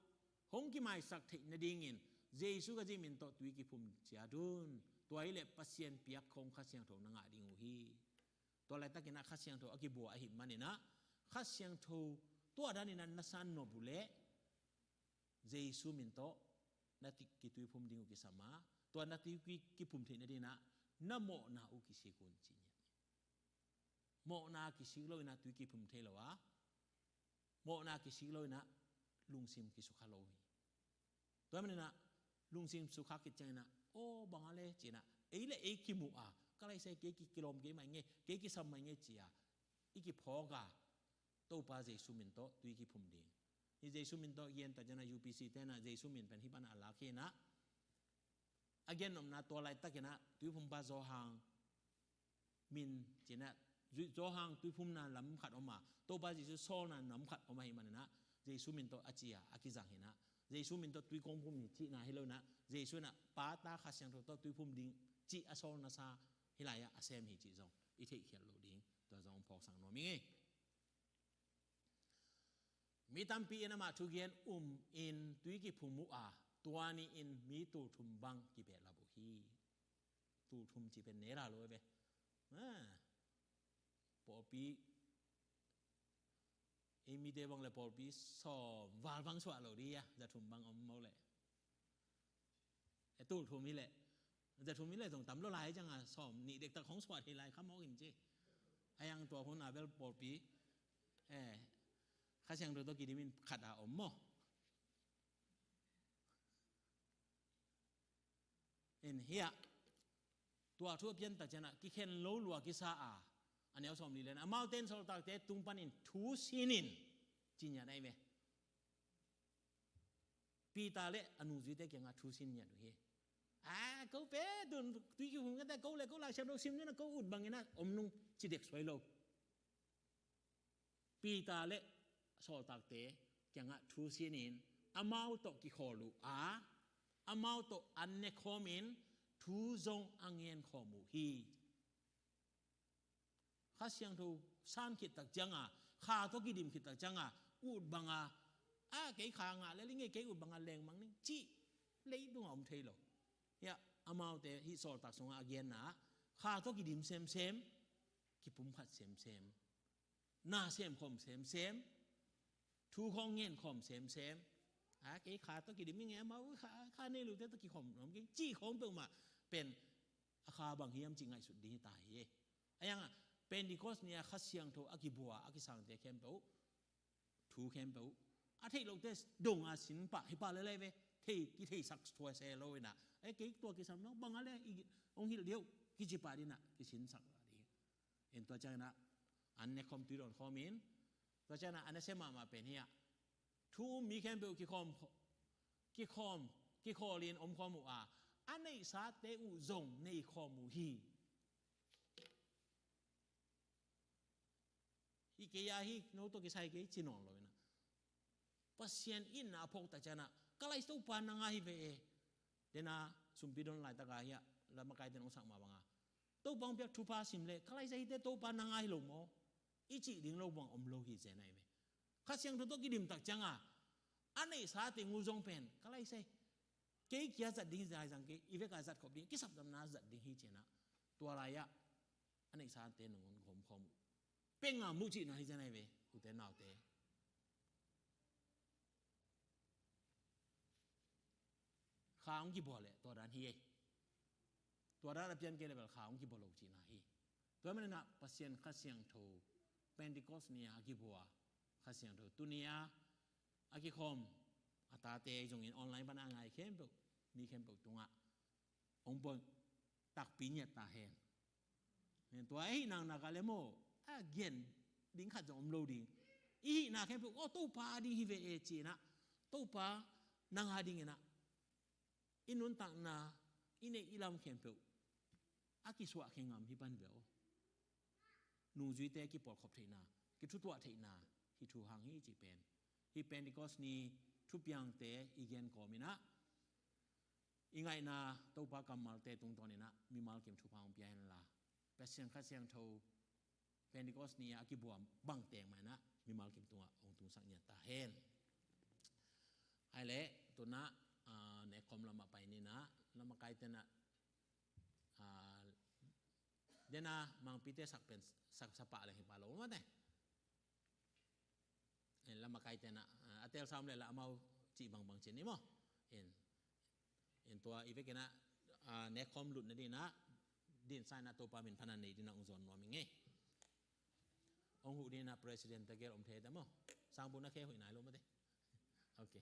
hong kimaisak theih nadingin Jesu Khazih min tawh tui kiphum ciat un. Tua hi leh Pasian piak khawng Kha Siangtho na ngah ding uh hi." Tua laitakin ah Kha Siangtho a kibua ahih man inah, Kha Siangtho tua dan inah na san nop uh leh Jesu min tawh na ti-, kituiphum ding uh kisam a, tua na tui ki-, kiphum theih nading inah na mawhna uh kisik un ci ngiat. Mawhna kisik lo inah tui kiphum thei lo a, mawhna kisik lo inah lungsim kisukha lo hi. Tua manin ah lungsim sukha khit ciang inah, aw bang a le ci inah, ei le ei kimuh a, ka laisai kei ki-, kilawm kei mah ing e, kei kisam mah ing e ci-a i kiphawk a, Topa Jesu min tawh tui kiphum ding. Hih Jesu min tawh gen tak ciang inah U P C-te inah Jesu min pen hih pan a lak hi inah, a gennopna tua laitakin ah tuiphumpa Johan min ci inah, Johan tuiphumna lam khat om a, Topa Jesu sawlna lam khat om ahih man inah Jesu min tawh a ci-a a kizang hi inah, Jesu min tawh tui kong phum hi cihna hi lo inah, Jesu inah Pa, Ta, Kha Siangtho tawh tuiphum ding cih a sawlna sa hih lai-ah a sem hi cih zong i theihkhial loh ding, tua zong phawksak nuam ing e. Mi tampi in amah thugen um in tui kiphum uh a, tua ni-in mi tulthum bang kibehlap uh hi. Tulthum cih pen nela lo ve. Ah, pawlpi, ei mite bang le pawlpi sawm val bang suah lo dih a, za thum bang om mawk leh. E, tulthum hi leh, za thum hi leh zong tam lo lai ciang a, sawm nih dektak hong suah hi lai kha mawk in ci. A yang tua hun a bel pawlpi, e, Kha Siangtho tawh kidim in khat a om maw. In hiah tua thu a piantak ciang a kikhen lo lua kisa a, a neu sawm li len, amaute in sawltakte tung panin thu sin in ci ngiat ahi ve. Peter le a nungzuite kiangah thu sin ngiat uh hi. A, ko pen tun tui kiphum ka ta, ko le ko Lai Siangtho sim ni na, ko ut bangin a om nung ci dek suai lo. Peter le sawltakte kiangah thu sin in amau tawh kikhawl uh a, amau tawh an ne khawm in thu zong a ngen khawm uh hi. Kha Siangtho san khit tak ciang a, kha tawh kidim khit tak ciang a, ut bang a, a, kei kha ngah lel ing e, kei ut bang a lengmang ning cih leitung a om thei lo. Hiah amaute hih sawltak sungah a genna ah, kha tawh kidim semsem, kipumkhat semsem, na sem khawm semsem, thu khawng ngen khawm semsem. A, kei kha tawh kidim ing e, amau kha, kha nei lote tawh kikhawm nuam keng cih khawng peuhmah pen a kha bang hiam cih ngaihsut ding hi ta hi e. A yang a, Pentecost ni-a Kha Siangtho a kibua a kisangte khempeuh, thu khempeuh a theih lohte dong a sin pah hi pah lelei ve. Thei, kitheisak thua se lo inah, e, kei tua kisam lo bang a le i hong hilh deuh kici pah dinah kisinsak dih. In tua cianginah an ne khawm tui dawn khawm in, tua cianginah a nasia mahmah pen hi-ah thu um mi khempeuh kikhawm, kikhawm, kikhawl in om khawm uh a, a neihsate uh zong nei khawm uh hi. Hi kei a hi, no tawh kisai kei ci nawn lo inah, Pasian itna a phawk tak cianah, ka lai Topa nang a hi ve e. Dena sumpi don laitaka hi-ah lamakaiten hong sak mah banga, Topa hong piak thupha sim leh ka lai sa hite Topa nang a hi lo maw i cih ding lo bang om lo hi zen ahi ve. Kha Siangtho tawh kidim tak cianga a neihsa teng uh zong pen ka lai sa hi, kei kia zat ding hi zai zang kei, i veka zat khop ding, kisapdamna zat ding hi cinah, tua lai-ah a neihsate nangun gawm khawm uh. Penga muh cihna hi zen ahi ve, ute naute. Kha hong kibua leh tua dan hi ei. Tua dan a pian kei leh bel kha hong kibua lo cihna hi. Tua maninah Pasian Kha Siangtho, Pentecost ni-a kibua Kha Siangtho tuni-a a kikhawm a tate ahi zongin online pana a ngai khempeuh, mi khempeuh tungah hong poi takpi ngiat ta hen. Tua ahih naknak a le maw, a gen ding khat zong om lo ding. I hihna khempeuh, aw, Topa a ding hi ve e cinah, Topa nang a dinginah i nuntakna, i neih i lam khempeuh a kisuahkhia ngam hi pan ve aw. Nungzuite kipawlkhop theihna, kithutuah theihna hi thu hang hi cih pen hih Pentecost ni thupiangte i gen kawminah, i ngaihna Topa kammalte tungtawninah mimal kim thupha hong pia henla, Pasian Kha Siangtho Pentecost ni-a a kibua bang teng mah inah mimal kim tungah hong tungsak ngiat ta hen. Hai leh tunah, ah, nekkhawm lamah pai ninah, lamakaitenah, ah, dena mangpite sak pen sak sapah leng hi pah lo mate. In lamakaite na, ah, a teel sam le la amau cih bangbang cin i maw. In, in tua i vekin ah, ah, nekkhawm lut nading ah, din sa in ah Topa min phanan nei ding ah hong zawn nuam ing ei. Hong huh ding ah president tegel om thei ta maw. Sangpu na khe hoih nai lo mate. Ok.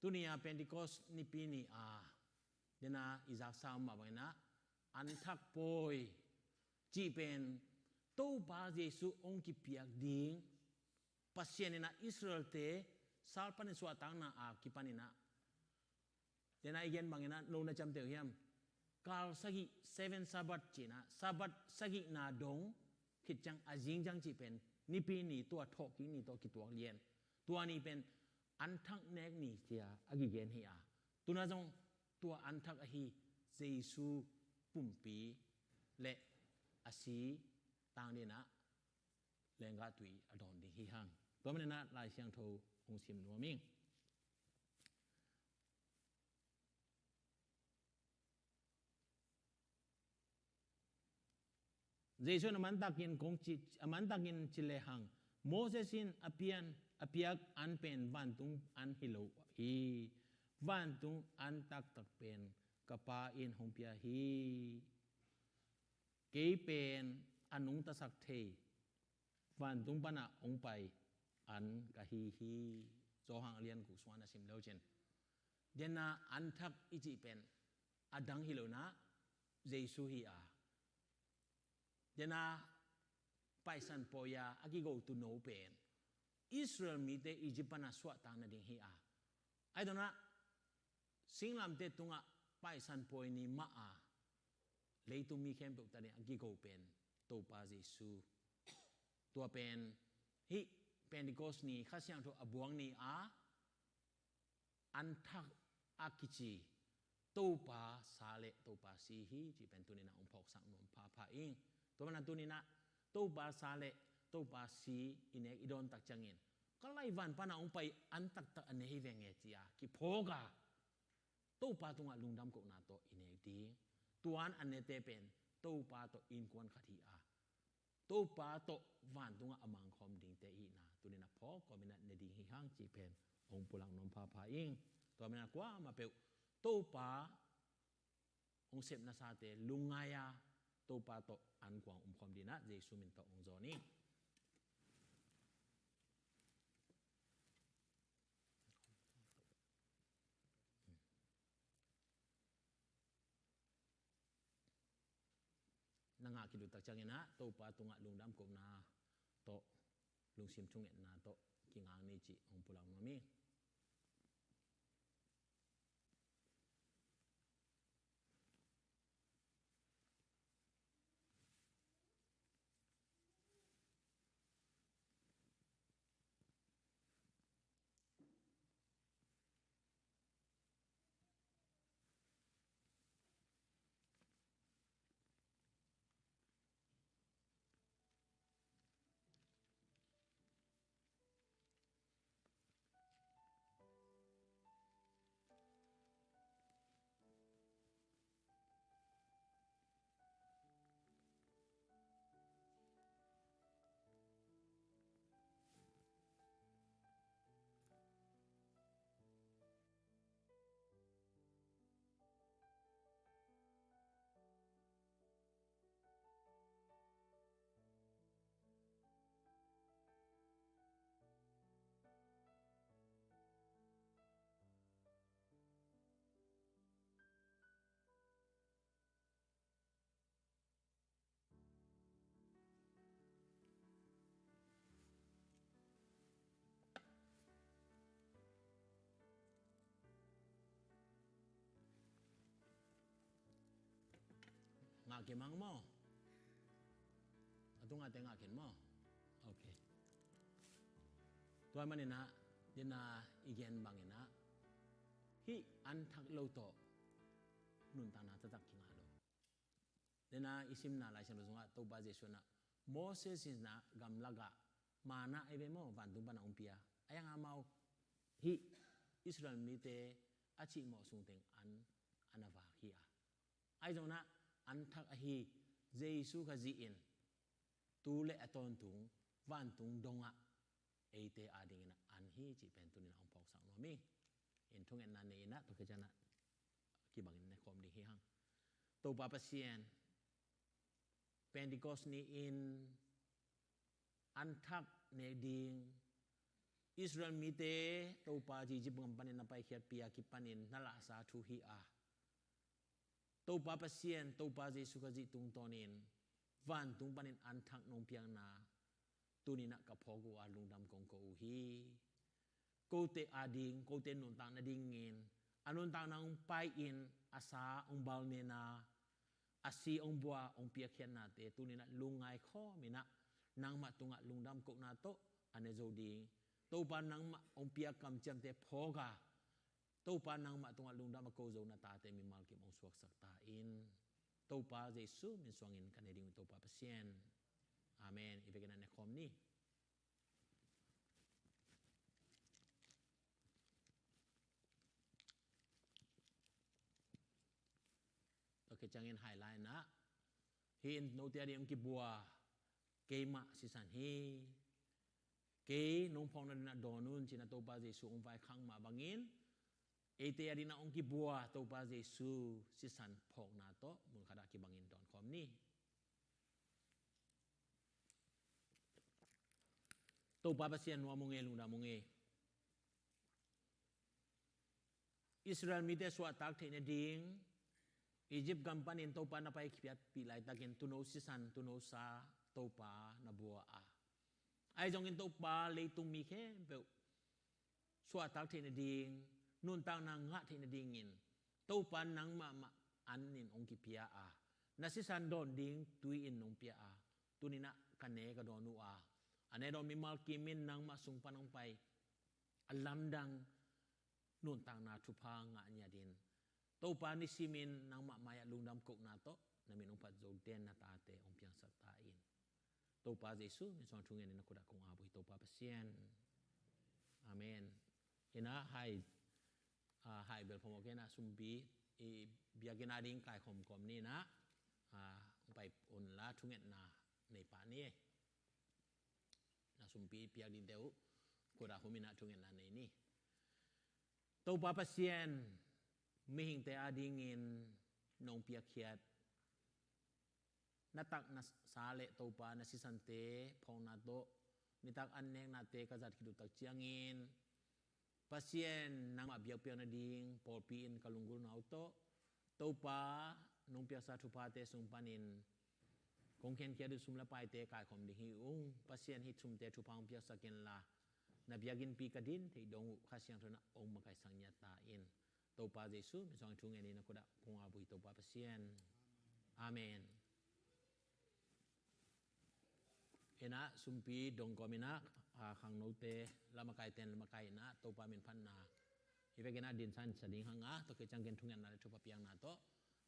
Tuni a Pentecost nipi ni a, dena i zaksa om mah bangin ah, an thak pawi cih pen Topa Jesu hong kipiak ding, Pasian in ah Israel-te sal panin suahtakna a kipanin ah, dena i gen bangin ah, no na ciamteh uh hiam? Kal sagih, seven Sabbath cih na, Sabbath sagihna dong khit ciang a zing ciang cih pen nipi ni, tua thawhkik ni tawh kituak lian. Tua ni pen an thak nek ni ci-a a kigen hi a, tuna zong tua an thak ahi Jesu pumpi le a si tang dena lenggah tui a dawn ding hi hang. Tua manin ah Lai Siangtho hong sim nuam ing. Jesu in a mantakin kong ci, a mantakin ci lehang, Moses in a pian, a piak an pen vantung an hi lo hi. Vantung an taktak pen ka Pa in hong pia hi. Kei pen a nungtasak thei, vantung pana hong pai an ka hi hi. Johan a lian guk sungah na sim le uh cin, dena an thak i cih pen a dang hi lo na, Jesu hi a, dena Paisan pawi a a kigo tuuno pen Israel mite Egypt pana suahtak nading hi a, ahi zongin ah singlamteh tungah Paisan pawi ni mah a leitung mi khempeuh tadin a kigo pen Topa Jesu. Tua pen hih Pentecost ni, Kha Siangtho a buang ni a an thak a kici Topa sa le Topa si hi cih pen tuni-in ah hong phawksak nuam phapha ing. Tua manin ah tuni-in ah Topa sa le Topa si i nek i dawn tak ciangin, ka laivan pana hong pai an taktak a ne hi veng e ci-a kiphawk a, Topa tungah lungdam kohna tawh i nek ding. Tua an a nete pen Topa tawh innkuan khat hi a, Topa tawh vantungah a mangkhawm dingte i hihna tuni-in ah phawk kawmin ah ne ding hi hang cih pen hong pulak nuam phapha ing. Tua manin ah kuamah peuh Topa hong sepna sate lungngai a, Topa tawh ankuang umkhawm dingin ah Jesu min tawh hong zawn ing. Na ngah khit uh tak ciangin ah Topa tungah lungdam kohna tawh, lungsim thungetna tawh kingak ni cih hong pulak nuam ing. Ngah kei mang maw? A tungah te ngah kei maw? Ok. Tua manin ah, dena i gen bangin ah, hih an thak lo tawh nuntakna taktak kingah lo. Dena i simna Lai Siangtho sungah Topa Jesu in ah Moses in ah gamlakah manna ei ve maw, vantung pana hong pia. Ahi hang amau hih Israel mite a cihmawh sungteng an a na vak hi a. Ahi zongin ah an thak ahi Jesu Khazih in tu le a tawntung vantung dongah eite adingin ah an hi cih pen tuni-in ah hong phawksak nuam hi. In thungetna nei-in ah tua khit ciangin ah kibangin ne khawm ding hi hang. Topa Pasian, Pentecost ni-in an thak nek ding, Israel mite Topa Egypt gam panin na paikhiatpih a kipanin na lahsa thu hi a, Topa Pasian, Topa Jesu Khazih tungtawnin vantung panin anthak nong piakna tuninah ka phawk uh a lungdam kong ko uh hi. Kote ading, kote nuntak nadingin a nuntakna hong pai-in a sa hong balnena, a si hong bua hong piakkhiatnate tuninah lungngai khawminah nangmah tungah lungdam kohna tawh a ne zo ding. Topa nangmah hong piak kamciamte phawk a, Topa nangmah tungah lungdam a ko zo na tate mimal kim hong suaksak ta in. Topa Jesu min suangin ka ne ding uh Topa Pasian. Amen. I vekin a ne khawm ni. Ok, ciangin highlight na. Hih in note a ding hong kibua keimah sisan hi. Kei nong phawkna dinah dawn un cinah Topa Jesu hong vaikhak mah bangin eite a dinah hong kibua Topa Jesu sisan phawkna tawh mun khatah kibangin dawn khawm ni. Topa Pasian nuam ung e, lungdam ung e. Israel mite suahtak theih nading Egypt gam panin Topa na paikhiatpih laitakin tuuno sisan, tuuno sa Topa na bua a, ahi zongin Topa leitung mi khempeuh suahtak theih nading, nuntakna ngah theih nadingin Topa nangmah mah an in hong kipia a, na sisan dawn ding tui in hong pia a, tuninah ka ne ka dawn uh a, a ne dawn mimal kim in nangmah sung pan hong pai a lamdang nuntakna thupha ngah ngiatin Topa nisimin nangmah mai-ah lungdam kohna tawh na min hong phat zo den na tate hong piangsak ta in. Topa Jesu min suang thungen in na khutah kong ap uh hi Topa Pasian. Amen. Ina hai, ah, hai bel phamawh kei na sumpi i biakinn a ding kaikhawm kawm ni na, ah, hong pai un la thungetna nei pah ni. Na sumpi piak ding deuh khutah hum ina thungetna nei ni. Topa Pasian, mihingte adingin nong piakkhiat na takna sa le Topa na sisante phawkna tawh nitak an neknate ka zat khit uh tak ciangin Pasian nangmah biakpiak nading pawlpi in ka lunggulhna uh tawh Topa nong piaksa thuphate sung panin kong khenkhiat uh sum le paite kaikhawm ding hi ung. Pasian hih sumte thupha hong piaksak inla na biakinnpi ka din theih dong uh Kha Siangtho in hong makaihsak ngiat ta in. Topa Jesu min suang thu ngen in na khutah kong ap uh hi Topa Pasian. Amen. Ina sumpi dong kawm ina, ah, khangnote lamakaiten lamakai ina Topa min phatna hi vek ina dinsan sa ding hang a, tua khit ciang ken thungetna le thupha piakna tawh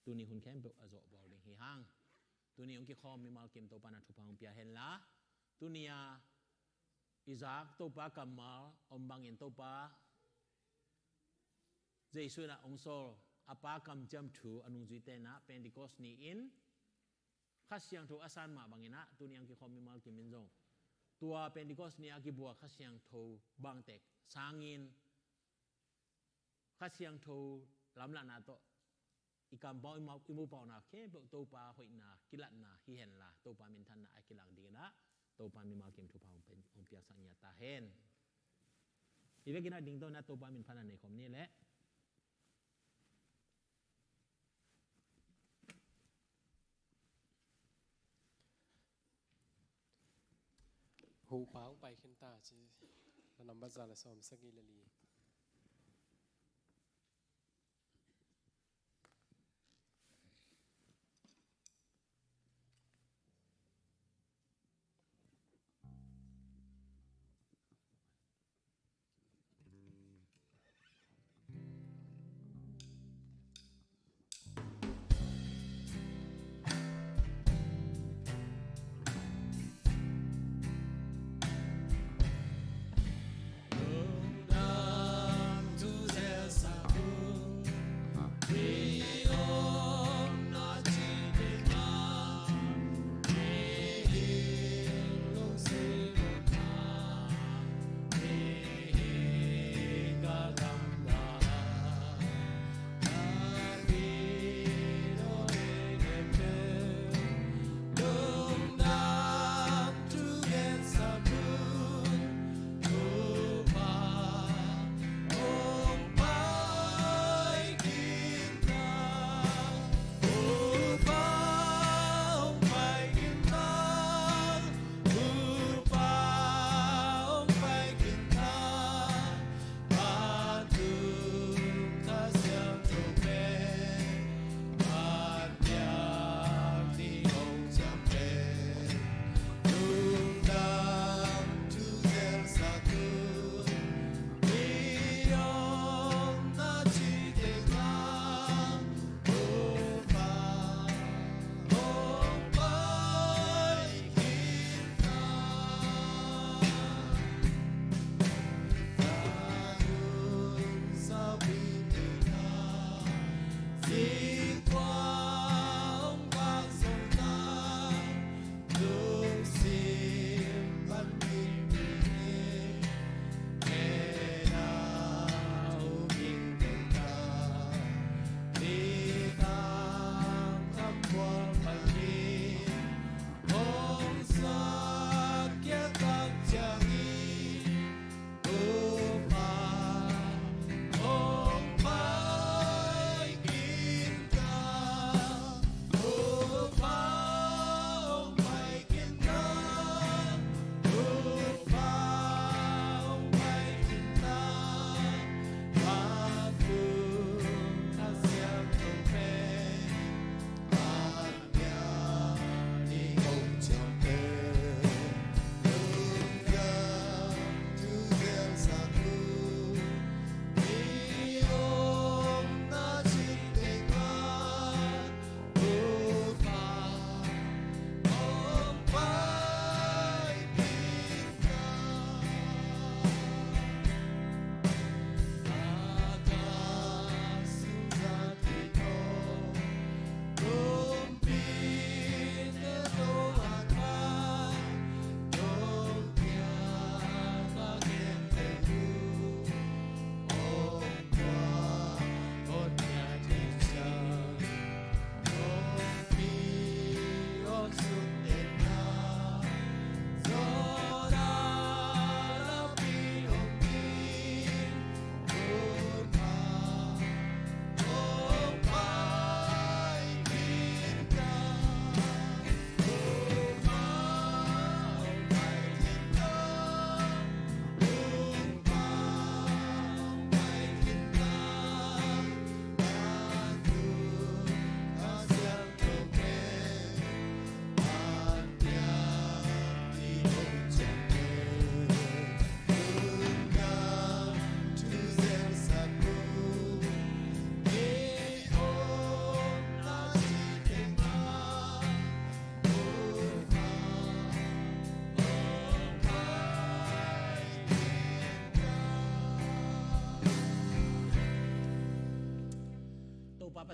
tuni hun khempeuh a zawh bawl ding hi hang. Tuni hong kikhawm mimal kim Topa na thupha hong pia henla, tuni a i zak Topa kammal om bangin Topa Jesu in a hong sawl a Pa kamciam thu a nungzuite in a Pentecost ni-in Kha Siangtho a san mah bangin a tuni hong kikhawm mimal kim in zong tua Pentecost ni a kibua Kha Siangtho bangtek sangin Kha Siangtho lamlahna tawh i kampau i mau, i mupauhna khempeuh Topa hoihna kilatna hi henla Topa minthanna a kilang dingin a Topa mimal kim thupha hong pen, hong piaksak ngiat ta hen. I vekin a dingto in a Topa min phatna nei khawm ni leh. Huhpa hong pai khin ta ci. La nambat za le sawm sagih le li.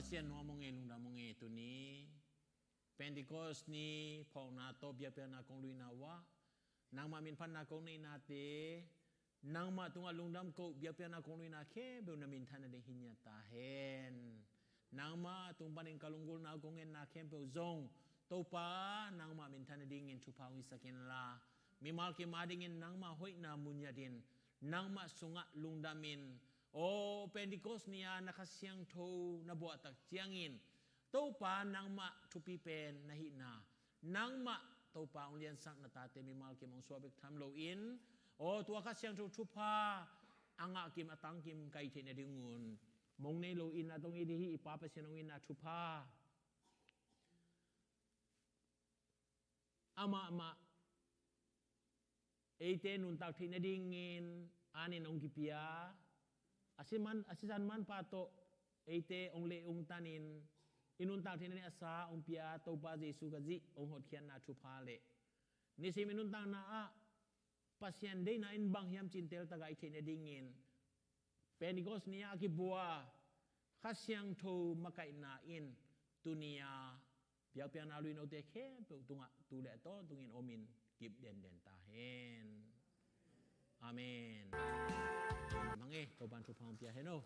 Sian nuam ung e, lungdam ung e. Tuni Pentecost ni phawkna tawh biakpiakna kong luina uh ah, nangmah minphatna kong neihnate, nangmah tungah lungdam koh biakpiakna kong luina khempeuh na minthanna ding hi ngiat ta hen. Nangmah tung panin ka lunggulhna uh kong ngetna khempeuh zong, Topa, nangmah minthanna dingin thupha hong hisak inla, mimal kim adingin nangmah hoihna mu ngiatin, nangmah sungah lungdamin, aw Pentecost ni-a na Kha Siangtho na buahtak ciangin, Topa, nangmah thupi pen na hihna, nangmah Topa hong liansak na tate mimal kim hong suah bek tham loin, aw tua Kha Siangtho thupha a ngah kim a tang kim ka hih theih nadingun, mong nei loin a tong it hi i Pa Pasian hong itna thupha, amah mah eite nuntak theih nadingin anin hong kipia, a sisan manpha tawh eite hong leh hong tanin, i nuntak theih nading a sa hong pia Topa Jesu Khazih hong hotkhiatna thupha le nisim i nuntakna ah Pasian deihna in bang hiam cih teltak a i theih nadingin, Pentecost ni-a a kibua Kha Siangtho makaihna in tuni-a biakpiakna luinote khempeuh tungah tu le a tawntungin omin kip denden ta hen. Amen. Mang e, Topan thupha hong pia hen aw.